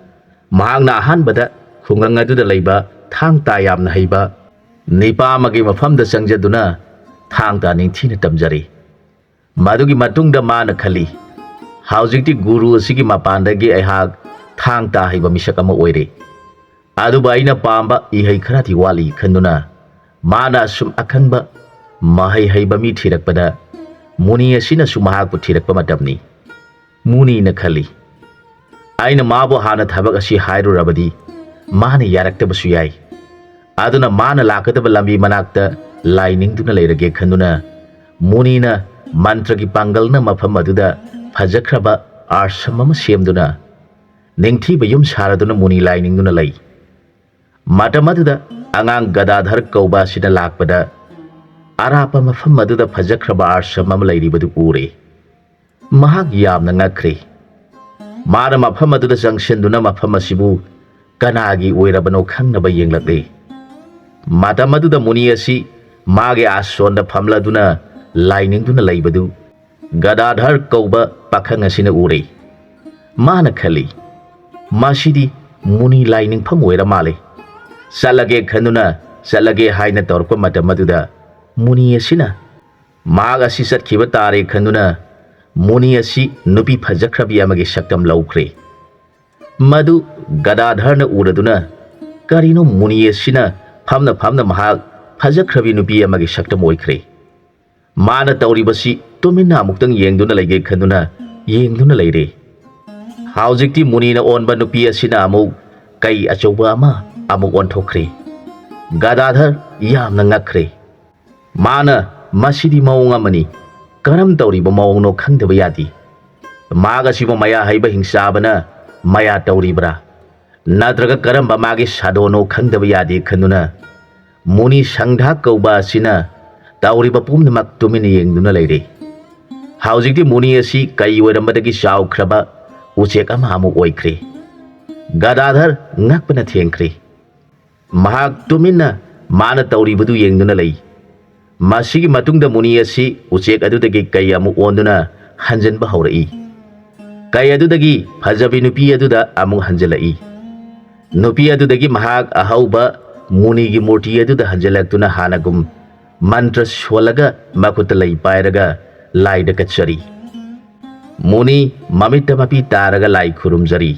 ꯃꯍꯥꯛꯅ ꯑꯍꯥꯟꯕꯗ ꯈꯨꯡꯒꯪ ꯑꯗꯨꯗ ꯂꯩꯕ ꯊꯥꯡ ꯇꯥ ꯌꯥꯝꯅ ꯍꯩꯕ ꯅꯤꯄꯥ ꯑꯃꯒꯤ ꯃꯐꯝꯗ ꯆꯪꯖꯗꯨꯅ ꯊꯥꯡ ꯇꯥ ꯅꯤꯡꯊꯤꯅ ꯇꯝꯖꯔꯦ꯫ ꯃꯗꯨꯒꯤ ꯃꯇꯨꯡꯗ ꯃꯥꯅ ꯈꯜꯂꯤ, "ꯍꯧꯖꯤꯛꯇꯤ ꯒꯨꯔꯨ ꯑꯁꯤꯒꯤ ꯃꯄꯥꯟꯗꯒꯤ ꯑꯩꯍꯥꯛ ꯊꯥꯡ ꯇꯥ ꯍꯩꯕ ꯃꯤꯁꯛ ꯑꯃ ꯑꯣꯏꯔꯦ꯫ ꯑꯗꯨꯕꯨ ꯑꯩꯅ ꯄꯥꯝꯕ ꯏꯍꯩ ꯈꯔꯗꯤ ꯋꯥꯠꯂꯤ" ꯈꯟꯗꯨꯅ ꯃꯥꯅ ꯑꯁꯨꯝ ꯑꯈꯪꯕ ꯃꯍꯩ ꯍꯩꯕ ꯃꯤ ꯊꯤꯔꯛꯄꯗ ꯃꯨꯅꯤ ꯑꯁꯤꯅꯁꯨ ꯃꯍꯥꯛꯄꯨ ꯊꯤꯔꯛꯄ ꯃꯇꯝꯅꯤ꯫ ꯃꯨꯅꯤꯅ ꯈꯜꯂꯤ, "ꯑꯩꯅ ꯃꯥꯕꯨ ꯍꯥꯟꯅ ꯊꯕꯛ ꯑꯁꯤ ꯍꯥꯏꯔꯨꯔꯕꯗꯤ ꯃꯥꯅ ꯌꯥꯔꯛꯇꯕꯁꯨ ꯌꯥꯏ꯫ ꯑꯗꯨꯅ ꯃꯥꯅ ꯂꯥꯛꯀꯗꯕ ꯂꯝꯕꯤ ꯃꯅꯥꯛꯇ ꯂꯥꯏ ꯅꯤꯡꯗꯨꯅ ꯂꯩꯔꯒꯦ" ꯈꯟꯗꯨꯅ ꯃꯨꯅꯤꯅ ꯃꯟꯇ꯭ꯔꯒꯤ ꯄꯥꯡꯒꯜꯅ ꯃꯐꯝ ꯑꯗꯨꯗ ꯐꯖꯈ꯭ꯔꯕ ꯑꯥꯁ꯭ꯔꯝ ꯑꯃ ꯁꯦꯝꯗꯨꯅ ꯅꯤꯡꯊꯤꯕ ꯌꯨꯝ ꯁꯥꯔꯗꯨꯅ ꯃꯨꯅꯤ ꯂꯥꯏ ꯅꯤꯡꯗꯨꯅ ꯂꯩ꯫ ꯃꯇꯝ ꯑꯗꯨꯗ ꯑꯉꯥꯡ ꯒꯗꯥꯙꯔ ꯀꯧꯕ ꯑꯁꯤꯅ ꯂꯥꯛꯄꯗ ꯑꯔꯥꯞꯄ ꯃꯐꯝ ꯑꯗꯨꯗ ꯐꯖꯈ꯭ꯔꯕ ꯑꯥꯁ꯭ꯔꯝ ꯑꯃ ꯂꯩꯔꯤꯕꯗꯨ ꯎꯔꯦ꯫ ꯃꯍꯥꯛ ꯌꯥꯝꯅ ꯉꯛꯈ꯭ꯔꯦ꯫ ꯃꯥꯅ ꯃꯐꯝ ꯑꯗꯨꯗ ꯆꯪꯁꯤꯟꯗꯨꯅ ꯃꯐꯝ ꯑꯁꯤꯕꯨ ꯀꯅꯥꯒꯤ ꯑꯣꯏꯔꯕꯅꯣ ꯈꯪꯅꯕ ꯌꯦꯡꯂꯛꯂꯦ꯫ ꯃꯇꯝ ꯑꯗꯨꯗ ꯃꯨꯅꯤ ꯑꯁꯤ ꯃꯥꯒꯤ ꯑꯥꯁꯣꯟꯗ ꯐꯝꯂꯗꯨꯅ ꯂꯥꯏ ꯅꯤꯡꯗꯨꯅ ꯂꯩꯕꯗꯨ ꯒꯗꯥꯙꯔ ꯀꯧꯕ ꯄꯥꯈꯪ ꯑꯁꯤꯅ ꯎꯔꯦ꯫ ꯃꯥꯅ ꯈꯜꯂꯤ, "ꯃꯁꯤꯗꯤ ꯃꯨꯅꯤ ꯂꯥꯏ ꯅꯤꯡꯐꯝ ꯑꯣꯏꯔ ꯃꯥꯜꯂꯦ꯫ ꯆꯠꯂꯒꯦ" ꯈꯟꯗꯨꯅ ꯆꯠꯂꯒꯦ ꯍꯥꯏꯅ ꯇꯧꯔꯛꯄ ꯃꯇꯝ ꯑꯗꯨꯗ ꯃꯨꯅꯤ ꯑꯁꯤꯅ ꯃꯍꯥꯛ ꯑꯁꯤ ꯆꯠꯈꯤꯕ ꯇꯥꯔꯦ ꯈꯟꯗꯨꯅ ꯃꯨꯅꯤ ꯑꯁꯤ ꯅꯨꯄꯤ ꯐꯖꯈ꯭ꯔꯕꯤ ꯑꯃꯒꯤ ꯁꯛꯇꯝ ꯂꯧꯈ꯭ꯔꯦ꯫ ꯃꯗꯨ ꯒꯗꯥꯙꯔꯅ ꯎꯔꯗꯨꯅ, "ꯀꯔꯤꯅꯣ ꯃꯨꯅꯤ ꯑꯁꯤꯅ ꯐꯝꯅ ꯐꯝꯅ ꯃꯍꯥꯛ ꯐꯖꯈ꯭ꯔꯕꯤ ꯅꯨꯄꯤ ꯑꯃꯒꯤ ꯁꯛꯇꯝ ꯑꯣꯏꯈ꯭ꯔꯦ? ꯃꯥꯅ ꯇꯧꯔꯤꯕꯁꯤ ꯇꯨꯃꯤꯟꯅ ꯑꯃꯨꯛꯇꯪ ꯌꯦꯡꯗꯨꯅ ꯂꯩꯒꯦ" ꯈꯟꯗꯨꯅ ꯌꯦꯡꯗꯨꯅ ꯂꯩꯔꯦ꯫ ꯍꯧꯖꯤꯛꯇꯤ ꯃꯨꯅꯤꯅ ꯑꯣꯟꯕ ꯅꯨꯄꯤ ꯑꯁꯤꯅ ꯑꯃꯨꯛ ꯀꯩ ꯑꯆꯧꯕ ꯑꯃ ꯑꯃꯨꯛ ꯑꯣꯟꯊꯣꯛꯈ꯭ꯔꯦ꯫ ꯒꯗꯥꯙꯔ ꯌꯥꯝꯅ ꯉꯛꯈ꯭ꯔꯦ꯫ ꯃꯥꯅ, "ꯃꯁꯤꯗꯤ ꯃꯑꯣꯡ ꯑꯃꯅꯤ, ꯀꯔꯝ ꯇꯧꯔꯤꯕ ꯃꯑꯣꯡꯅꯣ ꯈꯪꯗꯕ ꯌꯥꯗꯦ꯫ ꯃꯍꯥꯛ ꯑꯁꯤꯕꯨ ꯃꯌꯥ ꯍꯩꯕ ꯍꯤꯡꯆꯥꯕꯅ ꯃꯌꯥ ꯇꯧꯔꯤꯕ꯭ꯔꯥ? ꯅꯠꯇ꯭ꯔꯒ ꯀꯔꯝꯕ ꯃꯥꯒꯤ ꯁꯥꯗꯣꯅꯣ ꯈꯪꯗꯕ ꯌꯥꯗꯦ" ꯈꯟꯗꯨꯅ ꯃꯨꯅꯤ ꯁꯪꯙꯥꯛ ꯀꯧꯕ ꯑꯁꯤꯅ ꯇꯧꯔꯤꯕ ꯄꯨꯝꯅꯃꯛ ꯇꯨꯃꯤꯟꯅ ꯌꯦꯡꯗꯨꯅ ꯂꯩꯔꯦ꯫ ꯍꯧꯖꯤꯛꯇꯤ ꯃꯨꯅꯤ ꯑꯁꯤ ꯀꯩ ꯑꯣꯏꯔꯝꯕꯗꯒꯤ ꯆꯥꯎꯈ꯭ꯔꯕ ꯎꯆꯦꯛ ꯑꯃ ꯑꯃꯨꯛ ꯑꯣꯏꯈ꯭ꯔꯦ꯫ ꯒꯗꯥꯙꯔ ꯉꯛꯄꯅ ꯊꯦꯡꯈ꯭ꯔꯦ꯫ ꯃꯍꯥꯛ ꯇꯨꯃꯤꯟꯅ ꯃꯥꯅ ꯇꯧꯔꯤꯕꯗꯨ ꯌꯦꯡꯗꯨꯅ ꯂꯩ꯫ ꯃꯁꯤꯒꯤ ꯃꯇꯨꯡꯗ ꯃꯨꯅꯤ ꯑꯁꯤ ꯎꯆꯦꯛ ꯑꯗꯨꯗꯒꯤ ꯀꯩ ꯑꯃꯨꯛ ꯑꯣꯟꯗꯨꯅ ꯍꯟꯖꯤꯟꯕ ꯍꯧꯔꯛꯏ꯫ ꯀꯩ ꯑꯗꯨꯗꯒꯤ ꯐꯖꯕꯤ ꯅꯨꯄꯤ ꯑꯗꯨꯗ ꯑꯃꯨꯛ ꯍꯟꯖꯤꯜꯂꯛꯏ꯫ ꯅꯨꯄꯤ ꯑꯗꯨꯗꯒꯤ ꯃꯍꯥꯛ ꯑꯍꯧꯕ ꯃꯨꯅꯤꯒꯤ ꯃꯨꯔꯇꯤ ꯑꯗꯨꯗ ꯍꯟꯖꯤꯜꯂꯛꯇꯨꯅ ꯍꯥꯟꯅꯒꯨꯝ ꯃꯟꯇ꯭ꯔ ꯁꯣꯜꯂꯒ ꯃꯈꯨꯠꯇ ꯂꯩ ꯄꯥꯏꯔꯒ ꯂꯥꯏꯗ ꯀꯠꯆꯔꯤ꯫ ꯃꯨꯅꯤ ꯃꯃꯤꯠꯇ ꯃꯄꯤ ꯇꯥꯔꯒ ꯂꯥꯏ ꯈꯨꯔꯨꯝꯖꯔꯤ꯫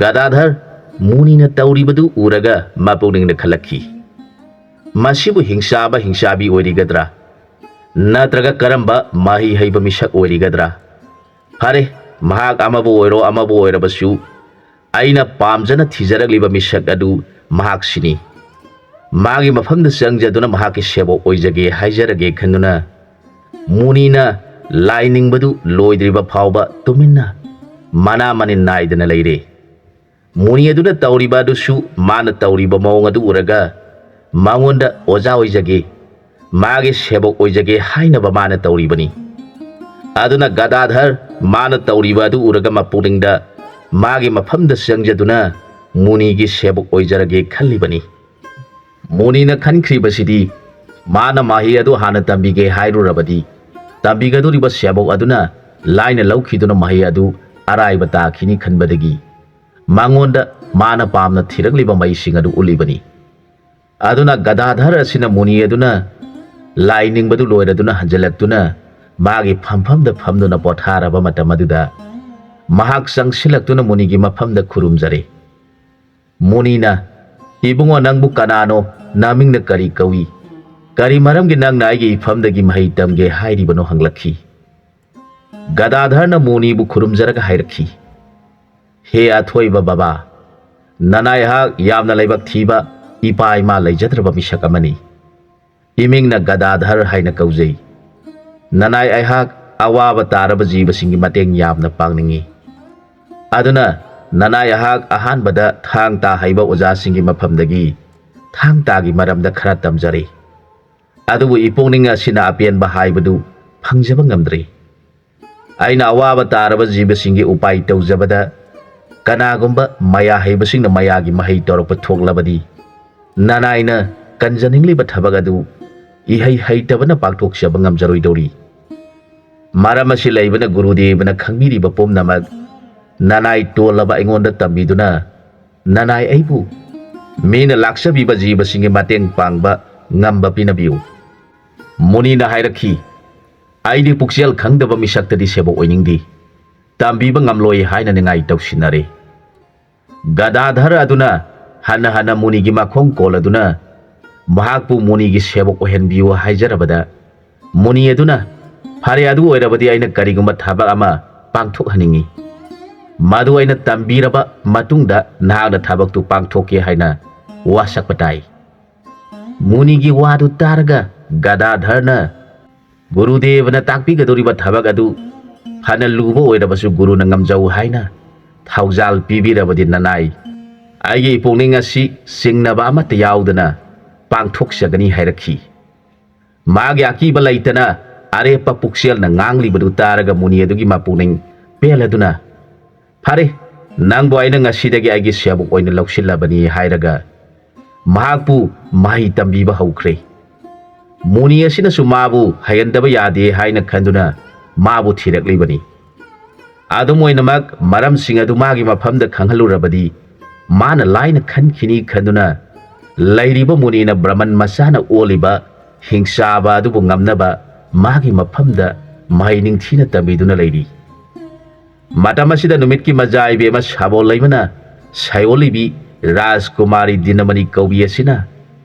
ꯒꯗꯥꯙꯔ ꯃꯨꯅꯤꯅ ꯇꯧꯔꯤꯕꯗꯨ ꯎꯔꯒ ꯃꯄꯨꯛꯅꯤꯡꯗ ꯈꯜꯂꯛꯈꯤ, "ꯃꯁꯤꯕꯨ ꯍꯤꯡꯆꯥꯕ ꯍꯤꯡꯆꯥꯕꯤ ꯑꯣꯏꯔꯤꯒꯗ꯭ꯔꯥ? ꯅꯠꯇ꯭ꯔꯒ ꯀꯔꯝꯕ ꯃꯍꯩ ꯍꯩꯕ ꯃꯤꯁꯛ ꯑꯣꯏꯔꯤꯒꯗ꯭ꯔꯥ? ꯐꯔꯦ, ꯃꯍꯥꯛ ꯑꯃꯕꯨ ꯑꯣꯏꯔꯣ ꯑꯃꯕꯨ ꯑꯣꯏꯔꯕꯁꯨ, ꯑꯩꯅ ꯄꯥꯝꯖꯅ ꯊꯤꯖꯔꯛꯂꯤꯕ ꯃꯤꯁꯛ ꯑꯗꯨ ꯃꯍꯥꯛꯁꯤꯅꯤ꯫ ꯃꯥꯒꯤ ꯃꯐꯝꯗ ꯆꯪꯖꯗꯨꯅ ꯃꯍꯥꯛꯀꯤ ꯁꯦꯕꯣꯛ ꯑꯣꯏꯖꯒꯦ ꯍꯥꯏꯖꯔꯒꯦ" ꯈꯟꯗꯨꯅ ꯃꯨꯅꯤꯅ ꯂꯥꯏ ꯅꯤꯡꯕꯗꯨ ꯂꯣꯏꯗ꯭ꯔꯤꯕ ꯐꯥꯎꯕ ꯇꯨꯃꯤꯟꯅ ꯃꯅꯥ ꯃꯅꯤꯟ ꯅꯥꯏꯗꯅ ꯂꯩꯔꯦ꯫ ꯃꯨꯅꯤ ꯑꯗꯨꯅ ꯇꯧꯔꯤꯕ ꯑꯗꯨꯁꯨ ꯃꯥꯅ ꯇꯧꯔꯤꯕ ꯃꯑꯣꯡ ꯑꯗꯨ ꯎꯔꯒ ꯃꯉꯣꯟꯗ ꯑꯣꯖꯥ ꯑꯣꯏꯖꯒꯦ, ꯃꯥꯒꯤ ꯁꯦꯕꯣꯛ ꯑꯣꯏꯖꯒꯦ ꯍꯥꯏꯅꯕ ꯃꯥꯅ ꯇꯧꯔꯤꯕꯅꯤ꯫ ꯑꯗꯨꯅ ꯒꯗꯥꯙꯔ ꯃꯥꯅ ꯇꯧꯔꯤꯕ ꯑꯗꯨ ꯎꯔꯒ ꯃꯄꯨꯛꯅꯤꯡꯗ ꯃꯥꯒꯤ ꯃꯐꯝꯗ ꯆꯪꯖꯗꯨꯅ ꯃꯨꯅꯤꯒꯤ ꯁꯦꯕꯣꯛ ꯑꯣꯏꯖꯔꯒꯦ ꯈꯜꯂꯤꯕꯅꯤ꯫ ꯃꯨꯅꯤꯅ ꯈꯟꯈ꯭ꯔꯤꯕꯁꯤꯗꯤ ꯃꯥꯅ ꯃꯍꯩ ꯑꯗꯨ ꯍꯥꯟꯅ ꯇꯝꯕꯤꯒꯦ ꯍꯥꯏꯔꯨꯔꯕꯗꯤ ꯇꯝꯕꯤꯒꯗꯧꯔꯤꯕ ꯁꯦꯕꯣꯛ ꯑꯗꯨꯅ ꯂꯥꯏꯅ ꯂꯧꯈꯤꯗꯨꯅ ꯃꯍꯩ ꯑꯗꯨ ꯑꯔꯥꯏꯕ ꯇꯥꯈꯤꯅꯤ ꯈꯟꯕꯗꯒꯤ ꯃꯉꯣꯟꯗ ꯃꯥꯅ ꯄꯥꯝꯅ ꯊꯤꯔꯛꯂꯤꯕ ꯃꯍꯩꯁꯤꯡ ꯑꯗꯨ ꯎꯠꯂꯤꯕꯅꯤ꯫ ꯑꯗꯨꯅ ꯒꯗꯥꯙꯔ ꯑꯁꯤꯅ ꯃꯨꯅꯤ ꯑꯗꯨꯅ ꯂꯥꯏ ꯅꯤꯡꯕꯗꯨ ꯂꯣꯏꯔꯗꯨꯅ ꯍꯟꯖꯤꯜꯂꯛꯇꯨꯅ ꯃꯥꯒꯤ ꯐꯝꯐꯝꯗ ꯐꯝꯗꯨꯅ ꯄꯣꯊꯥꯔꯕ ꯃꯇꯝ ꯑꯗꯨꯗ ꯃꯍꯥꯛ ꯆꯪꯁꯤꯜꯂꯛꯇꯨꯅ ꯃꯨꯅꯤꯒꯤ ꯃꯐꯝꯗ ꯈꯨꯔꯨꯝꯖꯔꯦ꯫ ꯃꯨꯅꯤꯅ, "ꯏꯕꯨꯡꯉꯣ, ꯅꯪꯕꯨ ꯀꯅꯥꯅꯣ? ꯅꯃꯤꯡꯅ ꯀꯔꯤ ꯀꯧꯏ? ꯀꯔꯤ ꯃꯔꯝꯒꯤ ꯅꯪꯅ ꯑꯩꯒꯤ ꯏꯐꯝꯗꯒꯤ ꯃꯍꯩ ꯇꯝꯒꯦ ꯍꯥꯏꯔꯤꯕꯅꯣ?" ꯍꯪꯂꯛꯈꯤ꯫ ꯒꯗꯥꯙꯔꯅ ꯃꯨꯅꯤꯕꯨ ꯈꯨꯔꯨꯝꯖꯔꯒ ꯍꯥꯏꯔꯛꯈꯤ, "ꯍꯦ ꯑꯊꯣꯏꯕ ꯕꯕꯥ, ꯅꯅꯥꯏꯍꯥꯛ ꯌꯥꯝꯅ ꯂꯥꯏꯕꯛ ꯊꯤꯕ ꯏꯄꯥ ꯏꯃꯥ ꯂꯩꯖꯗ꯭ꯔꯕ ꯃꯤꯁꯛ ꯑꯃꯅꯤ꯫ ꯏꯃꯤꯡꯅ ꯒꯗꯥꯙꯔ ꯍꯥꯏꯅ ꯀꯧꯖꯩ꯫ ꯅꯅꯥꯏ ꯑꯩꯍꯥꯛ ꯑꯋꯥꯕ ꯇꯥꯔꯕ ꯖꯤꯕꯁꯤꯡꯒꯤ ꯃꯇꯦꯡ ꯌꯥꯝꯅ ꯄꯥꯡꯅꯤꯡꯏ꯫ ꯑꯗꯨꯅ ꯅꯅꯥꯏ ꯑꯩꯍꯥꯛ ꯑꯍꯥꯟꯕꯗ ꯊꯥꯡ ꯇꯥ ꯍꯩꯕ ꯑꯣꯖꯥꯁꯤꯡꯒꯤ ꯃꯐꯝꯗꯒꯤ ꯊꯥꯡ ꯇꯥꯒꯤ ꯃꯔꯝꯗ ꯈꯔ ꯇꯝꯖꯔꯦ꯫ ꯑꯗꯨꯕꯨ ꯏꯄꯨꯛꯅꯤꯡ ꯑꯁꯤꯅ ꯑꯄꯦꯟꯕ ꯍꯥꯏꯕꯗꯨ ꯐꯪꯖꯕ ꯉꯝꯗ꯭ꯔꯦ꯫ ꯑꯩꯅ ꯑꯋꯥꯕ ꯇꯥꯔꯕ ꯖꯤꯕꯁꯤꯡꯒꯤ ꯎꯄꯥꯏ ꯇꯧꯖꯕꯗ ꯀꯅꯥꯒꯨꯝꯕ ꯃꯌꯥ ꯍꯩꯕꯁꯤꯡꯅ ꯃꯌꯥꯒꯤ ꯃꯍꯩ ꯇꯧꯔꯛꯄ ꯊꯣꯛꯂꯕꯗꯤ ꯅꯅꯥꯏꯅ ꯀꯟꯖꯅꯤꯡꯂꯤꯕ ꯊꯕꯛ ꯑꯗꯨ ꯏꯍꯩ ꯍꯩꯇꯕꯅ ꯄꯥꯡꯊꯣꯛꯆꯕ ꯉꯝꯖꯔꯣꯏꯗꯧꯔꯤ꯫ ꯃꯔꯝ ꯑꯁꯤ ꯂꯩꯕꯅ ꯒꯨꯔꯨꯗꯦꯕꯅ ꯈꯪꯕꯤꯔꯤꯕ ꯄꯨꯝꯅꯃꯛ ꯅꯅꯥꯏ ꯇꯣꯜꯂꯕ ꯑꯩꯉꯣꯟꯗ ꯇꯝꯕꯤꯗꯨꯅ ꯅꯅꯥꯏ ꯑꯩꯕꯨ ꯃꯤꯅ ꯂꯥꯛꯆꯕꯤꯕ ꯖꯤꯕꯁꯤꯡꯒꯤ ꯃꯇꯦꯡ ꯄꯥꯡꯕ ꯉꯝꯕ ꯄꯤꯅꯕꯤꯌꯨ꯫" ꯃꯨꯅꯤꯅ ꯍꯥꯏꯔꯛꯈꯤ, "ꯑꯩꯗꯤ ꯄꯨꯛꯆꯦꯜ ꯈꯪꯗꯕ ꯃꯤꯁꯛꯇꯗꯤ ꯁꯦꯕꯣꯛ ꯑꯣꯏꯅꯤꯡꯗꯦ꯫ ꯇꯝꯕꯤꯕ ꯉꯝꯂꯣꯏ" ꯍꯥꯏꯅ ꯅꯤꯡꯉꯥꯏ ꯇꯧꯁꯤꯟꯅꯔꯦ꯫ ꯒꯗꯥꯙꯔ ꯑꯗꯨꯅ ꯍꯟꯅ ꯍꯟꯅ ꯃꯨꯅꯤꯒꯤ ꯃꯈꯣꯡ ꯀꯣꯜꯂꯗꯨꯅ ꯃꯍꯥꯛꯄꯨ ꯃꯨꯅꯤꯒꯤ ꯁꯦꯕꯣꯛ ꯑꯣꯏꯍꯟꯕꯤꯌꯨ ꯍꯥꯏꯖꯔꯕꯗ, ꯃꯨꯅꯤ ꯑꯗꯨꯅ, "ꯐꯔꯦ, ꯑꯗꯨ ꯑꯣꯏꯔꯕꯗꯤ ꯑꯩꯅ ꯀꯔꯤꯒꯨꯝꯕ ꯊꯕꯛ ꯑꯃ ꯄꯥꯡꯊꯣꯛꯍꯟꯅꯤꯡꯏ꯫ ꯃꯗꯨ ꯑꯩꯅ ꯇꯝꯕꯤꯔꯕ ꯃꯇꯨꯡꯗ ꯅꯍꯥꯛꯅ ꯊꯕꯛꯇꯨ ꯄꯥꯡꯊꯣꯛꯀꯦ" ꯍꯥꯏꯅ ꯋꯥꯁꯛꯄ ꯇꯥꯏ꯫ ꯃꯨꯅꯤꯒꯤ ꯋꯥꯗꯨ ꯇꯥꯔꯒ ꯒꯗꯥꯙꯔꯅ, "ꯒꯨꯔꯨꯗꯦꯕꯅ ꯇꯥꯛꯄꯤꯒꯗꯧꯔꯤꯕ ꯊꯕꯛ ꯑꯗꯨ ꯐꯅ ꯂꯨꯕ ꯑꯣꯏꯔꯕꯁꯨ ꯒꯨꯔꯨꯅ ꯉꯝꯖꯧ ꯍꯥꯏꯅ ꯊꯧꯖꯥꯜ ꯄꯤꯕꯤꯔꯕꯗꯤ ꯅꯅꯥꯏ ꯑꯩꯒꯤ ꯄꯨꯛꯅꯤꯡ ꯑꯁꯤ ꯆꯤꯡꯅꯕ ꯑꯃꯠꯇ ꯌꯥꯎꯗꯅ ꯄꯥꯡꯊꯣꯛꯆꯒꯅꯤ" ꯍꯥꯏꯔꯛꯈꯤ꯫ ꯃꯥꯒꯤ ꯑꯀꯤꯕ ꯂꯩꯇꯅ ꯑꯔꯦꯞꯄ ꯄꯨꯛꯆꯦꯜꯅ ꯉꯥꯡꯂꯤꯕꯗꯨ ꯇꯥꯔꯒ ꯃꯨꯅꯤ ꯑꯗꯨꯒꯤ ꯃꯄꯨꯛꯅꯤꯡ ꯄꯦꯜꯂꯗꯨꯅ, "ꯐꯔꯦ, ꯅꯪꯕꯨ ꯑꯩꯅ ꯉꯁꯤꯗꯒꯤ ꯑꯩꯒꯤ ꯁꯦꯕꯣꯛ ꯑꯣꯏꯅ ꯂꯧꯁꯤꯜꯂꯕꯅꯤ" ꯍꯥꯏꯔꯒ ꯃꯍꯥꯛꯄꯨ ꯃꯍꯩ ꯇꯝꯕꯤꯕ ꯍꯧꯈ꯭ꯔꯦ꯫ ꯃꯨꯅꯤ ꯑꯁꯤꯅꯁꯨ ꯃꯥꯕꯨ ꯍꯩꯍꯟꯗꯕ ꯌꯥꯗꯦ ꯍꯥꯏꯅ ꯈꯟꯗꯨꯅ ꯃꯥꯕꯨ ꯊꯤꯔꯛꯂꯤꯕꯅꯤ꯫ ꯑꯗꯨꯝ ꯑꯣꯏꯅꯃꯛ, ꯃꯔꯝꯁꯤꯡ ꯑꯗꯨ ꯃꯥꯒꯤ ꯃꯐꯝꯗ ꯈꯪꯍꯜꯂꯨꯔꯕꯗꯤ ꯃꯥꯅ ꯂꯥꯏꯅ ꯈꯟꯈꯤꯅꯤ ꯈꯟꯗꯨꯅ ꯂꯩꯔꯤꯕ ꯃꯨꯅꯤꯅ ꯕ꯭ꯔꯃꯟ ꯃꯆꯥꯅ ꯑꯣꯜꯂꯤꯕ ꯍꯤꯡꯆꯥꯕ ꯑꯗꯨꯕꯨ ꯉꯝꯅꯕ ꯃꯥꯒꯤ ꯃꯐꯝꯗ ꯃꯍꯩ ꯅꯤꯡꯊꯤꯅ ꯇꯝꯕꯤꯗꯨꯅ ꯂꯩꯔꯤ꯫ ꯃꯇꯝ ꯑꯁꯤꯗ ꯅꯨꯃꯤꯠꯀꯤ ꯃꯖꯥ ꯏꯕꯦꯝꯃ ꯁꯥꯕꯣꯜ ꯂꯩꯃꯅ ꯁꯥꯏꯑꯣꯜꯂꯤꯕꯤ ꯔꯥꯖꯀꯨꯃꯥꯔꯤ ꯗꯤꯅꯃꯅꯤ ꯀꯧꯕꯤ ꯑꯁꯤꯅ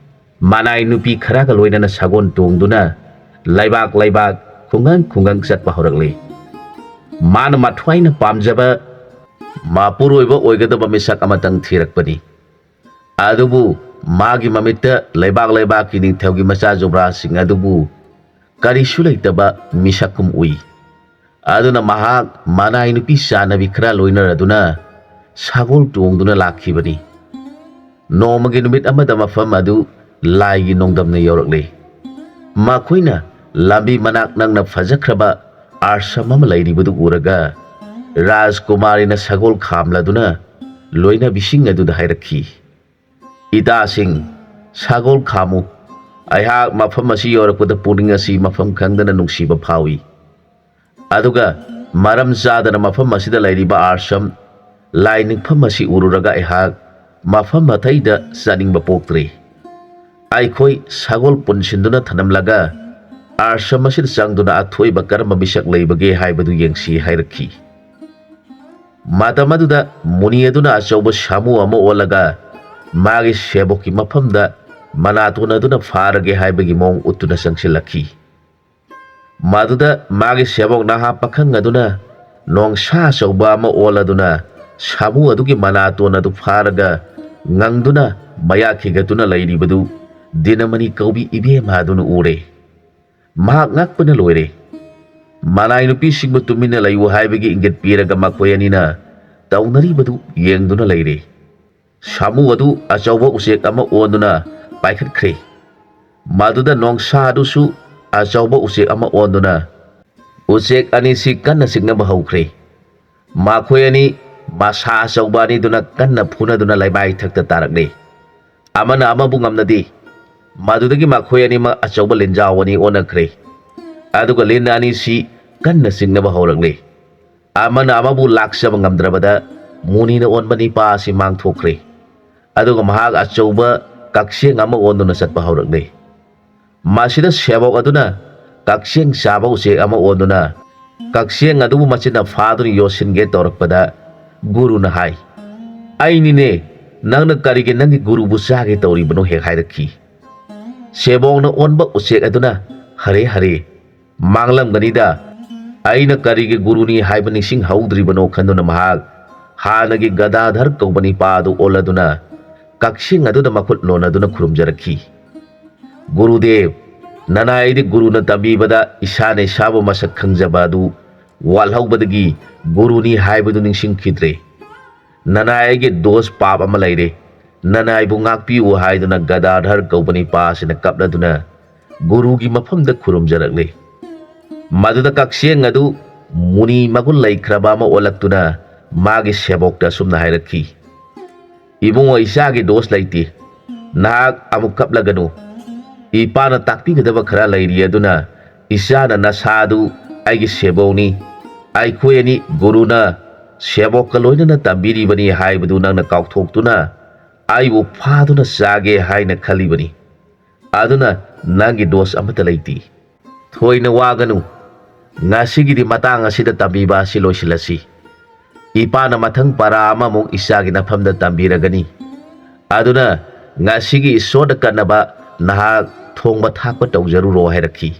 ꯃꯅꯥꯏ ꯅꯨꯄꯤ ꯈꯔꯒ ꯂꯣꯏꯅꯅ ꯁꯒꯣꯜ ꯇꯣꯡꯗꯨꯅ ꯂꯩꯕꯥꯛ ꯂꯩꯕꯥꯛ, ꯈꯨꯡꯒꯪ ꯈꯨꯡꯒꯪ ꯆꯠꯄ ꯍꯧꯔꯛꯂꯤ꯫ ꯃꯥꯅ ꯃꯊ꯭ꯋꯥꯏꯅ ꯄꯥꯝꯖꯕ ꯃꯄꯨꯔꯣꯏꯕ ꯑꯣꯏꯒꯗꯕ ꯃꯤꯁꯛ ꯑꯃꯇꯪ ꯊꯤꯔꯛꯄꯅꯤ꯫ ꯑꯗꯨꯕꯨ ꯃꯥꯒꯤ ꯃꯃꯤꯠꯇ ꯂꯩꯕꯥꯛ ꯂꯩꯕꯥꯛꯀꯤ ꯅꯤꯡꯊꯧꯒꯤ ꯃꯆꯥ ꯖꯨꯕ꯭ꯔꯥꯖꯁꯤꯡ ꯑꯗꯨꯕꯨ ꯀꯔꯤꯁꯨ ꯂꯩꯇꯕ ꯃꯤꯁꯛꯀꯨꯝ ꯎꯏ꯫ ꯑꯗꯨꯅ ꯃꯍꯥꯛ ꯃꯅꯥꯏ ꯅꯨꯄꯤ ꯆꯥꯟꯅꯕꯤ ꯈꯔ ꯂꯣꯏꯅꯔꯗꯨꯅ ꯁꯒꯣꯜ ꯇꯣꯡꯗꯨꯅ ꯂꯥꯛꯈꯤꯕꯅꯤ꯫ ꯅꯣꯡꯃꯒꯤ ꯅꯨꯃꯤꯠ ꯑꯃꯗ ꯃꯐꯝ ꯑꯗꯨ ꯂꯥꯏꯒꯤ ꯅꯣꯡꯗꯝꯅ ꯌꯧꯔꯛꯂꯦ꯫ ꯃꯈꯣꯏꯅ ꯂꯝꯕꯤ ꯃꯅꯥꯛ ꯅꯛꯅ ꯐꯖꯈ꯭ꯔꯕ ꯑꯥꯁ꯭ꯔꯝ ꯑꯃ ꯂꯩꯔꯤꯕꯗꯨ ꯎꯔꯒ ꯔꯥꯖꯀꯨꯃꯥꯔꯤꯅ ꯁꯒꯣꯜ ꯈꯥꯝꯂꯗꯨꯅ ꯂꯣꯏꯅꯕꯤꯁꯤꯡ ꯑꯗꯨꯗ ꯍꯥꯏꯔꯛꯈꯤ, "ꯏꯇꯥꯁꯤꯡ, ꯁꯒꯣꯜ ꯈꯥꯝꯃꯨ꯫ ꯑꯩꯍꯥꯛ ꯃꯐꯝ ꯑꯁꯤ ꯌꯧꯔꯛꯄꯗ ꯄꯨꯛꯅꯤꯡ ꯑꯁꯤ ꯃꯐꯝ ꯈꯪꯗꯅ ꯅꯨꯡꯁꯤꯕ ꯐꯥꯎꯏ꯫ ꯑꯗꯨꯒ ꯃꯔꯝ ꯆꯥꯗꯅ ꯃꯐꯝ ꯑꯁꯤꯗ ꯂꯩꯔꯤꯕ ꯑꯥꯁ꯭ꯔꯝ ꯂꯥꯏ ꯅꯤꯡꯐꯝ ꯑꯁꯤ ꯎꯔꯨꯔꯒ ꯑꯩꯍꯥꯛ ꯃꯐꯝ ꯑꯇꯩꯗ ꯆꯠꯅꯤꯡꯕ ꯄꯣꯛꯇ꯭ꯔꯦ꯫ ꯑꯩꯈꯣꯏ ꯁꯒꯣꯜ ꯄꯨꯟꯁꯤꯟꯗꯨꯅ ꯊꯅꯝꯂꯒ ꯑꯥꯁ꯭ꯔꯝ ꯑꯁꯤꯗ ꯆꯪꯗꯨꯅ ꯑꯊꯣꯏꯕ ꯀꯔꯝꯕ ꯃꯤꯁꯛ ꯂꯩꯕꯒꯦ ꯍꯥꯏꯕꯗꯨ ꯌꯦꯡꯁꯤ" ꯍꯥꯏꯔꯛꯈꯤ꯫ ꯃꯇꯝ ꯑꯗꯨꯗ ꯃꯨꯅꯤ ꯑꯗꯨꯅ ꯑꯆꯧꯕ ꯁꯥꯃꯨ ꯑꯃ ꯑꯣꯜꯂꯒ ꯃꯥꯒꯤ ꯁꯦꯕꯣꯛꯀꯤ ꯃꯐꯝꯗ ꯃꯅꯥꯇꯣꯟ ꯑꯗꯨꯅ ꯐꯥꯔꯒꯦ ꯍꯥꯏꯕꯒꯤ ꯃꯑꯣꯡ ꯎꯠꯇꯨꯅ ꯆꯪꯁꯤꯜꯂꯛꯈꯤ꯫ ꯃꯗꯨꯗ ꯃꯥꯒꯤ ꯁꯦꯕꯣꯛ ꯅꯍꯥ ꯄꯥꯈꯪ ꯑꯗꯨꯅ ꯅꯣꯡꯁꯥ ꯑꯆꯧꯕ ꯑꯃ ꯑꯣꯜꯂꯗꯨꯅ ꯁꯥꯃꯨ ꯑꯗꯨꯒꯤ ꯃꯅꯥꯇꯣꯟ ꯑꯗꯨ ꯐꯥꯔꯒ ꯉꯪꯗꯨꯅ ꯃꯌꯥ ꯈꯤꯒꯠꯇꯨꯅ ꯂꯩꯔꯤꯕꯗꯨ ꯗꯤꯅꯃꯅꯤ ꯀꯧꯕꯤ ꯏꯕꯦꯝꯃ ꯑꯗꯨꯅ ꯎꯔꯦ꯫ ꯃꯍꯥꯛ ꯉꯛꯄꯅ ꯂꯣꯏꯔꯦ꯫ ꯃꯅꯥꯏ ꯅꯨꯄꯤꯁꯤꯡꯕꯨ ꯇꯨꯃꯤꯟꯅ ꯂꯩꯌꯨ ꯍꯥꯏꯕꯒꯤ ꯏꯪꯒꯤꯠ ꯄꯤꯔꯒ ꯃꯈꯣꯏ ꯑꯅꯤꯅ ꯇꯧꯅꯔꯤꯕꯗꯨ ꯌꯦꯡꯗꯨꯅ ꯂꯩꯔꯦ꯫ ꯁꯥꯃꯨ ꯑꯗꯨ ꯑꯆꯧꯕ ꯎꯆꯦꯛ ꯑꯃ ꯑꯣꯟꯗꯨꯅ ꯄꯥꯏꯈꯠꯈ꯭ꯔꯦ꯫ ꯃꯗꯨꯗ ꯅꯣꯡꯁꯥ ꯑꯗꯨꯁꯨ ꯑꯆꯧꯕ ꯎꯆꯦꯛ ꯑꯃ ꯑꯣꯟꯗꯨꯅ ꯎꯆꯦꯛ ꯑꯅꯤꯁꯤ ꯀꯟꯅ ꯆꯤꯛꯅꯕ ꯍꯧꯈ꯭ꯔꯦ꯫ ꯃꯈꯣꯏ ꯑꯅꯤ ꯃꯁꯥ ꯑꯆꯧꯕ ꯑꯅꯤꯗꯨꯅ ꯀꯟꯅ ꯐꯨꯅꯗꯨꯅ ꯂꯩꯃꯥꯏ ꯊꯛꯇ ꯇꯥꯔꯛꯂꯦ꯫ ꯑꯃꯅ ꯑꯃꯕꯨ ꯉꯝꯅꯗꯦ꯫ ꯃꯗꯨꯗꯒꯤ ꯃꯈꯣꯏ ꯑꯅꯤꯃꯛ ꯑꯆꯧꯕ ꯂꯤꯟꯖꯥꯎ ꯑꯅꯤ ꯑꯣꯟꯅꯈ꯭ꯔꯦ꯫ ꯑꯗꯨꯒ ꯂꯤꯟ ꯑꯅꯤꯁꯤ ꯀꯟꯅ ꯆꯤꯡꯅꯕ ꯍꯧꯔꯛꯂꯦ꯫ ꯑꯃꯅ ꯑꯃꯕꯨ ꯂꯥꯛꯆꯕ ꯉꯝꯗ꯭ꯔꯕꯗ ꯃꯨꯅꯤꯅ ꯑꯣꯟꯕ ꯅꯤꯄꯥ ꯑꯁꯤ ꯃꯥꯡꯊꯣꯛꯈ꯭ꯔꯦ꯫ ꯑꯗꯨꯒ ꯃꯍꯥꯛ ꯑꯆꯧꯕ ꯀꯛꯆꯦꯡ ꯑꯃ ꯑꯣꯟꯗꯨꯅ ꯆꯠꯄ ꯍꯧꯔꯛꯂꯦ꯫ ꯃꯁꯤꯗ ꯁꯦꯕꯣꯛ ꯑꯗꯨꯅ ꯀꯛꯆꯦꯡ ꯆꯥꯕ ꯎꯆꯦꯛ ꯑꯃ ꯑꯣꯟꯗꯨꯅ ꯀꯛꯆꯦꯡ ꯑꯗꯨꯕꯨ ꯃꯆꯤꯟꯅ ꯐꯥꯗꯨꯅ ꯌꯣꯠꯁꯤꯟꯒꯦ ꯇꯧꯔꯛꯄꯗ, ꯒꯨꯔꯨꯅ ꯍꯥꯏ, "ꯑꯩꯅꯤꯅꯦ, ꯅꯪꯅ ꯀꯔꯤꯒꯤ ꯅꯪꯒꯤ ꯒꯨꯔꯨꯕꯨ ꯆꯥꯒꯦ ꯇꯧꯔꯤꯕꯅꯣ?" ꯍꯦꯛ ꯍꯥꯏꯔꯛꯈꯤ꯫ ꯁꯦꯕꯣꯛꯅ ꯑꯣꯟꯕ ꯎꯆꯦꯛ ꯑꯗꯨꯅ, "ꯍꯔꯦ ꯍꯔꯦ, ꯃꯥꯡꯂꯝꯒꯅꯤꯗ, ꯑꯩꯅ ꯀꯔꯤꯒꯤ ꯒꯨꯔꯨꯅꯤ ꯍꯥꯏꯕ ꯅꯤꯡꯁꯤꯡꯍꯧꯗ꯭ꯔꯤꯕꯅꯣ?" ꯈꯟꯗꯨꯅ ꯃꯍꯥꯛ ꯍꯥꯟꯅꯒꯤ ꯒꯗꯥꯙꯔ ꯀꯧꯕ ꯅꯤꯄꯥ ꯑꯗꯨ ꯑꯣꯜꯂꯗꯨꯅ ꯀꯛꯆꯦꯡ ꯑꯗꯨꯗ ꯃꯈꯨꯠ ꯂꯣꯟꯅꯗꯨꯅ ꯈꯨꯔꯨꯝꯖꯔꯛꯈꯤ꯫ "ꯒꯨꯔꯨꯗꯦꯕ, ꯅꯅꯥꯏꯗꯤ ꯒꯨꯔꯨꯅ ꯇꯝꯕꯤꯕꯗ ꯏꯁꯥꯅ ꯏꯁꯥꯕꯨ ꯃꯁꯛ ꯈꯪꯖꯕ ꯑꯗꯨ ꯋꯥꯠꯍꯧꯕꯗꯒꯤ ꯒꯨꯔꯨꯅꯤ ꯍꯥꯏꯕꯗꯨ ꯅꯤꯡꯁꯤꯡꯈꯤꯗ꯭ꯔꯦ꯫ ꯅꯅꯥꯏ ꯑꯩꯒꯤ ꯗꯣꯁ ꯄꯥꯞ ꯑꯃ ꯂꯩꯔꯦ꯫ ꯅꯅꯥꯏꯕꯨ ꯉꯥꯛꯄꯤꯌꯨ" ꯍꯥꯏꯗꯨꯅ ꯒꯗꯥꯙꯔ ꯀꯧꯕ ꯅꯤꯄꯥ ꯑꯁꯤꯅ ꯀꯞꯂꯗꯨꯅ ꯒꯨꯔꯨꯒꯤ ꯃꯐꯝꯗ ꯈꯨꯔꯨꯝꯖꯔꯛꯂꯦ꯫ ꯃꯗꯨꯗ ꯀꯛꯆꯦꯡ ꯑꯗꯨ ꯃꯨꯅꯤ ꯃꯒꯨꯟ ꯂꯩꯈ꯭ꯔꯕ ꯑꯃ ꯑꯣꯜꯂꯛꯇꯨꯅ ꯃꯥꯒꯤ ꯁꯦꯕꯣꯛꯇ ꯑꯁꯨꯝꯅ ꯍꯥꯏꯔꯛꯈꯤ, "ꯏꯕꯨꯡꯉꯣ, ꯏꯆꯥꯒꯤ ꯗꯣꯁ ꯂꯩꯇꯦ꯫ ꯅꯍꯥꯛ ꯑꯃꯨꯛ ꯀꯞꯂꯒꯅꯨ꯫ ꯏꯄꯥꯅ ꯇꯥꯛꯄꯤꯒꯗꯕ ꯈꯔ ꯂꯩꯔꯤ, ꯑꯗꯨꯅ ꯏꯆꯥꯅ ꯅꯁꯥꯗꯨ ꯑꯩꯒꯤ ꯁꯦꯕꯣꯛꯅꯤ, ꯑꯩꯈꯣꯏ ꯑꯅꯤ ꯒꯨꯔꯨꯅ ꯁꯦꯕꯣꯛꯀ ꯂꯣꯏꯅꯅ ꯇꯝꯕꯤꯔꯤꯕꯅꯤ ꯍꯥꯏꯕꯗꯨ ꯅꯪꯅ ꯀꯥꯎꯊꯣꯛꯇꯨꯅ ꯑꯩꯕꯨ ꯐꯥꯗꯨꯅ ꯆꯥꯒꯦ ꯍꯥꯏꯅ ꯈꯜꯂꯤꯕꯅꯤ꯫ ꯑꯗꯨꯅ ꯅꯪꯒꯤ ꯗꯣꯁ ꯑꯃꯠꯇ ꯂꯩꯇꯦ꯫ ꯊꯣꯏꯅ ꯋꯥꯒꯅꯨ꯫ ꯉꯁꯤꯒꯤꯗꯤ ꯃꯇꯥꯡ ꯑꯁꯤꯗ ꯇꯝꯕꯤꯕ ꯑꯁꯤ ꯂꯣꯏꯁꯤꯜꯂꯁꯤ꯫ ꯏꯄꯥꯅ ꯃꯊꯪ ꯄꯔꯥ ꯑꯃꯃꯨꯛ ꯏꯆꯥꯒꯤ ꯅꯐꯝꯗ ꯇꯝꯕꯤꯔꯒꯅꯤ꯫ ꯑꯗꯨꯅ ꯉꯁꯤꯒꯤ ꯏꯁꯣꯔꯗ ꯀꯠꯅꯕ ꯅꯍꯥꯛ ꯊꯣꯡꯕ ꯊꯥꯛꯄ ꯇꯧꯖꯔꯨꯔꯣ" ꯍꯥꯏꯔꯛꯈꯤ꯫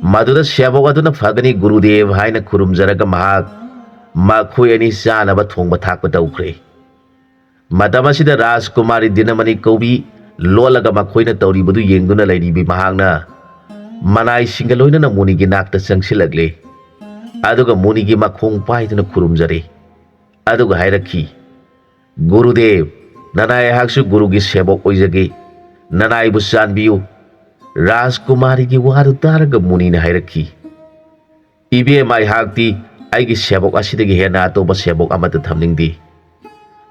ꯃꯗꯨꯗ ꯁꯦꯕꯣꯛ ꯑꯗꯨꯅ "ꯐꯒꯅꯤ ꯒꯨꯔꯨꯗꯦꯕ" ꯍꯥꯏꯅ ꯈꯨꯔꯨꯝꯖꯔꯒ ꯃꯍꯥꯛ ꯃꯈꯣꯏ ꯑꯅꯤ ꯆꯥꯅꯕ ꯊꯣꯡꯕ ꯊꯥꯛꯄ ꯇꯧꯈ꯭ꯔꯦ꯫ ꯃꯇꯝ ꯑꯁꯤꯗ ꯔꯥꯖꯀꯨꯃꯥꯔꯤ ꯗꯤꯅꯃꯅꯤ ꯀꯧꯕꯤ ꯂꯣꯠꯂꯒ ꯃꯈꯣꯏꯅ ꯇꯧꯔꯤꯕꯗꯨ ꯌꯦꯡꯗꯨꯅ ꯂꯩꯔꯤꯕꯤ ꯃꯍꯥꯛꯅ ꯃꯅꯥꯏꯁꯤꯡꯒ ꯂꯣꯏꯅꯅ ꯃꯨꯅꯤꯒꯤ ꯅꯥꯛꯇ ꯆꯪꯁꯤꯜꯂꯛꯂꯦ꯫ ꯑꯗꯨꯒ ꯃꯨꯅꯤꯒꯤ ꯃꯈꯣꯡ ꯄꯥꯏꯗꯨꯅ ꯈꯨꯔꯨꯝꯖꯔꯦ꯫ ꯑꯗꯨꯒ ꯍꯥꯏꯔꯛꯈꯤ, "ꯒꯨꯔꯨꯗꯦꯕ, ꯅꯅꯥꯏ ꯑꯩꯍꯥꯛꯁꯨ ꯒꯨꯔꯨꯒꯤ ꯁꯦꯕꯣꯛ ꯑꯣꯏꯖꯒꯦ꯫ ꯅꯅꯥꯏꯕꯨ ꯆꯥꯟꯕꯤꯌꯨ꯫" ꯔꯥꯖꯀꯨꯃꯥꯔꯤꯒꯤ ꯋꯥꯗꯨ ꯇꯥꯔꯒ ꯃꯨꯅꯤꯅ ꯍꯥꯏꯔꯛꯈꯤ, "ꯏꯕꯦꯝꯃ, ꯑꯩꯍꯥꯛꯇꯤ ꯑꯩꯒꯤ ꯁꯦꯕꯣꯛ ꯑꯁꯤꯗꯒꯤ ꯍꯦꯟꯅ ꯑꯇꯣꯞꯄ ꯁꯦꯕꯣꯛ ꯑꯃꯠꯇ ꯊꯝꯅꯤꯡꯗꯦ꯫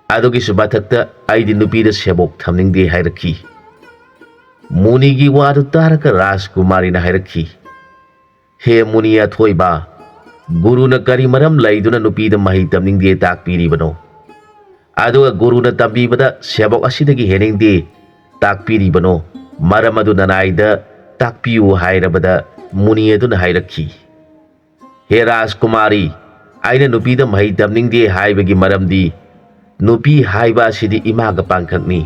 ꯑꯗꯨꯒꯤꯁꯨ ꯃꯊꯛꯇ ꯑꯩꯗꯤ ꯅꯨꯄꯤꯗ ꯁꯦꯕꯣꯛ ꯊꯝꯅꯤꯡꯗꯦ" ꯍꯥꯏꯔꯛꯈꯤ꯫ ꯃꯨꯅꯤꯒꯤ ꯋꯥꯗꯨ ꯇꯥꯔꯒ ꯔꯥꯖꯀꯨꯃꯥꯔꯤꯅ ꯍꯥꯏꯔꯛꯈꯤ, "ꯍꯦ ꯃꯨꯅꯤ ꯑꯊꯣꯏꯕ, ꯒꯨꯔꯨꯅ ꯀꯔꯤ ꯃꯔꯝ ꯂꯩꯗꯨꯅ ꯅꯨꯄꯤꯗ ꯃꯍꯩ ꯇꯝꯅꯤꯡꯗꯦ ꯇꯥꯛꯄꯤꯔꯤꯕꯅꯣ? ꯑꯗꯨꯒ ꯒꯨꯔꯨꯅ ꯇꯝꯕꯤꯕꯗ ꯁꯦꯕꯣꯛ ꯑꯁꯤꯗꯒꯤ ꯍꯦꯟꯅꯤꯡꯗꯦ, ꯇꯥꯛꯄꯤꯔꯤꯕꯅꯣ? ꯃꯔꯝ ꯑꯗꯨ ꯅꯅꯥꯏꯗ ꯇꯥꯛꯄꯤꯌꯨ" ꯍꯥꯏꯔꯕꯗ ꯃꯨꯅꯤ ꯑꯗꯨꯅ ꯍꯥꯏꯔꯛꯈꯤ, "ꯍꯦ ꯔꯥꯖꯀꯨꯃꯥꯔꯤ, ꯑꯩꯅ ꯅꯨꯄꯤꯗ ꯃꯍꯩ ꯇꯝꯅꯤꯡꯗꯦ ꯍꯥꯏꯕꯒꯤ ꯃꯔꯝꯗꯤ ꯅꯨꯄꯤ ꯍꯥꯏꯕ ꯑꯁꯤꯗꯤ ꯏꯃꯥꯒ ꯄꯥꯡꯈꯛꯅꯤ꯫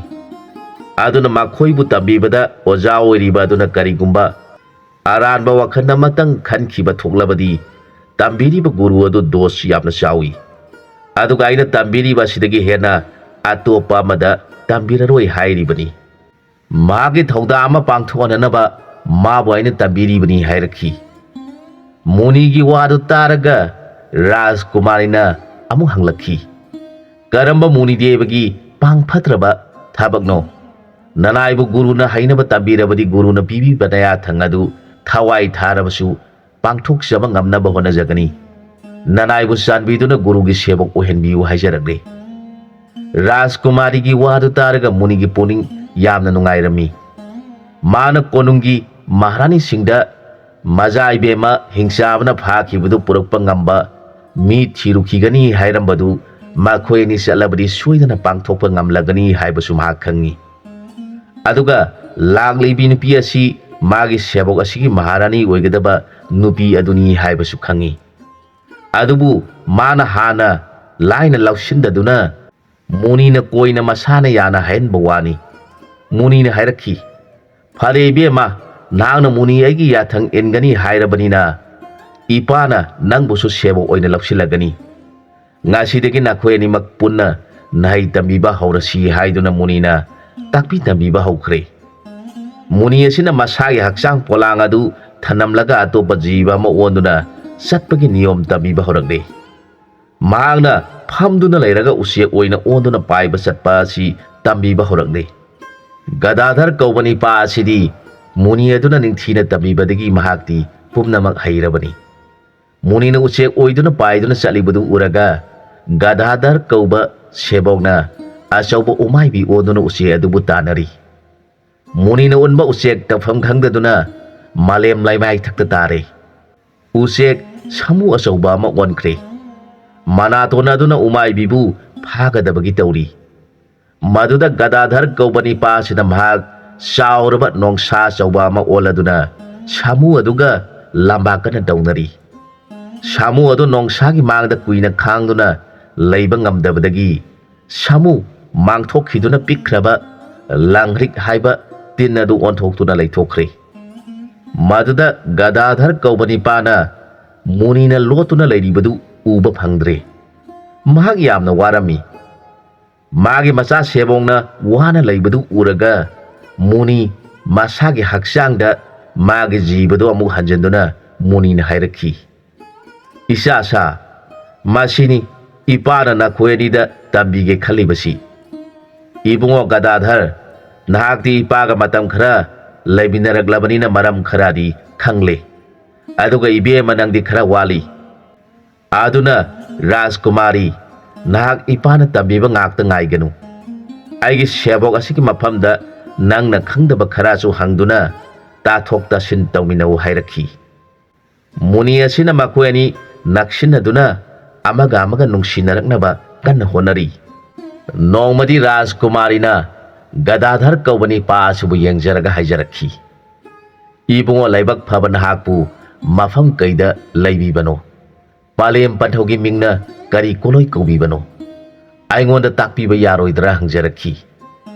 ꯑꯗꯨꯅ ꯃꯈꯣꯏꯕꯨ ꯇꯝꯕꯤꯕꯗ ꯑꯣꯖꯥ ꯑꯣꯏꯔꯤꯕ ꯑꯗꯨꯅ ꯀꯔꯤꯒꯨꯝꯕ ꯑꯔꯥꯟꯕ ꯋꯥꯈꯜ ꯑꯃꯇꯪ ꯈꯟꯈꯤꯕ ꯊꯣꯛꯂꯕꯗꯤ ꯇꯝꯕꯤꯔꯤꯕ ꯒꯨꯔꯨ ꯑꯗꯨ ꯗꯣꯁ ꯌꯥꯝꯅ ꯆꯥꯎꯏ꯫ ꯑꯗꯨꯒ ꯑꯩꯅ ꯇꯝꯕꯤꯔꯤꯕ ꯑꯁꯤꯗꯒꯤ ꯍꯦꯟꯅ ꯑꯇꯣꯞꯄ ꯑꯃꯗ ꯇꯝꯕꯤꯔꯔꯣꯏ ꯍꯥꯏꯔꯤꯕꯅꯤ꯫ ꯃꯥꯒꯤ ꯊꯧꯗꯥꯡ ꯑꯃ ꯄꯥꯡꯊꯣꯛꯍꯟꯅꯅꯕ ꯃꯥꯕꯨ ꯑꯩꯅ ꯇꯝꯕꯤꯔꯤꯕꯅꯤ" ꯍꯥꯏꯔꯛꯈꯤ꯫ ꯃꯨꯅꯤꯒꯤ ꯋꯥꯗꯨ ꯇꯥꯔꯒ ꯔꯥꯖꯀꯨꯃꯥꯔꯤꯅ ꯑꯃꯨꯛ ꯍꯪꯂꯛꯈꯤ, "ꯀꯔꯝꯕ ꯃꯨꯅꯤꯗꯦꯕꯒꯤ ꯄꯥꯡ ꯐꯠꯇ꯭ꯔꯕ ꯊꯕꯛꯅꯣ? ꯅꯅꯥꯏꯕꯨ ꯒꯨꯔꯨꯅ ꯍꯩꯅꯕ ꯇꯝꯕꯤꯔꯕꯗꯤ ꯒꯨꯔꯨꯅ ꯄꯤꯕꯤꯕ ꯅꯌꯥꯊꯪ ꯑꯗꯨ ꯊꯋꯥꯏ ꯊꯥꯔꯕꯁꯨ ꯄꯥꯡꯊꯣꯛꯆꯕ ꯉꯝꯅꯕ ꯍꯣꯠꯅꯖꯒꯅꯤ꯫ ꯅꯅꯥꯏꯕꯨ ꯆꯥꯟꯕꯤꯗꯨꯅ ꯒꯨꯔꯨꯒꯤ ꯁꯦꯕꯣꯛ ꯑꯣꯏꯍꯟꯕꯤꯌꯨ" ꯍꯥꯏꯖꯔꯛꯂꯦ꯫ ꯔꯥꯖꯀꯨꯃꯥꯔꯤꯒꯤ ꯋꯥꯗꯨ ꯇꯥꯔꯒ ꯃꯨꯅꯤꯒꯤ ꯄꯨꯛꯅꯤꯡ ꯌꯥꯝꯅ ꯅꯨꯡꯉꯥꯏꯔꯝꯃꯤ꯫ ꯃꯥꯅ ꯀꯣꯅꯨꯡꯒꯤ ꯃꯍꯥꯔꯥꯅꯤꯁꯤꯡꯗ ꯃꯖꯥ ꯏꯕꯦꯝꯃ ꯍꯤꯡꯆꯥꯕꯅ ꯐꯥꯈꯤꯕꯗꯨ ꯄꯨꯔꯛꯄ ꯉꯝꯕ ꯃꯤ ꯊꯤꯔꯨꯈꯤꯒꯅꯤ ꯍꯥꯏꯔꯝꯕꯗꯨ ꯃꯈꯣꯏ ꯑꯅꯤ ꯆꯠꯂꯕꯗꯤ ꯁꯣꯏꯗꯅ ꯄꯥꯡꯊꯣꯛꯄ ꯉꯝꯂꯒꯅꯤ ꯍꯥꯏꯕꯁꯨ ꯃꯍꯥꯛ ꯈꯪꯏ꯫ ꯑꯗꯨꯒ ꯂꯥꯛꯂꯤꯕꯤ ꯅꯨꯄꯤ ꯑꯁꯤ ꯃꯥꯒꯤ ꯁꯦꯕꯣꯛ ꯑꯁꯤꯒꯤ ꯃꯍꯥꯔꯥꯅꯤ ꯑꯣꯏꯒꯗꯕ ꯅꯨꯄꯤ ꯑꯗꯨꯅꯤ ꯍꯥꯏꯕꯁꯨ ꯈꯪꯏ꯫ ꯑꯗꯨꯕꯨ ꯃꯥꯅ ꯍꯥꯟꯅ ꯂꯥꯏꯅ ꯂꯧꯁꯤꯟꯗꯗꯨꯅ ꯃꯨꯅꯤꯅ ꯀꯣꯏꯅ ꯃꯁꯥꯅ ꯌꯥꯅ ꯍꯥꯏꯍꯟꯕ ꯋꯥꯅꯤ꯫ ꯃꯨꯅꯤꯅ ꯍꯥꯏꯔꯛꯈꯤ, "ꯐꯔꯦ ꯏꯕꯦꯝꯃ, ꯅꯍꯥꯛꯅ ꯃꯨꯅꯤ ꯑꯩꯒꯤ ꯌꯥꯊꯪ ꯏꯟꯒꯅꯤ ꯍꯥꯏꯔꯕꯅꯤꯅ ꯏꯄꯥꯅ ꯅꯪꯕꯨꯁꯨ ꯁꯦꯕꯣꯛ ꯑꯣꯏꯅ ꯂꯧꯁꯤꯜꯂꯒꯅꯤ꯫ ꯉꯁꯤꯗꯒꯤ ꯅꯈꯣꯏ ꯑꯅꯤꯃꯛ ꯄꯨꯟꯅ ꯅꯍꯩ ꯇꯝꯕꯤꯕ ꯍꯧꯔꯁꯤ" ꯍꯥꯏꯗꯨꯅ ꯃꯨꯅꯤꯅ ꯇꯥꯛꯄꯤ ꯇꯝꯕꯤꯕ ꯍꯧꯈ꯭ꯔꯦ꯫ ꯃꯨꯅꯤ ꯑꯁꯤꯅ ꯃꯁꯥꯒꯤ ꯍꯛꯆꯥꯡ ꯄꯣꯂꯥꯡ ꯑꯗꯨ ꯊꯅꯝꯂꯒ ꯑꯇꯣꯞꯄ ꯖꯤꯕ ꯑꯃ ꯑꯣꯟꯗꯨꯅ ꯆꯠꯄꯒꯤ ꯅꯤꯌꯣꯝ ꯇꯝꯕꯤꯕ ꯍꯧꯔꯛꯂꯦ꯫ ꯃꯍꯥꯛꯅ ꯐꯝꯗꯨꯅ ꯂꯩꯔꯒ ꯎꯆꯦꯛ ꯑꯣꯏꯅ ꯑꯣꯟꯗꯨꯅ ꯄꯥꯏꯕ ꯆꯠꯄ ꯑꯁꯤ ꯇꯝꯕꯤꯕ ꯍꯧꯔꯛꯂꯦ꯫ ꯒꯗꯥꯙꯔ ꯀꯧꯕ ꯅꯤꯄꯥ ꯑꯁꯤꯗꯤ ꯃꯨꯅꯤ ꯑꯗꯨꯅ ꯅꯤꯡꯊꯤꯅ ꯇꯝꯕꯤꯕꯗꯒꯤ ꯃꯍꯥꯛꯇꯤ ꯄꯨꯝꯅꯃꯛ ꯍꯩꯔꯕꯅꯤ꯫ ꯃꯨꯅꯤꯅ ꯎꯆꯦꯛ ꯑꯣꯏꯗꯨꯅ ꯄꯥꯏꯗꯨꯅ ꯆꯠꯂꯤꯕꯗꯨ ꯎꯔꯒ ꯒꯗꯥꯙꯔ ꯀꯧꯕ ꯁꯦꯕꯣꯛꯅ ꯑꯆꯧꯕ ꯎꯃꯥꯏꯕꯤ ꯑꯣꯟꯗꯨꯅ ꯎꯆꯦꯛ ꯑꯗꯨꯕꯨ ꯇꯥꯟꯅꯔꯤ꯫ ꯃꯨꯅꯤꯅ ꯎꯟꯕ ꯎꯆꯦꯛ ꯇꯧꯐꯝ ꯈꯪꯗꯗꯨꯅ ꯃꯥꯂꯦꯝ ꯂꯩꯃꯥꯏꯊꯛꯇ ꯇꯥꯔꯦ꯫ ꯎꯆꯦꯛ ꯁꯥꯃꯨ ꯑꯆꯧꯕ ꯑꯃ ꯑꯣꯟꯈ꯭ꯔꯦ꯫ ꯃꯅꯥꯇꯣꯟ ꯑꯗꯨꯅ ꯎꯃꯥꯏꯕꯤꯕꯨ ꯐꯥꯒꯗꯕꯒꯤ ꯇꯧꯔꯤ꯫ ꯃꯗꯨꯗ ꯒꯗꯥꯙꯔ ꯀꯧꯕ ꯅꯤꯄꯥ ꯑꯁꯤꯅ ꯃꯍꯥꯛ ꯆꯥꯎꯔꯕ ꯅꯣꯡꯁꯥ ꯑꯆꯧꯕ ꯑꯃ ꯑꯣꯜꯂꯗꯨꯅ ꯁꯥꯃꯨ ꯑꯗꯨꯒ ꯂꯥꯝꯕꯥ ꯀꯟꯅ ꯇꯧꯅꯔꯤ꯫ ꯁꯥꯃꯨ ꯑꯗꯨ ꯅꯣꯡꯁꯥꯒꯤ ꯃꯥꯡꯗ ꯀꯨꯏꯅ ꯈꯥꯡꯗꯨꯅ ꯂꯩꯕ ꯉꯝꯗꯕꯗꯒꯤ ꯁꯥꯃꯨ ꯃꯥꯡꯊꯣꯛꯈꯤꯗꯨꯅ ꯄꯤꯛꯈ꯭ꯔꯕ ꯂꯥꯡꯍ꯭ꯔꯤꯛ ꯍꯥꯏꯕ ꯇꯤꯟ ꯑꯗꯨ ꯑꯣꯟꯊꯣꯛꯇꯨꯅ ꯂꯩꯊꯣꯛꯈ꯭ꯔꯦ꯫ ꯃꯗꯨꯗ ꯒꯗꯥꯙꯔ ꯀꯧꯕ ꯅꯤꯄꯥꯅ ꯃꯨꯅꯤꯅ ꯂꯣꯠꯇꯨꯅ ꯂꯩꯔꯤꯕꯗꯨ ꯎꯕ ꯐꯪꯗ꯭ꯔꯦ꯫ ꯃꯍꯥꯛ ꯌꯥꯝꯅ ꯋꯥꯔꯝꯃꯤ꯫ ꯃꯥꯒꯤ ꯃꯆꯥ ꯁꯦꯕꯣꯡꯅ ꯋꯥꯅ ꯂꯩꯕꯗꯨ ꯎꯔꯒ ꯃꯨꯅꯤ ꯃꯁꯥꯒꯤ ꯍꯛꯆꯥꯡꯗ ꯃꯥꯒꯤ ꯖꯤꯕꯗꯨ ꯑꯃꯨꯛ ꯍꯟꯖꯤꯟꯗꯨꯅ ꯃꯨꯅꯤꯅ ꯍꯥꯏꯔꯛꯈꯤ, "ꯏꯆꯥꯁꯥ, ꯃꯁꯤꯅꯤ ꯏꯄꯥꯅ ꯅꯈꯣꯏ ꯑꯅꯤꯗ ꯇꯝꯕꯤꯒꯦ ꯈꯜꯂꯤꯕꯁꯤ꯫ ꯏꯕꯨꯡꯉꯣ ꯒꯗꯥꯙꯔ, ꯅꯍꯥꯛꯇꯤ ꯏꯄꯥꯒ ꯃꯇꯝ ꯈꯔ ꯂꯩꯃꯤꯟꯅꯔꯛꯂꯕꯅꯤꯅ ꯃꯔꯝ ꯈꯔꯗꯤ ꯈꯪꯂꯦ꯫ ꯑꯗꯨꯒ ꯏꯕꯦꯝꯃ ꯅꯪꯗꯤ ꯈꯔ ꯋꯥꯠꯂꯤ꯫ ꯑꯗꯨꯅ ꯔꯥꯖꯀꯨꯃꯥꯔꯤ, ꯅꯍꯥꯛ ꯏꯄꯥꯅ ꯇꯝꯕꯤꯕ ꯉꯥꯛꯇ ꯉꯥꯏꯒꯅꯨ꯫ ꯑꯩꯒꯤ ꯁꯦꯕꯣꯛ ꯑꯁꯤꯒꯤ ꯃꯐꯝꯗ ꯅꯪꯅ ꯈꯪꯗꯕ ꯈꯔꯁꯨ ꯍꯪꯗꯨꯅ ꯇꯥꯊꯣꯛ ꯇꯥꯁꯤꯟ ꯇꯧꯃꯤꯟꯅꯧ" ꯍꯥꯏꯔꯛꯈꯤ꯫ ꯃꯨꯅꯤ ꯑꯁꯤꯅ ꯃꯈꯣꯏ ꯑꯅꯤ ꯅꯛꯁꯤꯟꯅꯗꯨꯅ ꯑꯃꯒ ꯑꯃꯒ ꯅꯨꯡꯁꯤꯅꯔꯛꯅꯕ ꯀꯟꯅ ꯍꯣꯠꯅꯔꯤ꯫ ꯅꯣꯡꯃꯗꯤ ꯔꯥꯖꯀꯨꯃꯥꯔꯤꯅ ꯒꯗꯥꯙꯔ ꯀꯧꯕ ꯅꯤꯄꯥ ꯑꯁꯤꯕꯨ ꯌꯦꯡꯖꯔꯒ ꯍꯥꯏꯖꯔꯛꯈꯤ, "ꯏꯕꯨꯡꯉꯣ, ꯂꯥꯏꯕꯛ ꯐꯕ ꯅꯍꯥꯛꯄꯨ ꯃꯐꯝ ꯀꯩꯗ ꯂꯩꯕꯤꯕꯅꯣ? ꯄꯥꯂꯦꯝ ꯄꯟꯊꯧꯒꯤ ꯃꯤꯡꯅ ꯀꯔꯤ ꯀꯣꯂꯣꯏ ꯀꯧꯕꯤꯕꯅꯣ? ꯑꯩꯉꯣꯟꯗ ꯇꯥꯛꯄꯤꯕ ꯌꯥꯔꯣꯏꯗ꯭ꯔꯥ?" ꯍꯪꯖꯔꯛꯈꯤ꯫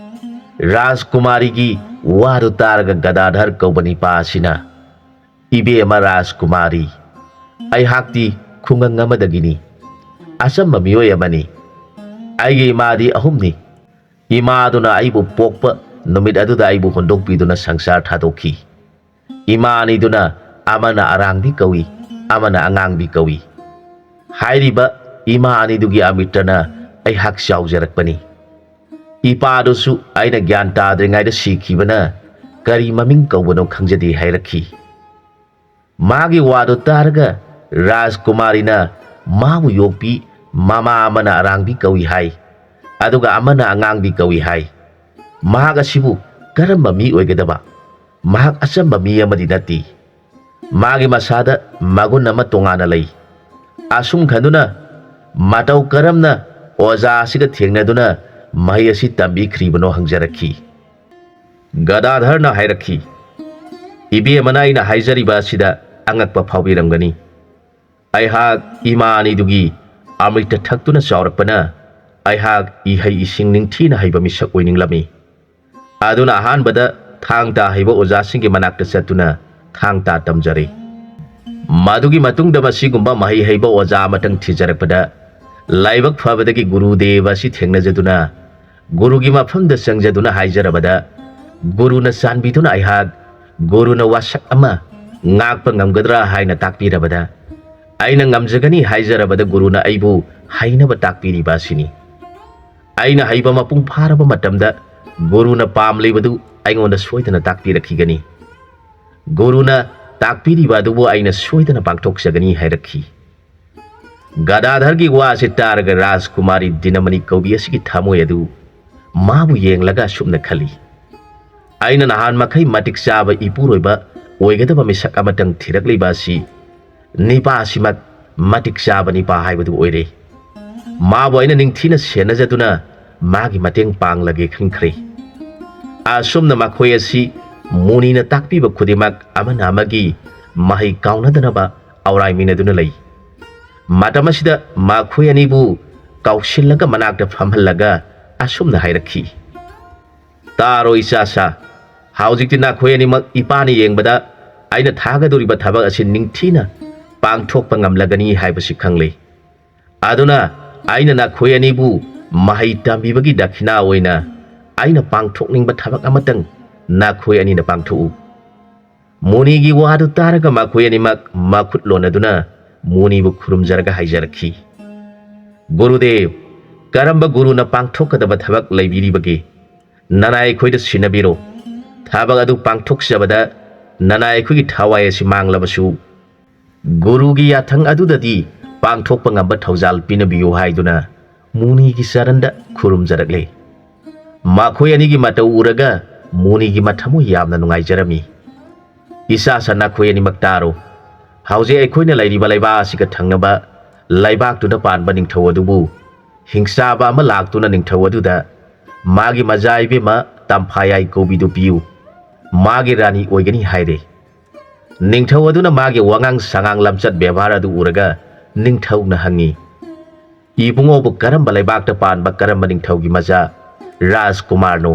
ꯔꯥꯖꯀꯨꯃꯥꯔꯤꯒꯤ ꯋꯥꯗꯨ ꯇꯥꯔꯒ ꯒꯗꯥꯙꯔ ꯀꯧꯕ ꯅꯤꯄꯥ ꯑꯁꯤꯅ, "ꯏꯕꯦꯝꯃ ꯔꯥꯖꯀꯨꯃꯥꯔꯤ, ꯑꯩꯍꯥꯛꯇꯤ ꯈꯨꯡꯒꯪ ꯑꯃꯗꯒꯤꯅꯤ꯫ ꯑꯆꯝꯕ ꯃꯤꯑꯣꯏ ꯑꯃꯅꯤ꯫ ꯑꯩꯒꯤ ꯏꯃꯥꯗꯤ ꯑꯍꯨꯝꯅꯤ꯫ ꯏꯃꯥꯗꯨꯅ ꯑꯩꯕꯨ ꯄꯣꯛꯄ ꯅꯨꯃꯤꯠ ꯑꯗꯨꯗ ꯑꯩꯕꯨ ꯍꯨꯟꯗꯣꯛꯄꯤꯗꯨꯅ ꯁꯪꯁꯥꯔ ꯊꯥꯗꯣꯛꯈꯤ꯫ ꯏꯃꯥ ꯑꯅꯤꯗꯨꯅ ꯑꯃꯅ ꯑꯔꯥꯡꯕꯤ ꯀꯧꯏ, ꯑꯃꯅ ꯑꯉꯥꯡꯕꯤ ꯀꯧꯏ꯫ ꯍꯥꯏꯔꯤꯕ ꯏꯃꯥ ꯑꯅꯤꯗꯨꯒꯤ ꯑꯃꯤꯇ꯭ꯔꯅ ꯑꯩꯍꯥꯛ ꯆꯥꯎꯖꯔꯛꯄꯅꯤ꯫ ꯏꯄꯥꯗꯨꯁꯨ ꯑꯩꯅ ꯒ꯭ꯌꯥꯟ ꯇꯥꯗ꯭ꯔꯤꯉꯩꯗ ꯁꯤꯈꯤꯕꯅ ꯀꯔꯤ ꯃꯃꯤꯡ ꯀꯧꯕꯅꯣ ꯈꯪꯖꯗꯦ" ꯍꯥꯏꯔꯛꯈꯤ꯫ ꯃꯥꯒꯤ ꯋꯥꯗꯨ ꯇꯥꯔꯒ ꯔꯥꯖꯀꯨꯃꯥꯔꯤꯅ ꯃꯥꯕꯨ ꯌꯣꯛꯄꯤ ꯃꯃꯥ ꯑꯃꯅ ꯑꯔꯥꯡꯕꯤ ꯀꯧꯏ ꯍꯥꯏ, ꯑꯗꯨꯒ ꯑꯃꯅ ꯑꯉꯥꯡꯕꯤ ꯀꯧꯏ ꯍꯥꯏ꯫ ꯃꯍꯥꯛ ꯑꯁꯤꯕꯨ ꯀꯔꯝꯕ ꯃꯤ ꯑꯣꯏꯒꯗꯕ? ꯃꯍꯥꯛ ꯑꯆꯝꯕ ꯃꯤ ꯑꯃꯗꯤ ꯅꯠꯇꯦ꯫ ꯃꯥꯒꯤ ꯃꯁꯥꯗ ꯃꯒꯨꯟ ꯑꯃ ꯇꯣꯉꯥꯟꯅ ꯂꯩ꯫ ꯑꯁꯨꯝ ꯈꯟꯗꯨꯅ ꯃꯇꯧ ꯀꯔꯝꯅ ꯑꯣꯖꯥ ꯑꯁꯤꯒ ꯊꯦꯡꯅꯗꯨꯅ ꯃꯍꯩ ꯑꯁꯤ ꯇꯝꯕꯤꯈ꯭ꯔꯤꯕꯅꯣ ꯍꯪꯖꯔꯛꯈꯤ꯫ ꯒꯗꯥꯙꯔꯅ ꯍꯥꯏꯔꯛꯈꯤ, "ꯏꯕꯦꯝꯃꯅ ꯑꯩꯅ ꯍꯥꯏꯖꯔꯤꯕ ꯑꯁꯤꯗ ꯑꯉꯛꯄ ꯐꯥꯎꯕꯤꯔꯝꯒꯅꯤ꯫ ꯑꯩꯍꯥꯛ ꯏꯃꯥ ꯑꯅꯤꯗꯨꯒꯤ ꯑꯃ꯭ꯔꯤꯇ ꯊꯛꯇꯨꯅ ꯆꯥꯎꯔꯛꯄꯅ ꯑꯩꯍꯥꯛ ꯏꯍꯩ ꯏꯁꯤꯡ ꯅꯤꯡꯊꯤꯅ ꯍꯩꯕ ꯃꯤꯁꯛ ꯑꯣꯏꯅꯤꯡꯂꯝꯃꯤ꯫ ꯑꯗꯨꯅ ꯑꯍꯥꯟꯕꯗ ꯊꯥꯡ ꯇꯥ ꯍꯩꯕ ꯑꯣꯖꯥꯁꯤꯡꯒꯤ ꯃꯅꯥꯛꯇ ꯆꯠꯇꯨꯅ ꯊꯥꯡ ꯇꯥ ꯇꯝꯖꯔꯦ꯫ ꯃꯗꯨꯒꯤ ꯃꯇꯨꯡꯗ ꯃꯁꯤꯒꯨꯝꯕ ꯃꯍꯩ ꯍꯩꯕ ꯑꯣꯖꯥ ꯑꯃꯇꯪ ꯊꯤꯖꯔꯛꯄꯗ ꯂꯥꯏꯕꯛ ꯐꯕꯗꯒꯤ ꯒꯨꯔꯨꯗꯦꯕ ꯑꯁꯤ ꯊꯦꯡꯅꯖꯗꯨꯅ ꯒꯨꯔꯨꯒꯤ ꯃꯐꯝꯗ ꯆꯪꯖꯗꯨꯅ ꯍꯥꯏꯖꯔꯕꯗ ꯒꯨꯔꯨꯅ ꯆꯥꯟꯕꯤꯗꯨꯅ ꯑꯩꯍꯥꯛ ꯒꯨꯔꯨꯅ ꯋꯥꯁꯛ ꯑꯃ ꯉꯥꯛꯄ ꯉꯝꯒꯗ꯭ꯔꯥ ꯍꯥꯏꯅ ꯇꯥꯛꯄꯤꯔꯕꯗ ꯑꯩꯅ ꯉꯝꯖꯒꯅꯤ ꯍꯥꯏꯖꯔꯕꯗ ꯒꯨꯔꯨꯅ ꯑꯩꯕꯨ ꯍꯩꯅꯕ ꯇꯥꯛꯄꯤꯔꯤꯕ ꯑꯁꯤꯅꯤ꯫ ꯑꯩꯅ ꯍꯩꯕ ꯃꯄꯨꯡ ꯐꯥꯔꯕ ꯃꯇꯝꯗ ꯒꯨꯔꯨꯅ ꯄꯥꯝꯂꯤꯕꯗꯨ ꯑꯩꯉꯣꯟꯗ ꯁꯣꯏꯗꯅ ꯇꯥꯛꯄꯤꯔꯛꯈꯤꯒꯅꯤ꯫ ꯒꯨꯔꯨꯅ ꯇꯥꯛꯄꯤꯔꯤꯕ ꯑꯗꯨꯕꯨ ꯑꯩꯅ ꯁꯣꯏꯗꯅ ꯄꯥꯡꯊꯣꯛꯆꯒꯅꯤ" ꯍꯥꯏꯔꯛꯈꯤ꯫ ꯒꯗꯥꯙꯔꯒꯤ ꯋꯥ ꯑꯁꯤ ꯇꯥꯔꯒ ꯔꯥꯖꯀꯨꯃꯥꯔꯤ ꯗꯤꯅꯃꯅꯤ ꯀꯧꯕꯤ ꯑꯁꯤꯒꯤ ꯊꯃꯣꯏ ꯑꯗꯨ ꯃꯥꯕꯨ ꯌꯦꯡꯂꯒ ꯑꯁꯨꯝꯅ ꯈꯜꯂꯤ, "ꯑꯩꯅ ꯅꯍꯥꯟ ꯃꯈꯩ ꯃꯇꯤꯛ ꯆꯥꯕ ꯏꯄꯨꯔꯣꯏꯕ ꯑꯣꯏꯒꯗꯕ ꯃꯤꯁꯛ ꯑꯃꯇꯪ ꯊꯤꯔꯛꯂꯤꯕ ꯑꯁꯤ ꯅꯤꯄꯥꯁꯤꯃꯛ ꯃꯇꯤꯛ ꯆꯥꯕ ꯅꯤꯄꯥ ꯍꯥꯏꯕꯗꯨ ꯑꯣꯏꯔꯦ꯫ ꯃꯥꯕꯨ ꯑꯩꯅ ꯅꯤꯡꯊꯤꯅ ꯁꯦꯟꯅꯖꯗꯨꯅ ꯃꯥꯒꯤ ꯃꯇꯦꯡ ꯄꯥꯡꯂꯒꯦ ꯈꯟꯈ꯭ꯔꯦ꯫" ꯑꯁꯨꯝꯅ ꯃꯈꯣꯏ ꯑꯁꯤ ꯃꯨꯅꯤꯅ ꯇꯥꯛꯄꯤꯕ ꯈꯨꯗꯤꯡꯃꯛ ꯑꯃꯅ ꯑꯃꯒꯤ ꯃꯍꯩ ꯀꯥꯎꯅꯗꯅꯕ ꯑꯧꯔꯥꯏꯃꯤꯟꯅꯗꯨꯅ ꯂꯩ꯫ ꯃꯇꯝ ꯑꯁꯤꯗ ꯃꯈꯣꯏ ꯑꯅꯤꯕꯨ ꯀꯧꯁꯤꯜꯂꯒ ꯃꯅꯥꯛꯇ ꯐꯝꯍꯜꯂꯒ ꯑꯁꯨꯝꯅ ꯍꯥꯏꯔꯛꯈꯤ, "ꯇꯥꯔꯣ ꯏꯆꯥꯁꯥ, ꯍꯧꯖꯤꯛꯇꯤ ꯅꯈꯣꯏ ꯑꯅꯤꯃꯛ ꯏꯄꯥꯅ ꯌꯦꯡꯕꯗ ꯑꯩꯅ ꯊꯥꯒꯗꯧꯔꯤꯕ ꯊꯕꯛ ꯑꯁꯤ ꯅꯤꯡꯊꯤꯅ ꯄꯥꯡꯊꯣꯛꯄ ꯉꯝꯂꯒꯅꯤ ꯍꯥꯏꯕꯁꯤ ꯈꯪꯂꯦ꯫ ꯑꯗꯨꯅ ꯑꯩꯅ ꯅꯈꯣꯏ ꯑꯅꯤꯕꯨ ꯃꯍꯩ ꯇꯝꯕꯤꯕꯒꯤ ꯗꯈꯤꯅꯥ ꯑꯣꯏꯅ ꯑꯩꯅ ꯄꯥꯡꯊꯣꯛꯅꯤꯡꯕ ꯊꯕꯛ ꯑꯃꯇꯪ ꯅꯈꯣꯏ ꯑꯅꯤꯅ ꯄꯥꯡꯊꯣꯛꯎ꯫" ꯃꯨꯅꯤꯒꯤ ꯋꯥꯗꯨ ꯇꯥꯔꯒ ꯃꯈꯣꯏ ꯑꯅꯤꯃꯛ ꯃꯈꯨꯠ ꯂꯣꯟꯅꯗꯨꯅ ꯃꯨꯅꯤꯕꯨ ꯈꯨꯔꯨꯝꯖꯔꯒ ꯍꯥꯏꯖꯔꯛꯈꯤ, "ꯒꯨꯔꯨꯗꯦꯕ, ꯀꯔꯝꯕ ꯒꯨꯔꯨꯅ ꯄꯥꯡꯊꯣꯛꯀꯗꯕ ꯊꯕꯛ ꯂꯩꯕꯤꯔꯤꯕꯒꯦ? ꯅꯅꯥꯏ ꯑꯩꯈꯣꯏꯗ ꯁꯤꯟꯅꯕꯤꯔꯣ꯫ ꯊꯕꯛ ꯑꯗꯨ ꯄꯥꯡꯊꯣꯛꯆꯕꯗ ꯅꯅꯥꯏ ꯑꯩꯈꯣꯏꯒꯤ ꯊꯋꯥꯏ ꯑꯁꯤ ꯃꯥꯡꯂꯕꯁꯨ ꯒꯨꯔꯨꯒꯤ ꯌꯥꯊꯪ ꯑꯗꯨꯗꯗꯤ ꯄꯥꯡꯊꯣꯛꯄ ꯉꯝꯕ ꯊꯧꯖꯥꯜ ꯄꯤꯅꯕꯤꯌꯨ" ꯍꯥꯏꯗꯨꯅ ꯃꯨꯅꯤꯒꯤ ꯆꯔꯟꯗ ꯈꯨꯔꯨꯝꯖꯔꯛꯂꯦ꯫ ꯃꯈꯣꯏ ꯑꯅꯤꯒꯤ ꯃꯇꯧ ꯎꯔꯒ ꯃꯨꯅꯤꯒꯤ ꯃꯊꯃꯣꯏ ꯌꯥꯝꯅ ꯅꯨꯡꯉꯥꯏꯖꯔꯝꯃꯤ꯫ "ꯏꯆꯥꯁꯥ, ꯅꯈꯣꯏ ꯑꯅꯤꯃꯛ ꯇꯥꯔꯣ꯫ ꯍꯧꯖꯤꯛ ꯑꯩꯈꯣꯏꯅ ꯂꯩꯔꯤꯕ ꯂꯩꯕꯥꯛ ꯑꯁꯤꯒ ꯊꯪꯅꯕ ꯂꯩꯕꯥꯛꯇꯨꯗ ꯄꯥꯟꯕ ꯅꯤꯡꯊꯧ ꯑꯗꯨꯕꯨ ꯍꯤꯡꯆꯥꯕ ꯑꯃ ꯂꯥꯛꯇꯨꯅ ꯅꯤꯡꯊꯧ ꯑꯗꯨꯗ ꯃꯥꯒꯤ ꯃꯆꯥ ꯏꯕꯦꯝꯃ ꯇꯝꯐꯥꯌꯥꯏ ꯀꯧꯕꯤꯗꯨ ꯄꯤꯌꯨ, ꯃꯥꯒꯤ ꯔꯥꯅꯤ ꯑꯣꯏꯒꯅꯤ ꯍꯥꯏꯔꯦ꯫ ꯅꯤꯡꯊꯧ ꯑꯗꯨꯅ ꯃꯥꯒꯤ ꯋꯥꯉꯥꯡ ꯁꯉꯥꯡ ꯂꯝꯆꯠ ꯕꯦꯕꯥꯔ ꯑꯗꯨ ꯎꯔꯒ ꯅꯤꯡꯊꯧꯅ ꯍꯪꯉꯤ, "ꯏꯕꯨꯡꯉꯣꯕꯨ ꯀꯔꯝꯕ ꯂꯩꯕꯥꯛꯇ ꯄꯥꯟꯕ ꯀꯔꯝꯕ ꯅꯤꯡꯊꯧꯒꯤ ꯃꯆꯥ ꯔꯥꯖꯀꯨꯃꯥꯔꯅꯣ?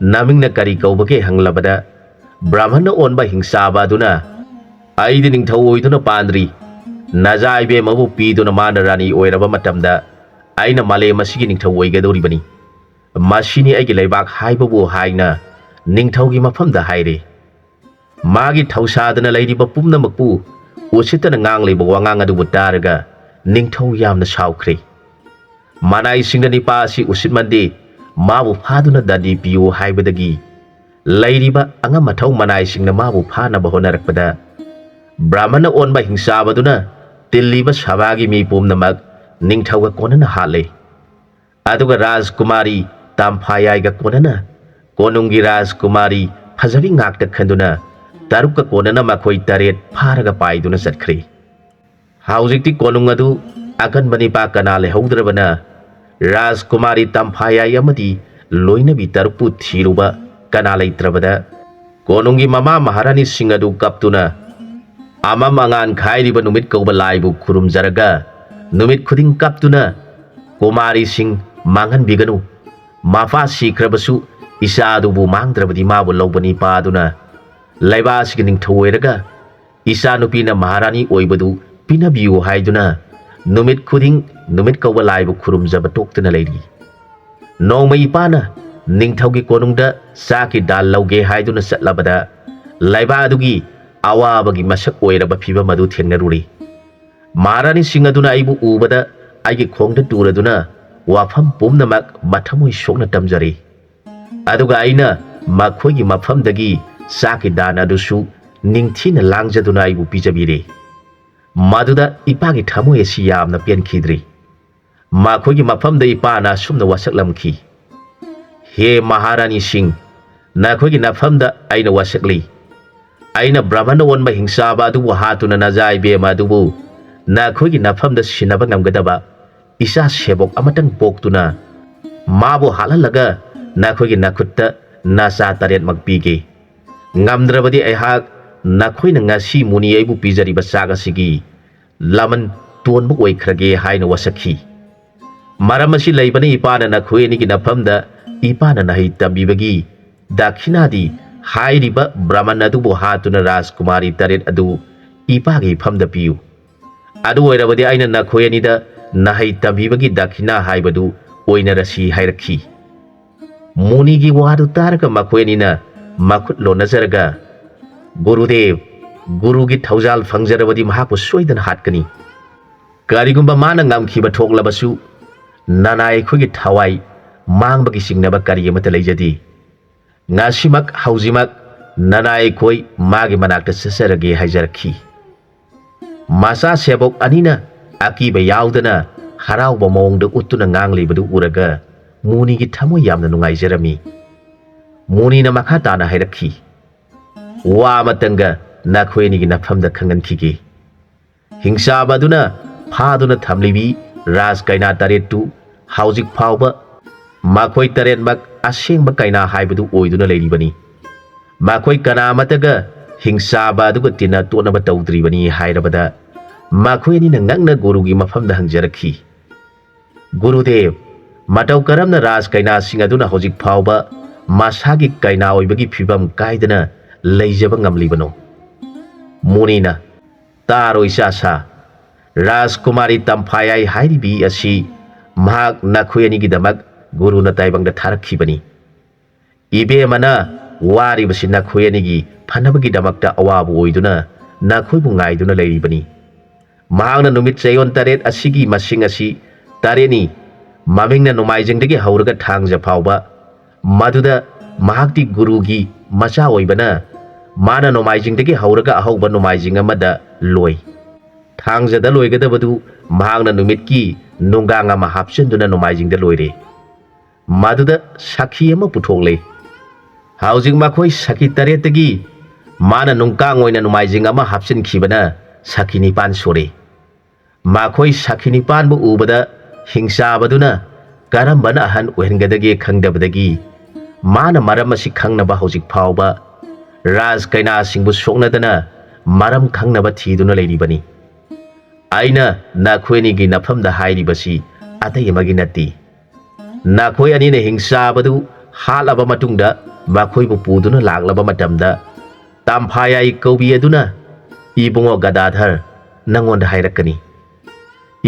ꯅꯃꯤꯡꯅ ꯀꯔꯤ ꯀꯧꯕꯒꯦ?" ꯍꯪꯂꯕꯗ ꯕ꯭ꯔꯥꯍꯃꯟꯅ ꯑꯣꯟꯕ ꯍꯤꯡꯆꯥꯕ ꯑꯗꯨꯅ, "ꯑꯩꯗꯤ ꯅꯤꯡꯊꯧ ꯑꯣꯏꯗꯨꯅ ꯄꯥꯟꯗ꯭ꯔꯤ꯫ ꯅꯖꯥ ꯏꯕꯦꯝꯃꯕꯨ ꯄꯤꯗꯨꯅ ꯃꯥꯅ ꯔꯥꯅꯤ ꯑꯣꯏꯔꯕ ꯃꯇꯝꯗ ꯑꯩꯅ ꯃꯥꯂꯦꯝ ꯑꯁꯤꯒꯤ ꯅꯤꯡꯊꯧ ꯑꯣꯏꯒꯗꯧꯔꯤꯕꯅꯤ꯫ ꯃꯁꯤꯅꯤ ꯑꯩꯒꯤ ꯂꯩꯕꯥꯛ ꯍꯥꯏꯕꯕꯨ" ꯍꯥꯏꯅ ꯅꯤꯡꯊꯧꯒꯤ ꯃꯐꯝꯗ ꯍꯥꯏꯔꯦ꯫ ꯃꯥꯒꯤ ꯊꯧꯁꯥꯗꯅ ꯂꯩꯔꯤꯕ ꯄꯨꯝꯅꯃꯛꯄꯨ ꯎꯁꯤꯠꯇꯅ ꯉꯥꯡꯂꯤꯕ ꯋꯥꯉꯥꯡ ꯑꯗꯨꯕꯨ ꯇꯥꯔꯒ ꯅꯤꯡꯊꯧ ꯌꯥꯝꯅ ꯁꯥꯎꯈ꯭ꯔꯦ꯫ ꯃꯅꯥꯏꯁꯤꯡꯅ ꯅꯤꯄꯥ ꯑꯁꯤ ꯎꯁꯤꯠꯃꯟꯗꯦ, ꯃꯥꯕꯨ ꯐꯥꯗꯨꯅ ꯗꯟꯗꯤ ꯄꯤꯌꯨ ꯍꯥꯏꯕꯗꯒꯤ ꯂꯩꯔꯤꯕ ꯑꯉꯝ ꯑꯊꯧ ꯃꯅꯥꯏꯁꯤꯡꯅ ꯃꯥꯕꯨ ꯐꯥꯅꯕ ꯍꯣꯠꯅꯔꯛꯄꯗ ꯕ꯭ꯔꯥꯍꯃꯟꯅ ꯑꯣꯟꯕ ꯍꯤꯡꯆꯥꯕꯗꯨꯅ ꯇꯤꯜꯂꯤꯕ ꯁꯚꯥꯒꯤ ꯃꯤ ꯄꯨꯝꯅꯃꯛ ꯅꯤꯡꯊꯧꯒ ꯀꯣꯟꯅꯅ ꯍꯥꯠꯂꯦ꯫ ꯑꯗꯨꯒ ꯔꯥꯖꯀꯨꯃꯥꯔꯤ ꯇꯥꯝꯐꯥꯌꯥꯏꯒ ꯀꯣꯟꯅꯅ ꯀꯣꯅꯨꯡꯒꯤ ꯔꯥꯖꯀꯨꯃꯥꯔꯤ ꯐꯖꯕꯤ ꯉꯥꯛꯇ ꯈꯟꯗꯨꯅ ꯇꯔꯨꯛꯀ ꯀꯣꯟꯅꯅ ꯃꯈꯣꯏ ꯇꯔꯦꯠ ꯐꯥꯔꯒ ꯄꯥꯏꯗꯨꯅ ꯆꯠꯈ꯭ꯔꯦ꯫ ꯍꯧꯖꯤꯛꯇꯤ ꯀꯣꯅꯨꯡ ꯑꯗꯨ ꯑꯀꯟꯕ ꯅꯤꯄꯥ ꯀꯅꯥ ꯂꯩꯍꯧꯗ꯭ꯔꯕꯅ ꯔꯥꯖꯀꯨꯃꯥꯔꯤ ꯇꯥꯝꯐꯥꯌꯥꯏ ꯑꯃꯗꯤ ꯂꯣꯏꯅꯕꯤ ꯇꯔꯨꯛꯄꯨ ꯊꯤꯔꯨꯕ ꯀꯅꯥ ꯂꯩꯇ꯭ꯔꯕꯗ ꯀꯣꯅꯨꯡꯒꯤ ꯃꯃꯥ ꯃꯍꯥꯔꯥꯅꯤꯁꯤꯡ ꯑꯗꯨ ꯀꯞꯇꯨꯅ ꯑꯃꯝ ꯑꯉꯥꯟ ꯈꯥꯏꯔꯤꯕ ꯅꯨꯃꯤꯠ ꯀꯧꯕ ꯂꯥꯏꯕꯨ ꯈꯨꯔꯨꯝꯖꯔꯒ ꯅꯨꯃꯤꯠ ꯈꯨꯗꯤꯡ ꯀꯞꯇꯨꯅ ꯀꯨꯃꯥꯔꯤꯁꯤꯡ ꯃꯥꯡꯍꯟꯕꯤꯒꯅꯨ꯫ ꯃꯄꯥ ꯁꯤꯈ꯭ꯔꯕꯁꯨ ꯏꯆꯥ ꯑꯗꯨꯕꯨ ꯃꯥꯡꯗ꯭ꯔꯕꯗꯤ ꯃꯥꯕꯨ ꯂꯧꯕ ꯅꯤꯄꯥ ꯑꯗꯨꯅ ꯂꯩꯕꯥꯛ ꯑꯁꯤꯒꯤ ꯅꯤꯡꯊꯧ ꯑꯣꯏꯔꯒ ꯏꯆꯥꯅꯨꯄꯤꯅ ꯃꯍꯥꯔꯥꯅꯤ ꯑꯣꯏꯕꯗꯨ ꯄꯤꯅꯕꯤꯌꯨ ꯍꯥꯏꯗꯨꯅ ꯅꯨꯃꯤꯠ ꯈꯨꯗꯤꯡ ꯅꯨꯃꯤꯠ ꯀꯧꯕ ꯂꯥꯏꯕꯨ ꯈꯨꯔꯨꯝꯖꯕ ꯇꯣꯛꯇꯅ ꯂꯩꯔꯤ꯫ ꯅꯣꯡꯃ ꯏꯄꯥꯅ ꯅꯤꯡꯊꯧꯒꯤ ꯀꯣꯅꯨꯡꯗ ꯆꯥꯛꯀꯤ ꯗꯥꯜ ꯂꯧꯒꯦ ꯍꯥꯏꯗꯨꯅ ꯆꯠꯂꯕꯗ ꯂꯩꯕꯥꯛ ꯑꯗꯨꯒꯤ ꯑꯋꯥꯕꯒꯤ ꯃꯁꯛ ꯑꯣꯏꯔꯕ ꯐꯤꯕꯝ ꯑꯗꯨ ꯊꯦꯡꯅꯔꯨꯔꯤ꯫ ꯃꯍꯥꯔꯥꯅꯤꯁꯤꯡ ꯑꯗꯨꯅ ꯑꯩꯕꯨ ꯎꯕꯗ ꯑꯩꯒꯤ ꯈꯣꯡꯗ ꯇꯨꯔꯗꯨꯅ ꯋꯥꯐꯝ ꯄꯨꯝꯅꯃꯛ ꯃꯊꯃꯣꯏ ꯁꯣꯛꯅ ꯇꯝꯖꯔꯦ꯫ ꯑꯗꯨꯒ ꯑꯩꯅ ꯃꯈꯣꯏꯒꯤ ꯃꯐꯝꯗꯒꯤ ꯆꯥꯛꯀꯤ ꯗꯥꯟ ꯑꯗꯨꯁꯨ ꯅꯤꯡꯊꯤꯅ ꯂꯥꯡꯖꯗꯨꯅ ꯑꯩꯕꯨ ꯄꯤꯖꯕꯤꯔꯦ꯫ ꯃꯗꯨꯗ ꯏꯄꯥꯒꯤ ꯊꯃꯣꯏ ꯑꯁꯤ ꯌꯥꯝꯅ ꯄꯦꯟꯈꯤꯗ꯭ꯔꯤ꯫ ꯃꯈꯣꯏꯒꯤ ꯃꯐꯝꯗ ꯏꯄꯥꯅ ꯑꯁꯨꯝꯅ ꯋꯥꯁꯛꯂꯝꯈꯤ, "ꯍꯦ ꯃꯍꯥꯔꯥꯅꯤꯁꯤꯡ, ꯅꯈꯣꯏꯒꯤ ꯅꯐꯝꯗ ꯑꯩꯅ ꯋꯥꯁꯛꯂꯤ꯫ ꯑꯩꯅ ꯕ꯭ꯔꯍꯃꯟꯅ ꯑꯣꯟꯕ ꯍꯤꯡꯆꯥꯕ ꯑꯗꯨꯕꯨ ꯍꯥꯠꯇꯨꯅ ꯅꯖꯥ ꯏꯕꯦꯝꯃ ꯑꯗꯨꯕꯨ ꯅꯈꯣꯏꯒꯤ ꯅꯐꯝꯗ ꯁꯤꯟꯅꯕ ꯉꯝꯒꯗꯕ ꯏꯆꯥ ꯁꯦꯕꯣꯛ ꯑꯃꯇꯪ ꯄꯣꯛꯇꯨꯅ ꯃꯥꯕꯨ ꯍꯥꯠꯍꯜꯂꯒ ꯅꯈꯣꯏꯒꯤ ꯅꯈꯨꯠꯇ ꯅꯆꯥ ꯇꯔꯦꯠꯃꯛ ꯄꯤꯒꯦ꯫ ꯉꯝꯗ꯭ꯔꯕꯗꯤ ꯑꯩꯍꯥꯛ ꯅꯈꯣꯏꯅ ꯉꯁꯤ ꯃꯨꯅꯤ ꯑꯩꯕꯨ ꯄꯤꯖꯔꯤꯕ ꯆꯥꯛ ꯑꯁꯤꯒꯤ ꯂꯃꯟ ꯇꯣꯟꯕ ꯑꯣꯏꯈ꯭ꯔꯒꯦ ꯍꯥꯏꯅ ꯋꯥꯁꯛꯈꯤ꯫ ꯃꯔꯝ ꯑꯁꯤ ꯂꯩꯕꯅ ꯏꯄꯥꯅ ꯅꯈꯣꯏ ꯑꯅꯤꯒꯤ ꯅꯐꯝꯗ ꯏꯄꯥꯅ ꯅꯍꯩ ꯇꯝꯕꯤꯕꯒꯤ ꯗꯈꯤꯅꯥꯗꯤ ꯍꯥꯏꯔꯤꯕ ꯕ꯭ꯔꯥꯍꯃꯟ ꯑꯗꯨꯕꯨ ꯍꯥꯠꯇꯨꯅ ꯔꯥꯖꯀꯨꯃꯥꯔꯤ ꯇꯔꯦꯠ ꯑꯗꯨ ꯏꯄꯥꯒꯤ ꯏꯐꯝꯗ ꯄꯤꯌꯨ꯫ ꯑꯗꯨ ꯑꯣꯏꯔꯕꯗꯤ ꯑꯩꯅ ꯅꯈꯣꯏ ꯑꯅꯤꯗ ꯅꯍꯩ ꯇꯝꯕꯤꯕꯒꯤ ꯗꯈꯤꯅꯥ ꯍꯥꯏꯕꯗꯨ ꯑꯣꯏꯅꯔꯁꯤ ꯍꯥꯏꯔꯛꯈꯤ꯫ ꯃꯨꯅꯤꯒꯤ ꯋꯥꯗꯨ ꯇꯥꯔꯒ ꯃꯈꯣꯏ ꯑꯅꯤꯅ ꯃꯈꯨꯠ ꯂꯣꯟꯅꯖꯔꯒ, "ꯒꯨꯔꯨꯗꯦꯕ, ꯒꯨꯔꯨꯒꯤ ꯊꯧꯖꯥꯜ ꯐꯪꯖꯔꯕꯗꯤ ꯃꯍꯥꯛꯄꯨ ꯁꯣꯏꯗꯅ ꯍꯥꯠꯀꯅꯤ꯫ ꯀꯔꯤꯒꯨꯝꯕ ꯃꯥꯅ ꯉꯝꯈꯤꯕ ꯊꯣꯛꯂꯕꯁꯨ ꯅꯅꯥꯏ ꯑꯩꯈꯣꯏꯒꯤ ꯊꯋꯥꯏ ꯃꯥꯡꯕꯒꯤ ꯆꯤꯡꯅꯕ ꯀꯔꯤ ꯑꯃꯠꯇ ꯂꯩꯖꯗꯦ꯫ ꯉꯁꯤꯃꯛ ꯍꯧꯖꯤꯛꯃꯛ ꯅꯅꯥꯏ ꯑꯩꯈꯣꯏ ꯃꯥꯒꯤ ꯃꯅꯥꯛꯇ ꯆꯠꯆꯔꯒꯦ" ꯍꯥꯏꯖꯔꯛꯈꯤ꯫ ꯃꯆꯥ ꯁꯦꯕꯣꯛ ꯑꯅꯤꯅ ꯑꯀꯤꯕ ꯌꯥꯎꯗꯅ ꯍꯔꯥꯎꯕ ꯃꯑꯣꯡꯗ ꯎꯠꯇꯨꯅ ꯉꯥꯡꯂꯤꯕꯗꯨ ꯎꯔꯒ ꯃꯨꯅꯤꯒꯤ ꯊꯃꯣꯏ ꯌꯥꯝꯅ ꯅꯨꯡꯉꯥꯏꯖꯔꯝꯃꯤ꯫ ꯃꯨꯅꯤꯅ ꯃꯈꯥ ꯇꯥꯅ ꯍꯥꯏꯔꯛꯈꯤ, "ꯋꯥ ꯑꯃꯇꯪꯒ ꯅꯈꯣꯏ ꯑꯅꯤꯒꯤ ꯅꯐꯝꯗ ꯈꯪꯍꯟꯈꯤꯒꯦ꯫ ꯍꯤꯡꯆꯥꯕ ꯑꯗꯨꯅ ꯐꯥꯗꯨꯅ ꯊꯝꯂꯤꯕꯤ ꯔꯥꯖ ꯀꯩꯅꯥ ꯇꯔꯦꯠꯇꯨ ꯍꯧꯖꯤꯛ ꯐꯥꯎꯕ ꯃꯈꯣꯏ ꯇꯔꯦꯠꯃꯛ ꯑꯁꯦꯡꯕ ꯀꯩꯅꯥ ꯍꯥꯏꯕꯗꯨ ꯑꯣꯏꯗꯨꯅ ꯂꯩꯔꯤꯕꯅꯤ꯫ ꯃꯈꯣꯏ ꯀꯅꯥ ꯑꯃꯠꯇꯒ ꯍꯤꯡꯆꯥꯕ ꯑꯗꯨꯒ ꯇꯤꯟꯅ ꯇꯣꯠꯅꯕ ꯇꯧꯗ꯭ꯔꯤꯕꯅꯤ" ꯍꯥꯏꯔꯕꯗ ꯃꯈꯣꯏ ꯑꯅꯤꯅ ꯉꯛꯅ ꯒꯨꯔꯨꯒꯤ ꯃꯐꯝꯗ ꯍꯪꯖꯔꯛꯈꯤ꯫ "ꯒꯨꯔꯨꯗꯦꯕ, ꯃꯇꯧ ꯀꯔꯝꯅ ꯔꯥꯖ ꯀꯩꯅꯥꯁꯤꯡ ꯑꯗꯨꯅ ꯍꯧꯖꯤꯛ ꯐꯥꯎꯕ ꯃꯁꯥꯒꯤ ꯀꯩꯅꯥ ꯑꯣꯏꯕꯒꯤ ꯐꯤꯕꯝ ꯀꯥꯏꯗꯅ ꯂꯩꯖꯕ ꯉꯝꯂꯤꯕꯅꯣ?" ꯃꯨꯅꯤꯅ, "ꯇꯥꯔꯣ ꯏꯆꯥ ꯁꯥ, ꯔꯥꯖꯀꯨꯃꯥꯔꯤ ꯇꯝꯐꯥꯌꯥꯏ ꯍꯥꯏꯔꯤꯕꯤ ꯑꯁꯤ ꯃꯍꯥꯛ ꯅꯈꯣꯏ ꯑꯅꯤꯒꯤꯗꯃꯛ ꯒꯨꯔꯨꯅ ꯇꯥꯏꯕꯪꯗ ꯊꯥꯔꯛꯈꯤꯕꯅꯤ꯫ ꯏꯕꯦꯝꯃꯅ ꯋꯥꯔꯤꯕꯁꯤ ꯅꯈꯣꯏ ꯑꯅꯤꯒꯤ ꯐꯅꯕꯒꯤꯗꯃꯛꯇ ꯑꯋꯥꯕ ꯑꯣꯏꯗꯨꯅ ꯅꯈꯣꯏꯕꯨ ꯉꯥꯏꯗꯨꯅ ꯂꯩꯔꯤꯕꯅꯤ꯫ ꯃꯍꯥꯛꯅ ꯅꯨꯃꯤꯠ ꯆꯌꯣꯜ ꯇꯔꯦꯠ ꯑꯁꯤꯒꯤ ꯃꯁꯤꯡ ꯑꯁꯤ ꯇꯔꯦꯠꯅꯤ, ꯃꯃꯤꯡꯅ ꯅꯣꯡꯃꯥꯏꯖꯤꯡꯗꯒꯤ ꯍꯧꯔꯒ ꯊꯥꯡꯖ ꯐꯥꯎꯕ꯫ ꯃꯗꯨꯗ ꯃꯍꯥꯛꯇꯤ ꯒꯨꯔꯨꯒꯤ ꯃꯆꯥ ꯑꯣꯏꯕꯅ ꯃꯥꯅ ꯅꯣꯡꯃꯥꯏꯖꯤꯡꯗꯒꯤ ꯍꯧꯔꯒ ꯑꯍꯧꯕ ꯅꯣꯡꯃꯥꯏꯖꯤꯡ ꯑꯃꯗ ꯂꯣꯏ꯫ ꯊꯥꯡꯖꯗ ꯂꯣꯏꯒꯗꯕꯗꯨ ꯃꯍꯥꯛꯅ ꯅꯨꯃꯤꯠꯀꯤ ꯅꯨꯡꯗꯥꯡ ꯑꯃ ꯍꯥꯞꯆꯤꯟꯗꯨꯅ ꯅꯣꯡꯃꯥꯏꯖꯤꯡꯗ ꯂꯣꯏꯔꯦ꯫ ꯃꯗꯨꯗ ꯁꯥꯈꯤ ꯑꯃ ꯄꯨꯊꯣꯛꯂꯦ꯫ ꯍꯧꯖꯤꯛ ꯃꯈꯣꯏ ꯁꯥꯈꯤ ꯇꯔꯦꯠꯇꯒꯤ ꯃꯥꯅ ꯅꯨꯡꯀꯥꯡ ꯑꯣꯏꯅ ꯅꯣꯡꯃꯥꯏꯖꯤꯡ ꯑꯃ ꯍꯥꯞꯆꯤꯟꯈꯤꯕꯅ ꯁꯥꯈꯤ ꯅꯤꯄꯥꯟ ꯁꯨꯔꯦ꯫ ꯃꯈꯣꯏ ꯁꯥꯈꯤ ꯅꯤꯄꯥꯟꯕꯨ ꯎꯕꯗ ꯍꯤꯡꯆꯥꯕꯗꯨꯅ ꯀꯔꯝꯕꯅ ꯑꯍꯟ ꯑꯣꯏꯍꯟꯒꯗꯒꯦ ꯈꯪꯗꯕꯗꯒꯤ ꯃꯥꯅ ꯃꯔꯝ ꯑꯁꯤ ꯈꯪꯅꯕ ꯍꯧꯖꯤꯛ ꯐꯥꯎꯕ ꯔꯥꯖ ꯀꯩꯅꯥꯁꯤꯡꯕꯨ ꯁꯣꯛꯅꯗꯅ ꯃꯔꯝ ꯈꯪꯅꯕ ꯊꯤꯗꯨꯅ ꯂꯩꯔꯤꯕꯅꯤ꯫ ꯑꯩꯅ ꯅꯈꯣꯏ ꯑꯅꯤꯒꯤ ꯅꯐꯝꯗ ꯍꯥꯏꯔꯤꯕꯁꯤ ꯑꯇꯩ ꯑꯃꯒꯤ ꯅꯠꯇꯦ꯫ ꯅꯈꯣꯏ ꯑꯅꯤꯅ ꯍꯤꯡꯆꯥꯕꯗꯨ ꯍꯥꯠꯂꯕ ꯃꯇꯨꯡꯗ ꯃꯈꯣꯏꯕꯨ ꯄꯨꯗꯨꯅ ꯂꯥꯛꯂꯕ ꯃꯇꯝꯗ ꯇꯝꯐꯥꯌꯥꯏ ꯀꯧꯕꯤ ꯑꯗꯨꯅ, "ꯏꯕꯨꯡꯉꯣ ꯒꯗꯥꯙꯔ, ꯅꯪꯉꯣꯟꯗ ꯍꯥꯏꯔꯛꯀꯅꯤ꯫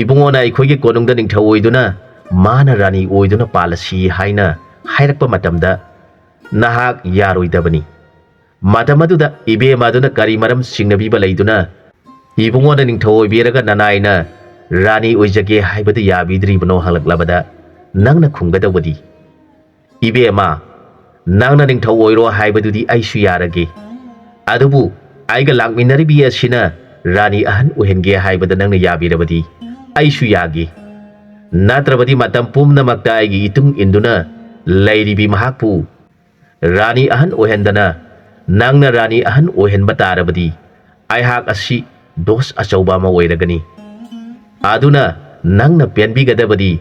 ꯏꯕꯨꯡꯉꯣꯅ ꯑꯩꯈꯣꯏꯒꯤ ꯀꯣꯅꯨꯡꯗ ꯅꯤꯡꯊꯧ ꯑꯣꯏꯗꯨꯅ ꯃꯥꯅ ꯔꯥꯅꯤ ꯑꯣꯏꯗꯨꯅ ꯄꯥꯜꯂꯁꯤ ꯍꯥꯏꯅ ꯍꯥꯏꯔꯛꯄ ꯃꯇꯝꯗ ꯅꯍꯥꯛ ꯌꯥꯔꯣꯏꯗꯕꯅꯤ꯫ ꯃꯇꯝ ꯑꯗꯨꯗ ꯏꯕꯦꯝꯃ ꯑꯗꯨꯅ ꯀꯔꯤ ꯃꯔꯝ ꯆꯤꯡꯅꯕꯤꯕ ꯂꯩꯗꯨꯅ ꯏꯕꯨꯡꯉꯣꯅ ꯅꯤꯡꯊꯧ ꯑꯣꯏꯕꯤꯔꯒ ꯅꯅꯥꯏꯅ ꯔꯥꯅꯤ ꯑꯣꯏꯖꯒꯦ ꯍꯥꯏꯕꯗꯨ ꯌꯥꯕꯤꯗ꯭ꯔꯤꯕꯅꯣ ꯍꯪꯂꯛꯂꯕꯗ ꯅꯪꯅ ꯈꯨꯝꯒꯗꯧꯕꯗꯤ, 'ꯏꯕꯦꯝꯃ, ꯅꯪꯅ ꯅꯤꯡꯊꯧ ꯑꯣꯏꯔꯣ ꯍꯥꯏꯕꯗꯨꯗꯤ ꯑꯩꯁꯨ ꯌꯥꯔꯒꯦ꯫ ꯑꯗꯨꯕꯨ ꯑꯩꯒ ꯂꯥꯛꯃꯤꯟꯅꯔꯤꯕꯤ ꯑꯁꯤꯅ ꯔꯥꯅꯤ ꯑꯍꯟ ꯑꯣꯏꯍꯟꯒꯦ ꯍꯥꯏꯕꯗ ꯅꯪꯅ ꯌꯥꯕꯤꯔꯕꯗꯤ ꯑꯩꯁꯨ ꯌꯥꯒꯦ꯫ ꯅꯠꯇ꯭ꯔꯕꯗꯤ ꯃꯇꯝ ꯄꯨꯝꯅꯃꯛꯇ ꯑꯩꯒꯤ ꯏꯇꯨꯡ ꯏꯟꯗꯨꯅ ꯂꯩꯔꯤꯕꯤ ꯃꯍꯥꯛꯄꯨ ꯔꯥꯅꯤ ꯑꯍꯟ ꯑꯣꯏꯍꯟꯗꯅ ꯅꯪꯅ ꯔꯥꯅꯤ ꯑꯍꯟ ꯑꯣꯏꯍꯟꯕ ꯇꯥꯔꯕꯗꯤ ꯑꯩꯍꯥꯛ ꯑꯁꯤ ꯗꯣꯁ ꯑꯆꯧꯕ ꯑꯃ ꯑꯣꯏꯔꯒꯅꯤ꯫ ꯑꯗꯨꯅ ꯅꯪꯅ ꯄꯦꯟꯕꯤꯒꯗꯕꯗꯤ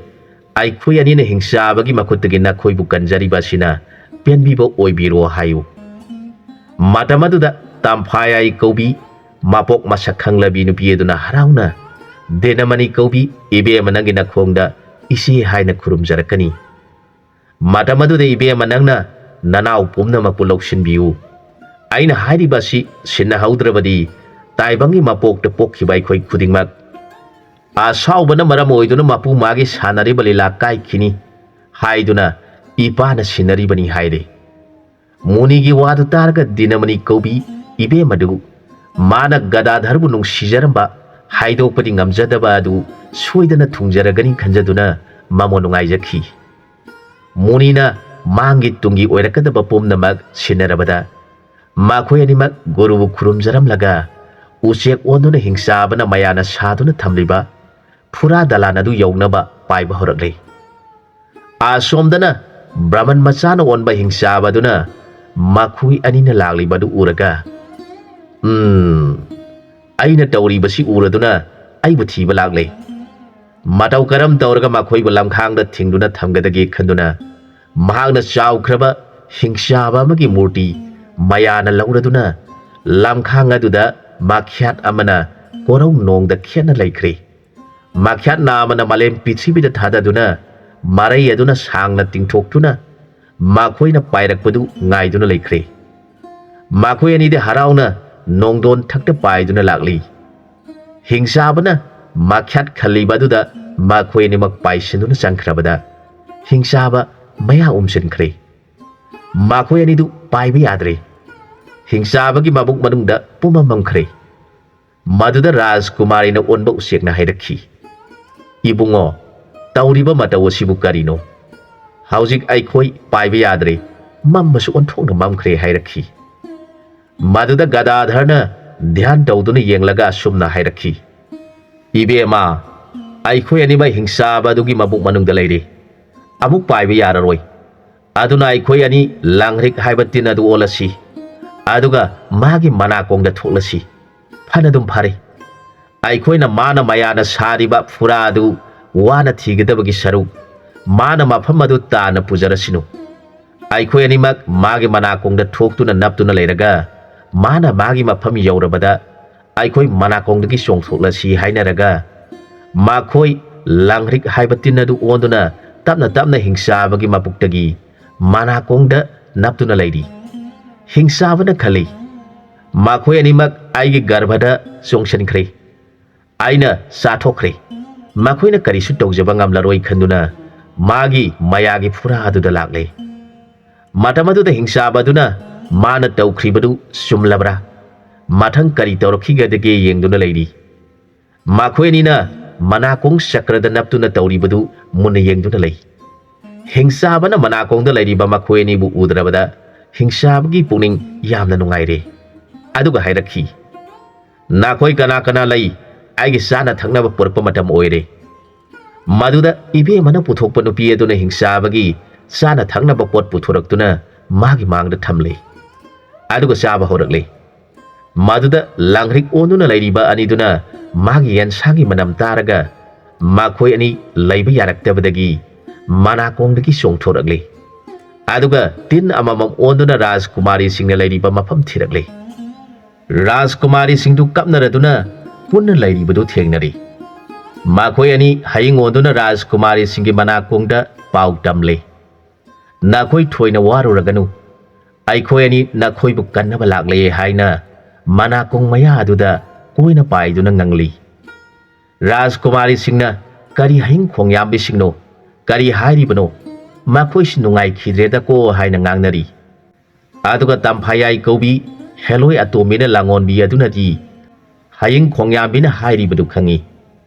ꯑꯩꯈꯣꯏ ꯑꯅꯤꯅ ꯍꯤꯡꯆꯥꯕꯒꯤ ꯃꯈꯨꯠꯇꯒꯤ ꯅꯈꯣꯏꯕꯨ ꯀꯟꯖꯔꯤꯕ ꯑꯁꯤꯅ ꯄꯦꯟꯕꯤꯕ ꯑꯣꯏꯕꯤꯔꯣ' ꯍꯥꯏꯌꯨ꯫ ꯃꯇꯝ ꯑꯗꯨꯗ ꯇꯝꯐꯥꯌꯥꯏ ꯀꯧꯕꯤ ꯃꯄꯣꯛ ꯃꯁꯛ ꯈꯪꯂꯕꯤ ꯅꯨꯄꯤ ꯑꯗꯨꯅ ꯍꯔꯥꯎꯅ, "ꯗꯤꯅꯃꯅꯤ ꯀꯧꯕꯤ ꯏꯕꯦꯝꯃ ꯅꯪꯒꯤ ꯅꯈꯣꯡꯗ ꯏꯆꯦ ꯍꯥꯏꯅ ꯈꯨꯔꯨꯝꯖꯔꯛꯀꯅꯤ꯫ ꯃꯇꯝ ꯑꯗꯨꯗ ꯏꯕꯦꯝꯃ ꯅꯪꯅ ꯅꯅꯥꯎ ꯄꯨꯝꯅꯃꯛꯄꯨ ꯂꯧꯁꯤꯟꯕꯤꯌꯨ꯫ ꯑꯩꯅ ꯍꯥꯏꯔꯤꯕ ꯑꯁꯤ ꯁꯤꯟꯅꯍꯧꯗ꯭ꯔꯕꯗꯤ ꯇꯥꯏꯕꯪꯒꯤ ꯃꯄꯣꯛꯇ ꯄꯣꯛꯈꯤꯕ ꯑꯩꯈꯣꯏ ꯈꯨꯗꯤꯡꯃꯛ ꯑꯁꯥꯎꯕꯅ ꯃꯔꯝ ꯑꯣꯏꯗꯨꯅ ꯃꯄꯨ ꯃꯥꯒꯤ ꯁꯥꯟꯅꯔꯤꯕ ꯂꯤꯂꯥ ꯀꯥꯏꯈꯤꯅꯤ ꯍꯥꯏꯗꯨꯅ ꯏꯄꯥꯅ ꯁꯤꯟꯅꯔꯤꯕꯅꯤ" ꯍꯥꯏꯔꯦ꯫ ꯃꯨꯅꯤꯒꯤ ꯋꯥꯗꯨ ꯇꯥꯔꯒ ꯗꯤꯅꯃꯅꯤ ꯀꯧꯕꯤ ꯏꯕꯦꯝ ꯑꯗꯨ ꯃꯥꯅ ꯒꯗꯥꯙꯔꯕꯨ ꯅꯨꯡꯁꯤꯖꯔꯝꯕ ꯍꯥꯏꯗꯣꯛꯄꯗꯤ ꯉꯝꯖꯗꯕ ꯑꯗꯨ ꯁꯣꯏꯗꯅ ꯊꯨꯡꯖꯔꯒꯅꯤ ꯈꯟꯖꯗꯨꯅ ꯃꯃꯣꯟ ꯅꯨꯡꯉꯥꯏꯖꯈꯤ꯫ ꯃꯨꯅꯤꯅ ꯃꯥꯡꯒꯤ ꯇꯨꯡꯒꯤ ꯑꯣꯏꯔꯛꯀꯗꯕ ꯄꯨꯝꯅꯃꯛ ꯁꯤꯟꯅꯔꯕꯗ ꯃꯈꯣꯏ ꯑꯅꯤꯃꯛ ꯒꯨꯔꯨꯕꯨ ꯈꯨꯔꯨꯝꯖꯔꯝꯂꯒ ꯎꯆꯦꯛ ꯑꯣꯟꯗꯨꯅ ꯍꯤꯡꯆꯥꯕꯅ ꯃꯌꯥꯅ ꯁꯥꯗꯨꯅ ꯊꯝꯂꯤꯕ ꯐꯨꯔꯥ ꯗꯂꯥꯟ ꯑꯗꯨ ꯌꯧꯅꯕ ꯄꯥꯏꯕ ꯍꯧꯔꯛꯂꯦ꯫ ꯑꯁꯣꯝꯗꯅ ꯕ꯭ꯔꯃꯟ ꯃꯆꯥꯅ ꯑꯣꯟꯕ ꯍꯤꯡꯆꯥꯕ ꯑꯗꯨꯅ ꯃꯈꯣꯏ ꯑꯅꯤꯅ ꯂꯥꯛꯂꯤꯕ ꯑꯗꯨ ꯎꯔꯒ, "ꯎꯝ, ꯑꯩꯅ ꯇꯧꯔꯤꯕꯁꯤ ꯎꯔꯗꯨꯅ ꯑꯩꯕꯨ ꯊꯤꯕ ꯂꯥꯛꯂꯦ꯫ ꯃꯇꯧ ꯀꯔꯝ ꯇꯧꯔꯒ ꯃꯈꯣꯏꯕꯨ ꯂꯝꯈꯥꯡꯗ ꯊꯤꯡꯗꯨꯅ ꯊꯝꯒꯗꯒꯦ ꯈꯟꯗꯨꯅ ꯃꯍꯥꯛꯅ ꯆꯥꯎꯈ꯭ꯔꯕ ꯍꯤꯡꯆꯥꯕ ꯑꯃꯒꯤ ꯃꯨꯔꯇꯤ ꯃꯌꯥꯅ ꯂꯧꯔꯗꯨꯅ ꯂꯝꯈꯥꯡ ꯑꯗꯨꯗ ꯃꯈ꯭ꯌꯥꯠ ꯑꯃꯅ ꯀꯣꯔꯧ ꯅꯣꯡꯗ ꯈꯦꯠꯅ ꯂꯩꯈ꯭ꯔꯦ꯫ ꯃꯈ꯭ꯌꯥꯠ ꯅꯥꯝꯃꯅ ꯃꯥꯂꯦꯝ ꯄ꯭ꯔꯤꯊꯤꯕꯤꯗ ꯊꯥꯗꯗꯨꯅ ꯃꯔꯩ ꯑꯗꯨꯅ ꯁꯥꯡꯅ ꯇꯤꯡꯊꯣꯛꯇꯨꯅ ꯃꯈꯣꯏꯅ ꯄꯥꯏꯔꯛꯄꯗꯨ ꯉꯥꯏꯗꯨꯅ ꯂꯩꯈ꯭ꯔꯦ꯫ ꯃꯈꯣꯏ ꯑꯅꯤꯗꯤ ꯍꯔꯥꯎꯅ ꯅꯣꯡꯗꯣꯟ ꯊꯛꯇ ꯄꯥꯏꯗꯨꯅ ꯂꯥꯛꯂꯤ꯫ ꯍꯤꯡꯆꯥꯕꯅ ꯃꯈ꯭ꯌꯥꯠ ꯈꯜꯂꯤꯕ ꯑꯗꯨꯗ ꯃꯈꯣꯏ ꯑꯅꯤꯃꯛ ꯄꯥꯏꯁꯤꯟꯗꯨꯅ ꯆꯪꯈ꯭ꯔꯕꯗ ꯍꯤꯡꯆꯥꯕ ꯃꯌꯥ ꯎꯝꯁꯤꯟꯈ꯭ꯔꯦ꯫ ꯃꯈꯣꯏ ꯑꯅꯤꯗꯨ ꯄꯥꯏꯕ ꯌꯥꯗ꯭ꯔꯦ꯫ ꯍꯤꯡꯆꯥꯕꯒꯤ ꯃꯕꯨꯛ ꯃꯅꯨꯡꯗ ꯄꯨꯝꯃꯝꯃꯝꯈ꯭ꯔꯦ꯫ ꯃꯗꯨꯗ ꯔꯥꯖꯀꯨꯃꯥꯔꯤꯅ ꯑꯣꯟꯕ ꯎꯆꯦꯛꯅ ꯍꯥꯏꯔꯛꯈꯤ, "ꯏꯕꯨꯡꯉꯣ, ꯇꯧꯔꯤꯕ ꯃꯇꯧ ꯑꯁꯤꯕꯨ ꯀꯔꯤꯅꯣ? ꯍꯧꯖꯤꯛ ꯑꯩꯈꯣꯏ ꯄꯥꯏꯕ ꯌꯥꯗ꯭ꯔꯦ, ꯃꯝꯕꯁꯨ ꯑꯣꯟꯊꯣꯛꯅ ꯃꯝꯈ꯭ꯔꯦ" ꯍꯥꯏꯔꯛꯈꯤ꯫ ꯃꯗꯨꯗ ꯒꯗꯥꯙꯔꯅ ꯙ꯭ꯌꯥꯟ ꯇꯧꯗꯨꯅ ꯌꯦꯡꯂꯒ ꯑꯁꯨꯝꯅ ꯍꯥꯏꯔꯛꯈꯤ, "ꯏꯕꯦꯝꯃ, ꯑꯩꯈꯣꯏ ꯑꯅꯤꯃꯛ ꯍꯤꯡꯆꯥꯕ ꯑꯗꯨꯒꯤ ꯃꯕꯨꯛ ꯃꯅꯨꯡꯗ ꯂꯩꯔꯤ꯫ ꯑꯃꯨꯛ ꯄꯥꯏꯕ ꯌꯥꯔꯔꯣꯏ꯫ ꯑꯗꯨꯅ ꯑꯩꯈꯣꯏ ꯑꯅꯤ ꯂꯥꯡꯍ꯭ꯔꯤꯛ ꯍꯥꯏꯕ ꯇꯤꯟ ꯑꯗꯨ ꯑꯣꯜꯂꯁꯤ, ꯑꯗꯨꯒ ꯃꯥꯒꯤ ꯃꯅꯥꯀꯣꯡꯗ ꯊꯣꯛꯂꯁꯤ꯫ ꯐꯅꯗꯨꯝ ꯐꯔꯦ꯫ ꯑꯩꯈꯣꯏꯅ ꯃꯥꯅ ꯃꯌꯥꯅ ꯁꯥꯔꯤꯕ ꯐꯨꯔꯥ ꯑꯗꯨ ꯋꯥꯅ ꯊꯤꯒꯗꯕꯒꯤ ꯁꯔꯨꯛ, ꯃꯥꯅ ꯃꯐꯝ ꯑꯗꯨ ꯇꯥꯅ ꯄꯨꯖꯔꯁꯤꯅꯨ꯫ ꯑꯩꯈꯣꯏ ꯑꯅꯤꯃꯛ ꯃꯥꯒꯤ ꯃꯅꯥꯀꯣꯡꯗ ꯊꯣꯛꯇꯨꯅ ꯅꯞꯇꯨꯅ ꯂꯩꯔꯒ, ꯃꯥꯅ ꯃꯥꯒꯤ ꯃꯐꯝ ꯌꯧꯔꯕꯗ ꯑꯩꯈꯣꯏ ꯃꯅꯥꯀꯣꯡꯗꯒꯤ ꯆꯣꯡꯊꯣꯛꯂꯁꯤ" ꯍꯥꯏꯅꯔꯒ, ꯃꯈꯣꯏ ꯂꯥꯡꯍ꯭ꯔꯤꯛ ꯍꯥꯏꯕ ꯇꯤꯟ ꯑꯗꯨ ꯑꯣꯟꯗꯨꯅ ꯇꯞꯅ ꯇꯞꯅ ꯍꯤꯡꯆꯥꯕꯒꯤ ꯃꯄꯨꯛꯇꯒꯤ ꯃꯅꯥꯀꯣꯡꯗ ꯅꯞꯇꯨꯅ ꯂꯩꯔꯤ꯫ ꯍꯤꯡꯆꯥꯕꯅ ꯈꯜꯂꯤ, "ꯃꯈꯣꯏ ꯑꯅꯤꯃꯛ ꯑꯩꯒꯤ ꯒꯔꯚꯗ ꯆꯣꯡꯁꯤꯟꯈ꯭ꯔꯦ꯫ ꯑꯩꯅ ꯆꯥꯊꯣꯛꯈ꯭ꯔꯦ꯫ ꯃꯈꯣꯏꯅ ꯀꯔꯤꯁꯨ ꯇꯧꯖꯕ ꯉꯝꯂꯔꯣꯏ" ꯈꯟꯗꯨꯅ ꯃꯥꯒꯤ ꯃꯌꯥꯒꯤ ꯐꯨꯔꯥ ꯑꯗꯨꯗ ꯂꯥꯛꯂꯦ꯫ ꯃꯇꯝ ꯑꯗꯨꯗ ꯍꯤꯡꯆꯥꯕ ꯑꯗꯨꯅ ꯃꯥꯅ ꯇꯧꯈ꯭ꯔꯤꯕꯗꯨ ꯆꯨꯝꯂꯕ꯭ꯔꯥ, ꯃꯊꯪ ꯀꯔꯤ ꯇꯧꯔꯛꯈꯤꯒꯗꯒꯦ ꯌꯦꯡꯗꯨꯅ ꯂꯩꯔꯤ꯫ ꯃꯈꯣꯏ ꯑꯅꯤꯅ ꯃꯅꯥꯀꯣꯡ ꯆꯀ꯭ꯔꯗ ꯅꯞꯇꯨꯅ ꯇꯧꯔꯤꯕꯗꯨ ꯃꯨꯟꯅ ꯌꯦꯡꯗꯨꯅ ꯂꯩ꯫ ꯍꯤꯡꯆꯥꯕꯅ ꯃꯅꯥꯀꯣꯡꯗ ꯂꯩꯔꯤꯕ ꯃꯈꯣꯏ ꯑꯅꯤꯕꯨ ꯎꯗ꯭ꯔꯕꯗ ꯍꯤꯡꯆꯥꯕꯒꯤ ꯄꯨꯛꯅꯤꯡ ꯌꯥꯝꯅ ꯅꯨꯡꯉꯥꯏꯔꯦ꯫ ꯑꯗꯨꯒ ꯍꯥꯏꯔꯛꯈꯤ, "ꯅꯈꯣꯏ ꯀꯅꯥ ꯀꯅꯥ ꯂꯩ? ꯑꯩꯒꯤ ꯆꯥꯅ ꯊꯛꯅꯕ ꯄꯨꯔꯛꯄ ꯃꯇꯝ ꯑꯣꯏꯔꯦ꯫" ꯃꯗꯨꯗ ꯏꯕꯦꯝꯃꯅ ꯄꯨꯊꯣꯛꯄ ꯅꯨꯄꯤ ꯑꯗꯨꯅ ꯍꯤꯡꯆꯥꯕꯒꯤ ꯆꯥꯅ ꯊꯛꯅꯕ ꯄꯣꯠ ꯄꯨꯊꯣꯔꯛꯇꯨꯅ ꯃꯥꯒꯤ ꯃꯥꯡꯗ ꯊꯝꯂꯦ꯫ ꯑꯗꯨꯒ ꯆꯥꯕ ꯍꯧꯔꯛꯂꯦ꯫ ꯃꯗꯨꯗ ꯂꯥꯡꯍ꯭ꯔꯤꯛ ꯑꯣꯟꯗꯨꯅ ꯂꯩꯔꯤꯕ ꯑꯅꯤꯗꯨꯅ ꯃꯥꯒꯤ ꯌꯦꯟꯁꯥꯡꯒꯤ ꯃꯅꯝ ꯇꯥꯔꯒ ꯃꯈꯣꯏ ꯑꯅꯤ ꯂꯩꯕ ꯌꯥꯔꯛꯇꯕꯗꯒꯤ ꯃꯅꯥꯀꯣꯡꯗꯒꯤ ꯆꯣꯡꯊꯣꯔꯛꯂꯤ꯫ ꯑꯗꯨꯒ ꯇꯤꯟ ꯑꯃꯃꯝ ꯑꯣꯟꯗꯨꯅ ꯔꯥꯖꯀꯨꯃꯥꯔꯤꯁꯤꯡꯅ ꯂꯩꯔꯤꯕ ꯃꯐꯝ ꯊꯤꯔꯛꯂꯤ꯫ ꯔꯥꯖꯀꯨꯃꯥꯔꯤꯁꯤꯡꯗꯨ ꯀꯞꯅꯔꯗꯨꯅ ꯄꯨꯟꯅ ꯂꯩꯔꯤꯕꯗꯨ ꯊꯦꯡꯅꯔꯤ꯫ ꯃꯈꯣꯏ ꯑꯅꯤ ꯍꯌꯤꯡ ꯑꯣꯟꯗꯨꯅ ꯔꯥꯖꯀꯨꯃꯥꯔꯤꯁꯤꯡꯒꯤ ꯃꯅꯥꯀꯣꯡꯗ ꯄꯥꯎ ꯇꯝꯂꯤ꯫ "ꯅꯈꯣꯏ ꯊꯣꯏꯅ ꯋꯥꯔꯨꯔꯒꯅꯨ꯫ ꯑꯩꯈꯣꯏ ꯑꯅꯤ ꯅꯈꯣꯏꯕꯨ ꯀꯟꯅꯕ ꯂꯥꯛꯂꯦ" ꯍꯥꯏꯅ ꯃꯅꯥꯀꯣꯡ ꯃꯌꯥ ꯑꯗꯨꯗ ꯀꯣꯏꯅ ꯄꯥꯏꯗꯨꯅ ꯉꯪꯂꯤ꯫ ꯔꯥꯖꯀꯨꯃꯥꯔꯤꯁꯤꯡꯅ "ꯀꯔꯤ ꯍꯌꯤꯡ ꯈꯣꯡꯌꯥꯝꯕꯤꯁꯤꯡꯅꯣ? ꯀꯔꯤ ꯍꯥꯏꯔꯤꯕꯅꯣ? ꯃꯈꯣꯏꯁꯤ ꯅꯨꯡꯉꯥꯏꯈꯤꯗ꯭ꯔꯦꯗꯀꯣ" ꯍꯥꯏꯅ ꯉꯥꯡꯅꯔꯤ꯫ ꯑꯗꯨꯒ ꯇꯝꯐꯥꯌꯥꯏ ꯀꯧꯕꯤ ꯍꯦꯂꯣꯏ ꯑꯇꯣꯝꯕꯤꯅ ꯂꯥꯡꯉꯣꯟꯕꯤ ꯑꯗꯨꯅꯗꯤ ꯍꯌꯤꯡ ꯈꯣꯡꯌꯥꯝꯕꯤꯅ ꯍꯥꯏꯔꯤꯕꯗꯨ ꯈꯪꯏ꯫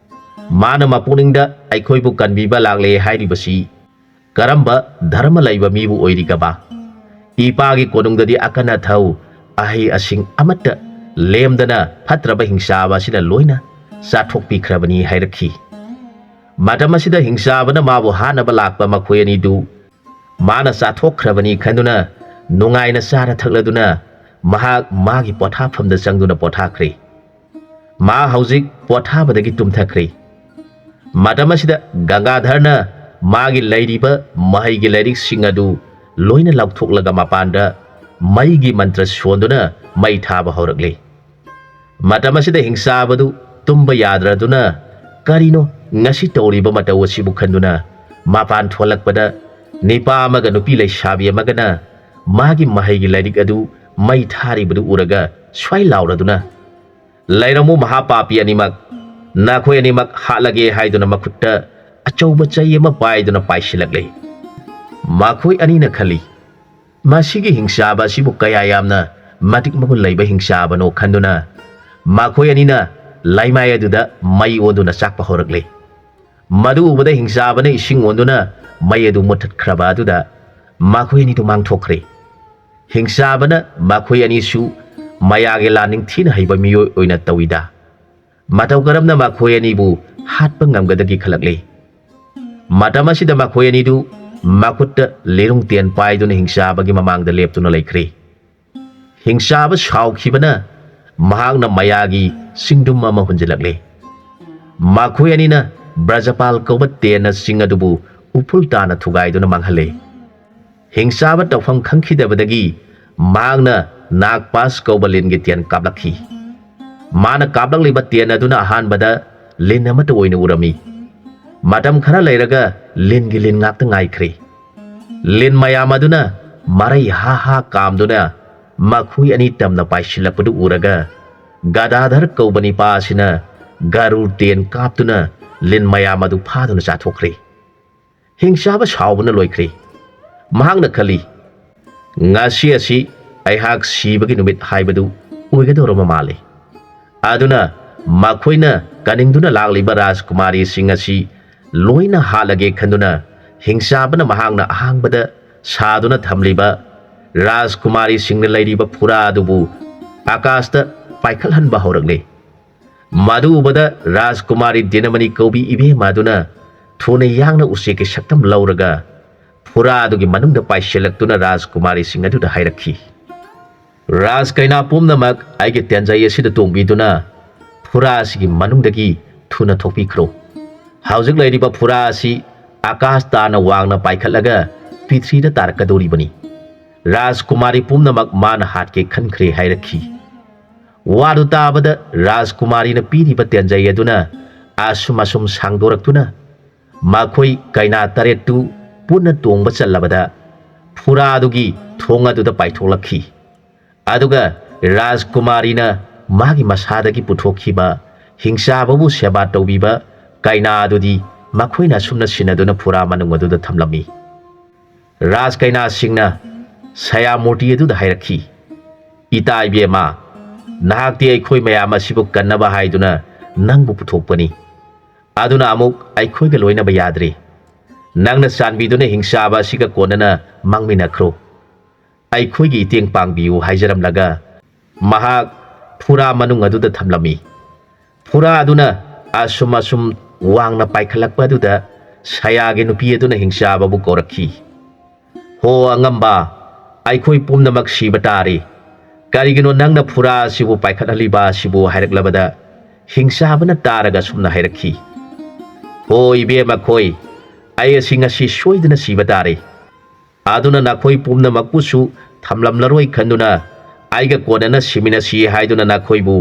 ꯃꯥꯅ ꯃꯄꯨꯛꯅꯤꯡꯗ "ꯑꯩꯈꯣꯏꯕꯨ ꯀꯟꯕꯤꯕ ꯂꯥꯛꯂꯦ" ꯍꯥꯏꯔꯤꯕꯁꯤ ꯀꯔꯝꯕ ꯙꯔꯃ ꯂꯩꯕ ꯃꯤꯕꯨ ꯑꯣꯏꯔꯤꯒꯕ? ꯏꯄꯥꯒꯤ ꯀꯣꯅꯨꯡꯗꯗꯤ ꯑꯀꯟ ꯑꯊꯧ, ꯑꯍꯩ ꯑꯁꯤꯡ ꯑꯃꯠꯇ ꯂꯦꯝꯗꯅ ꯐꯠꯇ꯭ꯔꯕ ꯍꯤꯡꯆꯥꯕ ꯑꯁꯤꯅ ꯂꯣꯏꯅ ꯆꯥꯊꯣꯛꯄꯤꯈ꯭ꯔꯕꯅꯤ ꯍꯥꯏꯔꯛꯈꯤ꯫ ꯃꯇꯝ ꯑꯁꯤꯗ ꯍꯤꯡꯆꯥꯕꯅ ꯃꯥꯕꯨ ꯍꯥꯠꯅꯕ ꯂꯥꯛꯄ ꯃꯈꯣꯏ ꯑꯅꯤꯗꯨ ꯃꯥꯅ ꯆꯥꯊꯣꯛꯈ꯭ꯔꯕꯅꯤ ꯈꯟꯗꯨꯅ ꯅꯨꯡꯉꯥꯏꯅ ꯆꯥꯔ ꯊꯛꯂꯗꯨꯅ ꯃꯍꯥꯛ ꯃꯥꯒꯤ ꯄꯣꯊꯥꯐꯝꯗ ꯆꯪꯗꯨꯅ ꯄꯣꯊꯥꯈ꯭ꯔꯦ꯫ ꯃꯥ ꯍꯧꯖꯤꯛ ꯄꯣꯊꯥꯕꯗꯒꯤ ꯇꯨꯝꯊꯈ꯭ꯔꯦ꯫ ꯃꯇꯝ ꯑꯁꯤꯗ ꯒꯪꯒꯥꯙꯔꯅ ꯃꯥꯒꯤ ꯂꯩꯔꯤꯕ ꯃꯍꯩꯒꯤ ꯂꯥꯏꯔꯤꯛꯁꯤꯡ ꯑꯗꯨ ꯂꯣꯏꯅ ꯂꯧꯊꯣꯛꯂꯒ ꯃꯄꯥꯟꯗ ꯃꯩꯒꯤ ꯃꯟꯇ꯭ꯔ ꯁꯣꯟꯗꯨꯅ ꯃꯩ ꯊꯥꯕ ꯍꯧꯔꯛꯂꯦ꯫ ꯃꯇꯝ ꯑꯁꯤꯗ ꯍꯤꯡꯆꯥꯕꯗꯨ ꯇꯨꯝꯕ ꯌꯥꯗ꯭ꯔꯗꯨꯅ "ꯀꯔꯤꯅꯣ ꯉꯁꯤ ꯇꯧꯔꯤꯕ ꯃꯇꯧ ꯑꯁꯤꯕꯨ?" ꯈꯟꯗꯨꯅ ꯃꯄꯥꯟ ꯊꯣꯛꯂꯛꯄꯗ ꯅꯤꯄꯥ ꯑꯃꯒ ꯅꯨꯄꯤ ꯂꯩꯁꯥꯕꯤ ꯑꯃꯒꯅ ꯃꯥꯒꯤ ꯃꯍꯩꯒꯤ ꯂꯥꯏꯔꯤꯛ ꯑꯗꯨ ꯃꯩ ꯊꯥꯔꯤꯕꯗꯨ ꯎꯔꯒ ꯁ꯭ꯋꯥꯏ ꯂꯥꯎꯔꯗꯨꯅ "ꯂꯩꯔꯝꯃꯨ ꯃꯍꯥꯄꯥꯄꯤ ꯑꯅꯤꯃꯛ, ꯅꯈꯣꯏ ꯑꯅꯤꯃꯛ ꯍꯥꯠꯂꯒꯦ" ꯍꯥꯏꯗꯨꯅ ꯃꯈꯨꯠꯇ ꯑꯆꯧꯕ ꯆꯩ ꯑꯃ ꯄꯥꯏꯗꯨꯅ ꯄꯥꯏꯁꯤꯜꯂꯛꯂꯦ꯫ ꯃꯈꯣꯏ ꯑꯅꯤꯅ ꯈꯜꯂꯤ, "ꯃꯁꯤꯒꯤ ꯍꯤꯡꯆꯥꯕ ꯑꯁꯤꯕꯨ ꯀꯌꯥ ꯌꯥꯝꯅ ꯃꯇꯤꯛ ꯃꯒꯨꯟ ꯂꯩꯕ ꯍꯤꯡꯆꯥꯕꯅꯣ?" ꯈꯟꯗꯨꯅ ꯃꯈꯣꯏ ꯑꯅꯤꯅ ꯂꯩꯃꯥꯏ ꯑꯗꯨꯗ ꯃꯩ ꯑꯣꯟꯗꯨꯅ ꯆꯥꯛꯄ ꯍꯧꯔꯛꯂꯦ꯫ ꯃꯗꯨ ꯎꯕꯗ ꯍꯤꯡꯆꯥꯕꯅ ꯏꯁꯤꯡ ꯑꯣꯟꯗꯨꯅ ꯃꯩ ꯑꯗꯨ ꯃꯨꯠꯊꯠꯈ꯭ꯔꯕ ꯑꯗꯨꯗ ꯃꯈꯣꯏ ꯑꯅꯤꯗꯨ ꯃꯥꯡꯊꯣꯛꯈ꯭ꯔꯦ꯫ ꯍꯤꯡꯆꯥꯕꯅ ꯃꯈꯣꯏ ꯑꯅꯤꯁꯨ ꯃꯌꯥꯒꯤ ꯂꯥꯟ ꯅꯤꯡꯊꯤꯅ ꯍꯩꯕ ꯃꯤꯑꯣꯏ ꯑꯣꯏꯅ ꯇꯧꯏꯗ꯫ ꯃꯇꯧ ꯀꯔꯝꯅ ꯃꯈꯣꯏ ꯑꯅꯤꯕꯨ ꯍꯥꯠꯄ ꯉꯝꯒꯗꯒꯦ ꯈꯜꯂꯛꯂꯤ꯫ ꯃꯇꯝ ꯑꯁꯤꯗ ꯃꯈꯣꯏ ꯑꯅꯤꯗꯨ ꯃꯈꯨꯠꯇ ꯂꯤꯔꯨꯡ ꯇꯦꯟ ꯄꯥꯏꯗꯨꯅ ꯍꯤꯡꯆꯥꯕꯒꯤ ꯃꯃꯥꯡꯗ ꯂꯦꯞꯇꯨꯅ ꯂꯩꯈ꯭ꯔꯦ꯫ ꯍꯤꯡꯆꯥꯕ ꯁꯥꯎꯈꯤꯕꯅ ꯃꯍꯥꯛꯅ ꯃꯌꯥꯒꯤ ꯆꯤꯡꯗꯨꯝ ꯑꯃ ꯍꯨꯟꯖꯤꯜꯂꯛꯂꯦ꯫ ꯃꯈꯣꯏ ꯑꯅꯤꯅ ꯕ꯭ꯔꯖꯄꯥꯜ ꯀꯧꯕ ꯇꯦꯟꯅ ꯆꯤꯡ ꯑꯗꯨꯕꯨ ꯎꯐꯨꯜ ꯇꯥꯅ ꯊꯨꯒꯥꯏꯗꯨꯅ ꯃꯥꯡꯍꯜꯂꯦ꯫ ꯍꯤꯡꯆꯥꯕ ꯇꯧꯐꯝ ꯈꯪꯈꯤꯗꯕꯗꯒꯤ ꯃꯍꯥꯛꯅ ꯅꯥꯒꯄꯥꯁ ꯀꯧꯕ ꯂꯤꯟꯒꯤ ꯇꯦꯟ ꯀꯥꯞꯂꯛꯈꯤ꯫ ꯃꯥꯅ ꯀꯥꯞꯂꯛꯂꯤꯕ ꯇꯦꯟ ꯑꯗꯨꯅ ꯑꯍꯥꯟꯕꯗ ꯂꯤꯟ ꯑꯃꯠꯇ ꯑꯣꯏꯅ ꯎꯔꯝꯃꯤ꯫ ꯃꯇꯝ ꯈꯔ ꯂꯩꯔꯒ ꯂꯤꯟꯒꯤ ꯂꯤꯟ ꯉꯥꯛꯇ ꯉꯥꯏꯈ꯭ꯔꯦ꯫ ꯂꯤꯟ ꯃꯌꯥꯝ ꯑꯗꯨꯅ ꯃꯔꯩ ꯍꯥ ꯍꯥ ꯀꯥꯝꯗꯨꯅ ꯃꯈꯣꯏ ꯑꯅꯤ ꯇꯝꯅ ꯄꯥꯏꯁꯤꯜꯂꯛꯄꯗꯨ ꯎꯔꯒ ꯒꯗꯥꯙꯔ ꯀꯧꯕ ꯅꯤꯄꯥ ꯑꯁꯤꯅ ꯒꯔꯨꯔ ꯇꯦꯟ ꯀꯥꯞꯇꯨꯅ ꯂꯤꯟ ꯃꯌꯥꯝ ꯑꯗꯨ ꯐꯥꯗꯨꯅ ꯆꯥꯊꯣꯛꯈ꯭ꯔꯦ꯫ ꯍꯤꯡꯆꯥꯕ ꯁꯥꯎꯕꯅ ꯂꯣꯏꯈ꯭ꯔꯦ꯫ ꯃꯍꯥꯛꯅ ꯈꯜꯂꯤ, "ꯉꯁꯤ ꯑꯁꯤ ꯑꯩꯍꯥꯛ ꯁꯤꯕꯒꯤ ꯅꯨꯃꯤꯠ ꯍꯥꯏꯕꯗꯨ ꯑꯣꯏꯒꯗꯧꯔꯕ ꯃꯥꯜꯂꯤ"꯫ ꯑꯗꯨꯅ ꯃꯈꯣꯏꯅ ꯀꯅꯤꯡꯗꯨꯅ ꯂꯥꯛꯂꯤꯕ ꯔꯥꯖꯀꯨꯃꯥꯔꯤꯁꯤꯡ ꯑꯁꯤ ꯂꯣꯏꯅ ꯍꯥꯠꯂꯒꯦ ꯈꯟꯗꯨꯅ ꯍꯤꯡꯆꯥꯕꯅ ꯃꯍꯥꯛꯅ ꯑꯍꯥꯡꯕꯗ ꯁꯥꯗꯨꯅ ꯊꯝꯂꯤꯕ ꯔꯥꯖꯀꯨꯃꯥꯔꯤꯁꯤꯡꯅ ꯂꯩꯔꯤꯕ ꯐꯨꯔꯥ ꯑꯗꯨꯕꯨ ꯑꯀꯥꯁꯇ ꯄꯥꯏꯈꯠꯍꯟꯕ ꯍꯧꯔꯛꯂꯦ꯫ ꯃꯗꯨ ꯎꯕꯗ ꯔꯥꯖꯀꯨꯃꯥꯔꯤ ꯗꯤꯅꯃꯅꯤ ꯀꯧꯕꯤ ꯏꯕꯦꯝꯃ ꯑꯗꯨꯅ ꯊꯨꯅ ꯌꯥꯡꯅ ꯎꯆꯦꯛꯀꯤ ꯁꯛꯇꯝ ꯂꯧꯔꯒ ꯐꯨꯔꯥ ꯑꯗꯨꯒꯤ ꯃꯅꯨꯡꯗ ꯄꯥꯏꯁꯤꯜꯂꯛꯇꯨꯅ ꯔꯥꯖꯀꯨꯃꯥꯔꯤꯁꯤꯡ ꯑꯗꯨꯗ ꯍꯥꯏꯔꯛꯈꯤ, "ꯔꯥꯖ ꯀꯩꯅꯥ ꯄꯨꯝꯅꯃꯛ ꯑꯩꯒꯤ ꯇꯦꯟꯖꯩ ꯑꯁꯤꯗ ꯇꯣꯡꯕꯤꯗꯨꯅ ꯐꯨꯔꯥ ꯑꯁꯤꯒꯤ ꯃꯅꯨꯡꯗꯒꯤ ꯊꯨꯅ ꯊꯣꯛꯄꯤꯈ꯭ꯔꯣ꯫ ꯍꯧꯖꯤꯛ ꯂꯩꯔꯤꯕ ꯐꯨꯔꯥ ꯑꯁꯤ ꯑꯀꯥꯁ ꯇꯥꯅ ꯋꯥꯡꯅ ꯄꯥꯏꯈꯠꯂꯒ ꯄ꯭ꯔꯤꯊ꯭ꯔꯤꯗ ꯇꯥꯔꯛꯀꯗꯧꯔꯤꯕꯅꯤ꯫ ꯔꯥꯖꯀꯨꯃꯥꯔꯤ ꯄꯨꯝꯅꯃꯛ ꯃꯥꯅ ꯍꯥꯠꯀꯦ ꯈꯟꯈ꯭ꯔꯦ" ꯍꯥꯏꯔꯛꯈꯤ꯫ ꯋꯥꯗꯨ ꯇꯥꯕꯗ ꯔꯥꯖꯀꯨꯃꯥꯔꯤꯅ ꯄꯤꯔꯤꯕ ꯇꯦꯟꯖꯩ ꯑꯗꯨꯅ ꯑꯁꯨꯝ ꯑꯁꯨꯝ ꯁꯥꯡꯗꯣꯔꯛꯇꯨꯅ ꯃꯈꯣꯏ ꯀꯩꯅꯥ ꯇꯔꯦꯠꯇꯨ ꯄꯨꯟꯅ ꯇꯣꯡꯕ ꯆꯜꯂꯕꯗ ꯐꯨꯔꯥꯗꯨꯒꯤ ꯊꯣꯡ ꯑꯗꯨꯗ ꯄꯥꯏꯊꯣꯛꯂꯛꯈꯤ꯫ ꯑꯗꯨꯒ ꯔꯥꯖꯀꯨꯃꯥꯔꯤꯅ ꯃꯥꯒꯤ ꯃꯁꯥꯗꯒꯤ ꯄꯨꯊꯣꯛꯈꯤꯕ ꯍꯤꯡꯆꯥꯕꯕꯨ ꯁꯦꯕꯥ ꯇꯧꯕꯤꯕ ꯀꯩꯅꯥ ꯑꯗꯨꯗꯤ ꯃꯈꯣꯏꯅ ꯑꯁꯨꯝꯅ ꯁꯤꯟꯅꯗꯨꯅ ꯐꯨꯔꯥ ꯃꯅꯨꯡ ꯑꯗꯨꯗ ꯊꯝꯂꯝꯃꯤ꯫ ꯔꯥꯖ ꯀꯩꯅꯥꯁꯤꯡꯅ ꯁꯌꯥꯃꯨꯔꯇꯤ ꯑꯗꯨꯗ ꯍꯥꯏꯔꯛꯈꯤ, "ꯏꯇꯥ ꯏꯕꯦꯝꯃ, ꯅꯍꯥꯛꯇꯤ ꯑꯩꯈꯣꯏ ꯃꯌꯥꯝ ꯑꯁꯤꯕꯨ ꯀꯟꯅꯕ ꯍꯥꯏꯗꯨꯅ ꯅꯪꯕꯨ ꯄꯨꯊꯣꯛꯄꯅꯤ꯫ ꯑꯗꯨꯅ ꯑꯃꯨꯛ ꯑꯩꯈꯣꯏꯒ ꯂꯣꯏꯅꯕ ꯌꯥꯗ꯭ꯔꯦ꯫ ꯅꯪꯅ ꯆꯥꯟꯕꯤꯗꯨꯅ ꯍꯤꯡꯆꯥꯕ ꯑꯁꯤꯒ ꯀꯣꯟꯅꯅ ꯃꯥꯡꯃꯤꯟꯅꯈ꯭ꯔꯣ꯫ ꯑꯩꯈꯣꯏꯒꯤ ꯏꯇꯦꯡ ꯄꯥꯡꯕꯤꯌꯨ" ꯍꯥꯏꯖꯔꯝꯂꯒ ꯃꯍꯥꯛ ꯐꯨꯔꯥ ꯃꯅꯨꯡ ꯑꯗꯨꯗ ꯊꯝꯂꯝꯃꯤ꯫ ꯐꯨꯔꯥ ꯑꯗꯨꯅ ꯑꯁꯨꯝ ꯑꯁꯨꯝ ꯋꯥꯡꯅ ꯄꯥꯏꯈꯠꯂꯛꯄ ꯑꯗꯨꯗ ꯁꯌꯥꯒꯤ ꯅꯨꯄꯤ ꯑꯗꯨꯅ ꯍꯤꯡꯆꯥꯕꯕꯨ ꯀꯧꯔꯛꯈꯤ, "ꯍꯣ ꯑꯉꯝꯕ, ꯑꯩꯈꯣꯏ ꯄꯨꯝꯅꯃꯛ ꯁꯤꯕ ꯇꯥꯔꯦ꯫ ꯀꯔꯤꯒꯤꯅꯣ ꯅꯪꯅ ꯐꯨꯔꯥ ꯑꯁꯤꯕꯨ ꯄꯥꯏꯈꯠꯍꯜꯂꯤꯕ ꯑꯁꯤꯕꯨ?" ꯍꯥꯏꯔꯛꯂꯕꯗ ꯍꯤꯡꯆꯥꯕꯅ ꯇꯥꯔꯒ ꯑꯁꯨꯝꯅ ꯍꯥꯏꯔꯛꯈꯤ, "ꯍꯣ ꯏꯕꯦꯝꯃ ꯈꯣꯏ, ꯑꯩ ꯑꯁꯤ ꯉꯁꯤ ꯁꯣꯏꯗꯅ ꯁꯤꯕ ꯇꯥꯔꯦ꯫ ꯑꯗꯨꯅ ꯅꯈꯣꯏ ꯄꯨꯝꯅꯃꯛꯄꯨꯁꯨ ꯊꯝꯂꯝꯂꯔꯣꯏ ꯈꯟꯗꯨꯅ, ꯑꯩꯒ ꯀꯣꯟꯅꯅ ꯁꯤꯃꯤꯟꯅꯁꯤ ꯍꯥꯏꯗꯨꯅ ꯅꯈꯣꯏꯕꯨ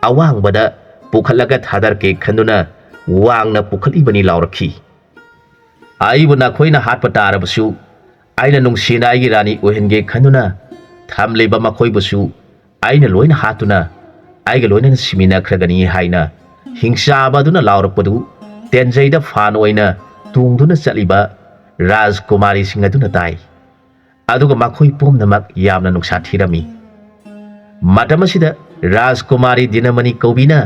ꯑꯋꯥꯡꯕꯗ ꯄꯨꯈꯠꯂꯒ ꯊꯥꯗꯔꯛꯀꯦ ꯈꯟꯗꯨꯅ ꯋꯥꯡꯅ ꯄꯨꯈꯠꯂꯤꯕꯅꯤ" ꯂꯥꯎꯔꯛꯈꯤ꯫ "ꯑꯩꯕꯨ ꯅꯈꯣꯏꯅ ꯍꯥꯠꯄ ꯇꯥꯔꯕꯁꯨ, ꯑꯩꯅ ꯅꯨꯡꯁꯤꯅ ꯑꯩꯒꯤ ꯔꯥꯅꯤ ꯑꯣꯏꯍꯟꯒꯦ ꯈꯟꯗꯨꯅ ꯊꯝꯂꯤꯕ ꯃꯈꯣꯏꯕꯨꯁꯨ ꯑꯩꯅ ꯂꯣꯏꯅ ꯍꯥꯠꯇꯨꯅ ꯑꯩꯒ ꯂꯣꯏꯅꯅ ꯁꯤꯃꯤꯟꯅꯈ꯭ꯔꯒꯅꯤ" ꯍꯥꯏꯅ ꯍꯤꯡꯆꯥꯕ ꯑꯗꯨꯅ ꯂꯥꯎꯔꯛꯄꯗꯨ ꯇꯦꯟꯖꯩꯗ ꯐꯥꯟ ꯑꯣꯏꯅ ꯇꯣꯡꯗꯨꯅ ꯆꯠꯂꯤꯕ ꯔꯥꯖꯀꯨꯃꯥꯔꯤꯁꯤꯡ ꯑꯗꯨꯅ ꯇꯥꯏ꯫ ꯑꯗꯨꯒ ꯃꯈꯣꯏ ꯄꯨꯝꯅꯃꯛ ꯌꯥꯝꯅ ꯅꯨꯡꯁꯥ ꯊꯤꯔꯝꯃꯤ꯫ ꯃꯇꯝ ꯑꯁꯤꯗ ꯔꯥꯖꯀꯨꯃꯥꯔꯤ ꯗꯤꯅꯃꯅꯤ ꯀꯧꯕꯤꯅ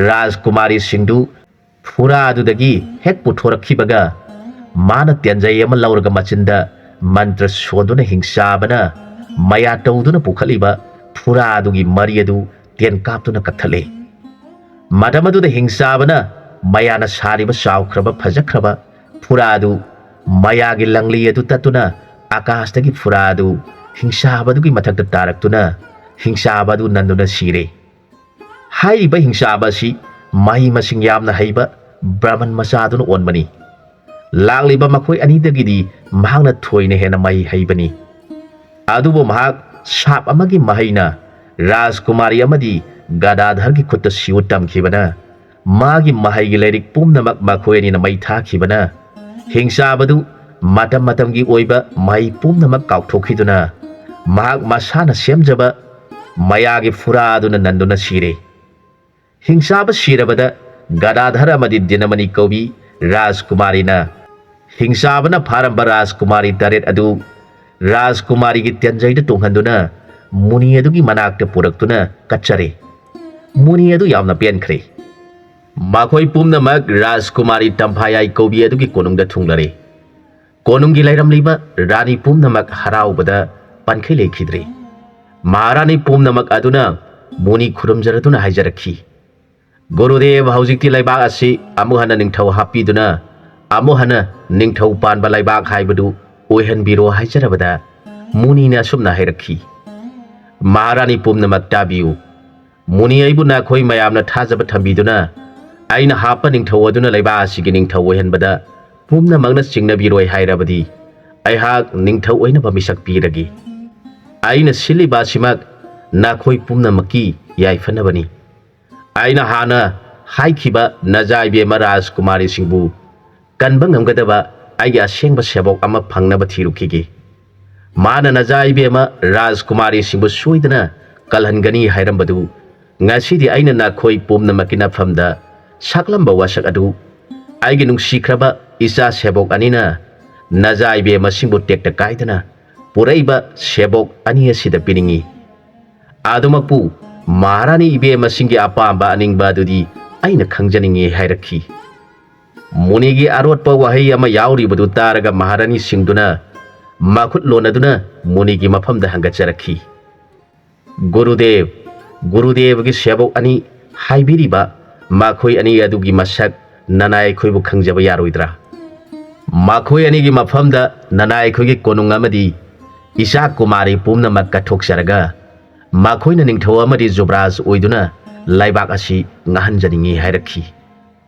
ꯔꯥꯖꯀꯨꯃꯥꯔꯤꯁꯤꯡꯗꯨ ꯐꯨꯔꯥ ꯑꯗꯨꯗꯒꯤ ꯍꯦꯛ ꯄꯨꯊꯣꯔꯛꯈꯤꯕꯒ, ꯃꯥꯅ ꯇꯦꯟꯖꯩ ꯑꯃ ꯂꯧꯔꯒ ꯃꯆꯤꯟꯗ ꯃꯟꯇ꯭ꯔ ꯁꯣꯟꯗꯨꯅ ꯍꯤꯡꯆꯥꯕꯅ ꯃꯌꯥ ꯇꯧꯗꯨꯅ ꯄꯨꯈꯠꯂꯤꯕ ꯐꯨꯔꯥ ꯑꯗꯨꯒꯤ ꯃꯔꯤ ꯑꯗꯨ ꯇꯦꯟ ꯀꯥꯞꯇꯨꯅ ꯀꯛꯊꯠꯂꯦ꯫ ꯃꯇꯝ ꯑꯗꯨꯗ ꯍꯤꯡꯆꯥꯕꯅ ꯃꯌꯥꯅ ꯁꯥꯔꯤꯕ ꯆꯥꯎꯈ꯭ꯔꯕ ꯐꯖꯈ꯭ꯔꯕ ꯐꯨꯔꯥ ꯑꯗꯨ, ꯃꯌꯥꯒꯤ ꯂꯪꯂꯤ ꯑꯗꯨ ꯇꯠꯇꯨꯅ ꯑꯀꯥꯁꯇꯒꯤ ꯐꯨꯔꯥ ꯑꯗꯨ ꯍꯤꯡꯆꯥꯕ ꯑꯗꯨꯒꯤ ꯃꯊꯛꯇ ꯇꯥꯔꯛꯇꯨꯅ ꯍꯤꯡꯆꯥꯕ ꯑꯗꯨ ꯅꯟꯗꯨꯅ ꯁꯤꯔꯦ꯫ ꯍꯥꯏꯔꯤꯕ ꯍꯤꯡꯆꯥꯕ ꯑꯁꯤ ꯃꯍꯩ ꯃꯁꯤꯡ ꯌꯥꯝꯅ ꯍꯩꯕ ꯕ꯭ꯔꯥꯍꯃꯟ ꯃꯆꯥꯗꯨꯅ ꯑꯣꯟꯕꯅꯤ꯫ ꯂꯥꯛꯂꯤꯕ ꯃꯈꯣꯏ ꯑꯅꯤꯗꯒꯤꯗꯤ ꯃꯍꯥꯛꯅ ꯊꯣꯏꯅ ꯍꯦꯟꯅ ꯃꯍꯩ ꯍꯩꯕꯅꯤ꯫ ꯑꯗꯨꯕꯨ ꯃꯍꯥꯛ ꯁꯥꯞ ꯑꯃꯒꯤ ꯃꯍꯩꯅ ꯔꯥꯖꯀꯨꯃꯥꯔꯤ ꯑꯃꯗꯤ ꯒꯗꯥꯙꯔꯒꯤ ꯈꯨꯠꯇ ꯁꯤꯎ ꯇꯝꯈꯤꯕꯅ, ꯃꯥꯒꯤ ꯃꯍꯩꯒꯤ ꯂꯥꯏꯔꯤꯛ ꯄꯨꯝꯅꯃꯛ ꯃꯈꯣꯏ ꯑꯅꯤꯅ ꯃꯩ ꯊꯥꯈꯤꯕꯅ, ꯍꯤꯡꯆꯥꯕꯗꯨ ꯃꯇꯝ ꯃꯇꯝꯒꯤ ꯑꯣꯏꯕ ꯃꯍꯩ ꯄꯨꯝꯅꯃꯛ ꯀꯥꯎꯊꯣꯛꯈꯤꯗꯨꯅ, ꯃꯍꯥꯛ ꯃꯁꯥꯅ ꯁꯦꯝꯖꯕ ꯃꯌꯥꯒꯤ ꯐꯨꯔꯥ ꯑꯗꯨꯅ ꯅꯟꯗꯨꯅ ꯁꯤꯔꯦ꯫ ꯍꯤꯡꯆꯥꯕ ꯁꯤꯔꯕꯗ ꯒꯗꯥꯙꯔ ꯑꯃꯗꯤ ꯗꯤꯅꯃꯅꯤ ꯀꯧꯕꯤ ꯔꯥꯖꯀꯨꯃꯥꯔꯤꯅ ꯍꯤꯡꯆꯥꯕꯅ ꯐꯥꯔꯝꯕ ꯔꯥꯖꯀꯨꯃꯥꯔꯤ ꯇꯔꯦꯠ ꯑꯗꯨ ꯔꯥꯖꯀꯨꯃꯥꯔꯤꯒꯤ ꯇꯦꯟꯖꯩꯗ ꯇꯣꯡꯍꯟꯗꯨꯅ ꯃꯨꯅꯤ ꯑꯗꯨꯒꯤ ꯃꯅꯥꯛꯇ ꯄꯨꯔꯛꯇꯨꯅ ꯀꯠꯆꯔꯦ꯫ ꯃꯨꯅꯤ ꯑꯗꯨ ꯌꯥꯝꯅ ꯄꯦꯟꯈ꯭ꯔꯦ꯫ ꯃꯈꯣꯏ ꯄꯨꯝꯅꯃꯛ ꯔꯥꯖꯀꯨꯃꯥꯔꯤ ꯇꯝꯐꯥꯌꯥꯏ ꯀꯧꯕꯤ ꯑꯗꯨꯒꯤ ꯀꯣꯅꯨꯡꯗ ꯊꯨꯡꯂꯔꯦ꯫ ꯀꯣꯅꯨꯡꯒꯤ ꯂꯩꯔꯝꯂꯤꯕ ꯔꯥꯅꯤ ꯄꯨꯝꯅꯃꯛ ꯍꯔꯥꯎꯕꯗ ꯄꯟꯈꯩ ꯂꯩꯈꯤꯗ꯭ꯔꯦ꯫ ꯃꯍꯥꯔꯥꯅꯤ ꯄꯨꯝꯅꯃꯛ ꯑꯗꯨꯅ ꯃꯨꯅꯤ ꯈꯨꯔꯨꯝꯖꯔꯗꯨꯅ ꯍꯥꯏꯖꯔꯛꯈꯤ, "ꯒꯨꯔꯨꯗꯦꯕ, ꯍꯧꯖꯤꯛꯇꯤ ꯂꯩꯕꯥꯛ ꯑꯁꯤ ꯑꯃꯨꯛ ꯍꯟꯅ ꯅꯤꯡꯊꯧ ꯍꯥꯞꯄꯤꯗꯨꯅ ꯑꯃꯨꯛ ꯍꯟꯅ ꯅꯤꯡꯊꯧ ꯄꯥꯟꯕ ꯂꯩꯕꯥꯛ ꯍꯥꯏꯕꯗꯨ ꯑꯣꯏꯍꯟꯕꯤꯔꯣ ꯍꯥꯏꯖꯔꯕꯗ", ꯃꯨꯅꯤꯅ ꯑꯁꯨꯝꯅ ꯍꯥꯏꯔꯛꯈꯤ, "ꯃꯍꯥꯔꯥꯅꯤ ꯄꯨꯝꯅꯃꯛ ꯇꯥꯕꯤꯌꯨ꯫ ꯃꯨꯅꯤ ꯑꯩꯕꯨ ꯅꯈꯣꯏ ꯃꯌꯥꯝꯅ ꯊꯥꯖꯕ ꯊꯝꯕꯤꯗꯨꯅ ꯑꯩꯅ ꯍꯥꯞꯄ ꯅꯤꯡꯊꯧ ꯑꯗꯨꯅ ꯂꯩꯕꯥꯛ ꯑꯁꯤꯒꯤ ꯅꯤꯡꯊꯧ ꯑꯣꯏꯍꯟꯕꯗ ꯄꯨꯝꯅꯃꯛꯅ ꯆꯤꯡꯅꯕꯤꯔꯣꯏ ꯍꯥꯏꯔꯕꯗꯤ, ꯑꯩꯍꯥꯛ ꯅꯤꯡꯊꯧ ꯑꯣꯏꯅꯕ ꯃꯤꯁꯛ ꯄꯤꯔꯒꯦ꯫ ꯑꯩꯅ ꯁꯤꯜꯂꯤꯕ ꯑꯁꯤꯃꯛ ꯅꯈꯣꯏ ꯄꯨꯝꯅꯃꯛꯀꯤ ꯌꯥꯏꯐꯅꯕꯅꯤ꯫ ꯑꯩꯅ ꯍꯥꯟꯅ ꯍꯥꯏꯈꯤꯕ ꯅꯖꯥ ꯏꯕꯦꯝꯃ ꯔꯥꯖꯀꯨꯃꯥꯔꯤꯁꯤꯡꯕꯨ ꯀꯟꯕ ꯉꯝꯒꯗꯕ ꯑꯩꯒꯤ ꯑꯁꯦꯡꯕ ꯁꯦꯕꯣꯛ ꯑꯃ ꯐꯪꯅꯕ ꯊꯤꯔꯨꯈꯤꯒꯦ꯫ ꯃꯥꯅ ꯅꯖꯥ ꯏꯕꯦꯝꯃ ꯔꯥꯖꯀꯨꯃꯥꯔꯤꯁꯤꯡꯕꯨ ꯁꯣꯏꯗꯅ ꯀꯜꯍꯟꯒꯅꯤ ꯍꯥꯏꯔꯝꯕꯗꯨ ꯉꯁꯤꯗꯤ ꯑꯩꯅ ꯅꯈꯣꯏ ꯄꯨꯝꯅꯃꯛꯀꯤ ꯅꯐꯝꯗ ꯁꯛꯂꯝꯕ ꯋꯥꯁꯛ ꯑꯗꯨ ꯑꯩꯒꯤ ꯅꯨꯡꯁꯤꯈ꯭ꯔꯕ ꯏꯆꯥ ꯁꯦꯕꯣꯛ ꯑꯅꯤꯅ ꯅꯖꯥ ꯏꯕꯦꯝꯃꯁꯤꯡꯕꯨ ꯇꯦꯛꯇ ꯀꯥꯏꯗꯅ ꯄꯨꯔꯛꯏꯕ ꯁꯦꯕꯣꯛ ꯑꯅꯤ ꯑꯁꯤꯗ ꯄꯤꯅꯤꯡꯏ꯫ ꯑꯗꯨꯃꯛꯄꯨ ꯃꯍꯥꯔꯥꯅꯤ ꯏꯕꯦꯝꯃꯁꯤꯡꯒꯤ ꯑꯄꯥꯝꯕ ꯑꯅꯤꯡꯕ ꯑꯗꯨꯗꯤ ꯑꯩꯅ ꯈꯪꯖꯅꯤꯡꯏ ꯍꯥꯏꯔꯛꯈꯤ꯫ ꯃꯨꯅꯤꯒꯤ ꯑꯔꯣꯠꯄ ꯋꯥꯍꯩ ꯑꯃ ꯌꯥꯎꯔꯤꯕꯗꯨ ꯇꯥꯔꯒ ꯃꯍꯥꯔꯥꯅꯤꯁꯤꯡꯗꯨꯅ ꯃꯈꯨꯠ ꯂꯣꯟꯅꯗꯨꯅ ꯃꯨꯅꯤꯒꯤ ꯃꯐꯝꯗ ꯍꯪꯒꯠꯆꯔꯛꯈꯤ꯫ ꯒꯨꯔꯨꯗꯦꯕ, ꯒꯨꯔꯨꯗꯦꯕꯒꯤ ꯁꯦꯕꯣꯛ ꯑꯅꯤ ꯍꯥꯏꯕꯤꯔꯤꯕ ꯃꯈꯣꯏ ꯑꯅꯤ ꯑꯗꯨꯒꯤ ꯃꯁꯛ ꯅꯅꯥꯏ ꯑꯩꯈꯣꯏꯕꯨ ꯈꯪꯖꯕ ꯌꯥꯔꯣꯏꯗ꯭ꯔꯥ? ꯃꯈꯣꯏ ꯑꯅꯤꯒꯤ ꯃꯐꯝꯗ ꯅꯅꯥꯏ ꯑꯩꯈꯣꯏꯒꯤ ꯀꯣꯅꯨꯡ ꯑꯃꯗꯤ ꯏꯆꯥ ꯀꯨꯃꯥꯔꯤ ꯄꯨꯝꯅꯃꯛ ꯀꯠꯊꯣꯛꯆꯔꯒ ꯃꯈꯣꯏꯅ ꯅꯤꯡꯊꯧ ꯑꯃꯗꯤ ꯖꯨꯕ꯭ꯔꯥꯖ ꯑꯣꯏꯗꯨꯅ ꯂꯩꯕꯥꯛ ꯑꯁꯤ ꯉꯥꯍꯟꯖꯅꯤꯡꯏ ꯍꯥꯏꯔꯛꯈꯤ꯫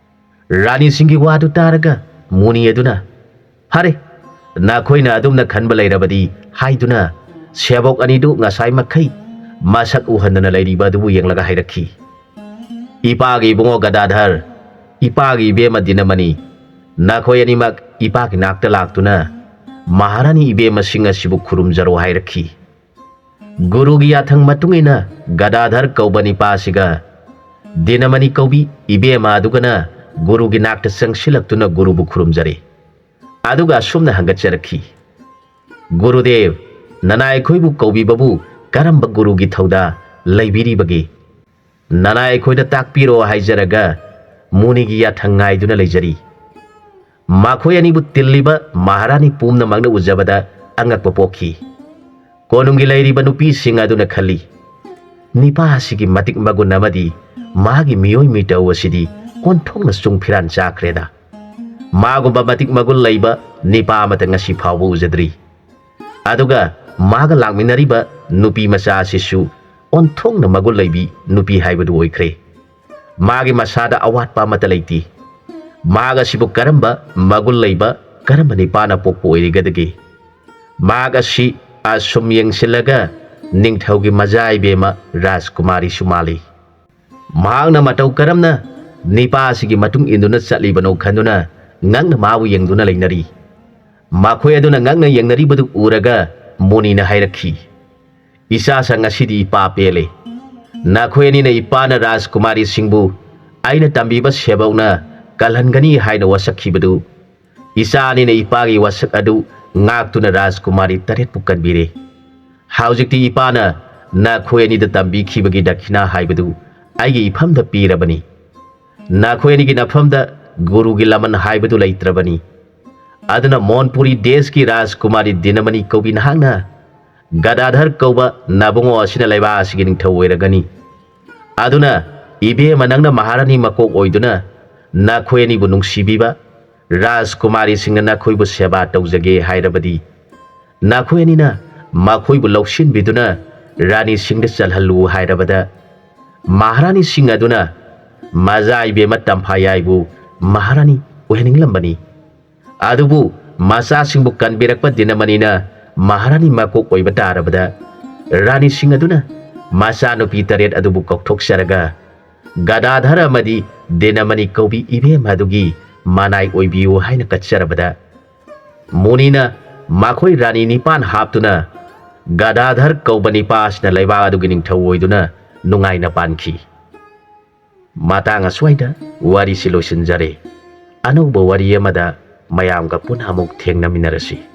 ꯔꯥꯅꯤꯁꯤꯡꯒꯤ ꯋꯥꯗꯨ ꯇꯥꯔꯒ ꯃꯨꯅꯤ ꯑꯗꯨꯅ, "ꯐꯔꯦ, ꯅꯈꯣꯏꯅ ꯑꯗꯨꯝꯅ ꯈꯟꯕ ꯂꯩꯔꯕꯗꯤ" ꯍꯥꯏꯗꯨꯅ ꯁꯦꯕꯣꯛ ꯑꯅꯤꯗꯨ ꯉꯁꯥꯏ ꯃꯈꯩ ꯃꯁꯛ ꯎꯍꯟꯗꯅ ꯂꯩꯔꯤꯕ ꯑꯗꯨꯕꯨ ꯌꯦꯡꯂꯒ ꯍꯥꯏꯔꯛꯈꯤ, "ꯏꯄꯥꯒꯤ ꯏꯕꯨꯡꯉꯣ ꯒꯗꯥꯙꯔ, ꯏꯄꯥꯒꯤ ꯏꯕꯦꯝꯃ ꯗꯤꯅꯃꯅꯤ, ꯅꯈꯣꯏ ꯑꯅꯤꯃꯛ ꯏꯄꯥꯒꯤ ꯅꯥꯛꯇ ꯂꯥꯛꯇꯨꯅ ꯃꯍꯥꯔꯥꯅꯤ ꯏꯕꯦꯝꯃꯁꯤꯡ ꯑꯁꯤꯕꯨ ꯈꯨꯔꯨꯝꯖꯔꯣ" ꯍꯥꯏꯔꯛꯈꯤ꯫ ꯒꯨꯔꯨꯒꯤ ꯌꯥꯊꯪ ꯃꯇꯨꯡ ꯏꯟꯅ ꯒꯗꯥꯙꯔ ꯀꯧꯕ ꯅꯤꯄꯥ ꯑꯁꯤꯒ ꯗꯤꯅꯃꯅꯤ ꯀꯧꯕꯤ ꯏꯕꯦꯝꯃ ꯑꯗꯨꯒꯅ ꯒꯨꯔꯨꯒꯤ ꯅꯥꯛꯇ ꯆꯪꯁꯤꯜꯂꯛꯇꯨꯅ ꯒꯨꯔꯨꯕꯨ ꯈꯨꯔꯨꯝꯖꯔꯦ꯫ ꯑꯗꯨꯒ ꯑꯁꯨꯝꯅ ꯍꯪꯒꯠꯆꯔꯛꯈꯤ, "ꯒꯨꯔꯨꯗꯦꯕ, ꯅꯅꯥꯏ ꯑꯩꯈꯣꯏꯕꯨ ꯀꯧꯕꯤꯕꯕꯨ ꯀꯔꯝꯕ ꯒꯨꯔꯨꯒꯤ ꯊꯧꯗꯥ ꯂꯩꯕꯤꯔꯤꯕꯒꯦ? ꯅꯅꯥꯏ ꯑꯩꯈꯣꯏꯗ ꯇꯥꯛꯄꯤꯔꯣ" ꯍꯥꯏꯖꯔꯒ ꯃꯨꯅꯤꯒꯤ ꯌꯥꯊꯪ ꯉꯥꯏꯗꯨꯅ ꯂꯩꯖꯔꯤ꯫ ꯃꯈꯣꯏ ꯑꯅꯤꯕꯨ ꯇꯤꯜꯂꯤꯕ ꯃꯍꯥꯔꯥꯅꯤ ꯄꯨꯝꯅꯃꯛꯅ ꯎꯖꯕꯗ ꯑꯉꯛꯄ ꯄꯣꯛꯈꯤ꯫ ꯀꯣꯅꯨꯡꯒꯤ ꯂꯩꯔꯤꯕ ꯅꯨꯄꯤꯁꯤꯡ ꯑꯗꯨꯅ ꯈꯜꯂꯤ, "ꯅꯤꯄꯥ ꯑꯁꯤꯒꯤ ꯃꯇꯤꯛ ꯃꯒꯨꯟ ꯑꯃꯗꯤ ꯃꯥꯒꯤ ꯃꯤꯑꯣꯏ ꯃꯤꯇꯧ ꯑꯁꯤꯗꯤ ꯑꯣꯟꯊꯣꯛꯅ ꯆꯨꯡ ꯐꯤꯔꯥꯟ ꯆꯥꯈ꯭ꯔꯦꯗ꯫ ꯃꯥꯒꯨꯝꯕ ꯃꯇꯤꯛ ꯃꯒꯨꯟ ꯂꯩꯕ ꯅꯤꯄꯥ ꯑꯃꯇ ꯉꯁꯤ ꯐꯥꯎꯕ ꯎꯖꯗ꯭ꯔꯤ꯫ ꯑꯗꯨꯒ ꯃꯥꯒ ꯂꯥꯛꯃꯤꯟꯅꯔꯤꯕ ꯅꯨꯄꯤ ꯃꯆꯥ ꯑꯁꯤꯁꯨ ꯑꯣꯟꯊꯣꯛꯅ ꯃꯒꯨꯟ ꯂꯩꯕꯤ ꯅꯨꯄꯤ ꯍꯥꯏꯕꯗꯨ ꯑꯣꯏꯈ꯭ꯔꯦ꯫ ꯃꯥꯒꯤ ꯃꯁꯥꯗ ꯑꯋꯥꯠꯄ ꯑꯃꯠꯇ ꯂꯩꯇꯦ꯫ ꯃꯍꯥꯛ ꯑꯁꯤꯕꯨ ꯀꯔꯝꯕ ꯃꯒꯨꯟ ꯂꯩꯕ, ꯀꯔꯝꯕ ꯅꯤꯄꯥꯅ ꯄꯣꯛꯄ ꯑꯣꯏꯔꯤꯒꯗꯒꯦ? ꯃꯍꯥꯛ ꯑꯁꯤ ꯑꯁꯨꯝ ꯌꯦꯡꯁꯤꯜꯂꯒ ꯅꯤꯡꯊꯧꯒꯤ ꯃꯆꯥ ꯏꯕꯦꯝꯃ ꯔꯥꯖꯀꯨꯃꯥꯔꯤꯁꯨ ꯃꯥꯜꯂꯤ꯫ ꯃꯍꯥꯛꯅ ꯃꯇꯧ ꯀꯔꯝꯅ ꯅꯤꯄꯥ ꯑꯁꯤꯒꯤ ꯃꯇꯨꯡ ꯏꯟꯗꯨꯅ ꯆꯠꯂꯤꯕꯅꯣ ꯈꯟꯗꯨꯅ ꯉꯛꯅ ꯃꯥꯕꯨ ꯌꯦꯡꯗꯨꯅ ꯂꯩꯅꯔꯤ꯫ ꯃꯈꯣꯏ ꯑꯗꯨꯅ ꯉꯛꯅ ꯌꯦꯡꯅꯔꯤꯕꯗꯨ ꯎꯔꯒ ꯃꯨꯅꯤꯅ ꯍꯥꯏꯔꯛꯈꯤ, "ꯏꯆꯥꯁꯤꯡ, ꯉꯁꯤꯗꯤ ꯏꯄꯥ ꯄꯦꯜꯂꯦ꯫ ꯅꯈꯣꯏ ꯑꯅꯤꯅ ꯏꯄꯥꯅ ꯔꯥꯖꯀꯨꯃꯥꯔꯤꯁꯤꯡꯕꯨ ꯑꯩꯅ ꯇꯝꯕꯤꯕ ꯁꯦꯕꯧꯅ ꯀꯜꯍꯟꯒꯅꯤ ꯍꯥꯏꯅ ꯋꯥꯁꯛꯈꯤꯕꯗꯨ, ꯏꯆꯥ ꯑꯅꯤꯅ ꯏꯄꯥꯒꯤ ꯋꯥꯁꯛ ꯑꯗꯨ ꯉꯥꯛꯇꯨꯅ ꯔꯥꯖꯀꯨꯃꯥꯔꯤ ꯇꯔꯦꯠꯄꯨ ꯀꯟꯕꯤꯔꯦ꯫ ꯍꯧꯖꯤꯛꯇꯤ ꯏꯄꯥꯅ ꯅꯈꯣꯏ ꯑꯅꯤꯗ ꯇꯝꯕꯤꯈꯤꯕꯒꯤ ꯗꯈꯤꯅꯥ ꯍꯥꯏꯕꯗꯨ ꯑꯩꯒꯤ ꯏꯐꯝꯗ ꯄꯤꯔꯕꯅꯤ꯫ ꯅꯈꯣꯏ ꯑꯅꯤꯒꯤ ꯅꯐꯝꯗ ꯒꯨꯔꯨꯒꯤ ꯂꯃꯟ ꯍꯥꯏꯕꯗꯨ ꯂꯩꯇ꯭ꯔꯕꯅꯤ꯫ ꯑꯗꯨꯅ ꯃꯣꯟꯄꯨꯔꯤ ꯗꯦꯁꯀꯤ ꯔꯥꯖꯀꯨꯃꯥꯔꯤ ꯗꯤꯅꯃꯅꯤ ꯀꯧꯕꯤ ꯅꯍꯥꯛꯅ ꯒꯗꯥꯙꯔ ꯀꯧꯕ ꯅꯕꯨꯡꯉꯣ ꯑꯁꯤꯅ ꯂꯩꯕꯥꯛ ꯑꯁꯤꯒꯤ ꯅꯤꯡꯊꯧ ꯑꯣꯏꯔꯒꯅꯤ꯫ ꯑꯗꯨꯅ ꯏꯕꯦꯝꯃ, ꯅꯪꯅ ꯃꯍꯥꯔꯥꯅꯤ ꯃꯀꯣꯛ ꯑꯣꯏꯗꯨꯅ ꯅꯈꯣꯏ ꯑꯅꯤꯕꯨ ꯅꯨꯡꯁꯤꯕꯤꯕ ꯔꯥꯖꯀꯨꯃꯥꯔꯤꯁꯤꯡꯅ ꯅꯈꯣꯏꯕꯨ ꯁꯦꯕꯥ ꯇꯧꯖꯒꯦ ꯍꯥꯏꯔꯕꯗꯤ, ꯅꯈꯣꯏ ꯑꯅꯤꯅ ꯃꯈꯣꯏꯕꯨ ꯂꯧꯁꯤꯟꯕꯤꯗꯨꯅ ꯔꯥꯅꯤꯁꯤꯡꯗ ꯆꯜꯍꯜꯂꯨ" ꯍꯥꯏꯔꯕꯗ, ꯃꯍꯥꯔꯥꯅꯤꯁꯤꯡ ꯑꯗꯨꯅ ꯃꯆꯥ ꯏꯕꯦꯝꯃ ꯇꯝꯐꯥꯌꯥꯏꯕꯨ ꯃꯍꯥꯔꯥꯅꯤ ꯑꯣꯏꯍꯟꯅꯤꯡꯂꯝꯕꯅꯤ꯫ ꯑꯗꯨꯕꯨ ꯃꯆꯥꯁꯤꯡꯕꯨ ꯀꯟꯕꯤꯔꯛꯄ ꯗꯤꯅꯃꯅꯤꯅ ꯃꯍꯥꯔꯥꯅꯤ ꯃꯀꯣꯛ ꯑꯣꯏꯕ ꯇꯥꯔꯕꯗ, ꯔꯥꯅꯤꯁꯤꯡ ꯑꯗꯨꯅ ꯃꯆꯥꯅꯨꯄꯤ ꯇꯔꯦꯠ ꯑꯗꯨꯕꯨ ꯀꯧꯊꯣꯛꯆꯔꯒ, "ꯒꯗꯥꯙꯔ ꯑꯃꯗꯤ ꯗꯤꯅꯃꯅꯤ ꯀꯧꯕꯤ ꯏꯕꯦꯝ ꯑꯗꯨꯒꯤ ꯃꯅꯥꯏ ꯑꯣꯏꯕꯤꯌꯨ" ꯍꯥꯏꯅ ꯀꯠꯆꯔꯕꯗ, ꯃꯨꯅꯤꯅ ꯃꯈꯣꯏ ꯔꯥꯅꯤ ꯅꯤꯄꯥꯟ ꯍꯥꯞꯇꯨꯅ ꯒꯗꯥꯙꯔ ꯀꯧꯕ ꯅꯤꯄꯥ ꯑꯁꯤꯅ ꯂꯩꯕꯥꯛ ꯑꯗꯨꯒꯤ ꯅꯤꯡꯊꯧ ꯑꯣꯏꯗꯨꯅ ꯅꯨꯡꯉꯥꯏꯅ ꯄꯥꯟꯈꯤ꯫ ꯃꯇꯥꯡ ꯑꯁ꯭ꯋꯥꯏꯗ ꯋꯥꯔꯤꯁꯤ ꯂꯣꯏꯁꯤꯟꯖꯔꯦ꯫ ꯑꯅꯧꯕ ꯋꯥꯔꯤ ꯑꯃꯗ ꯃꯌꯥꯝꯒ ꯄꯨꯟꯅ ꯑꯃꯨꯛ ꯊꯦꯡꯅꯃꯤꯟꯅꯔꯁꯤ꯫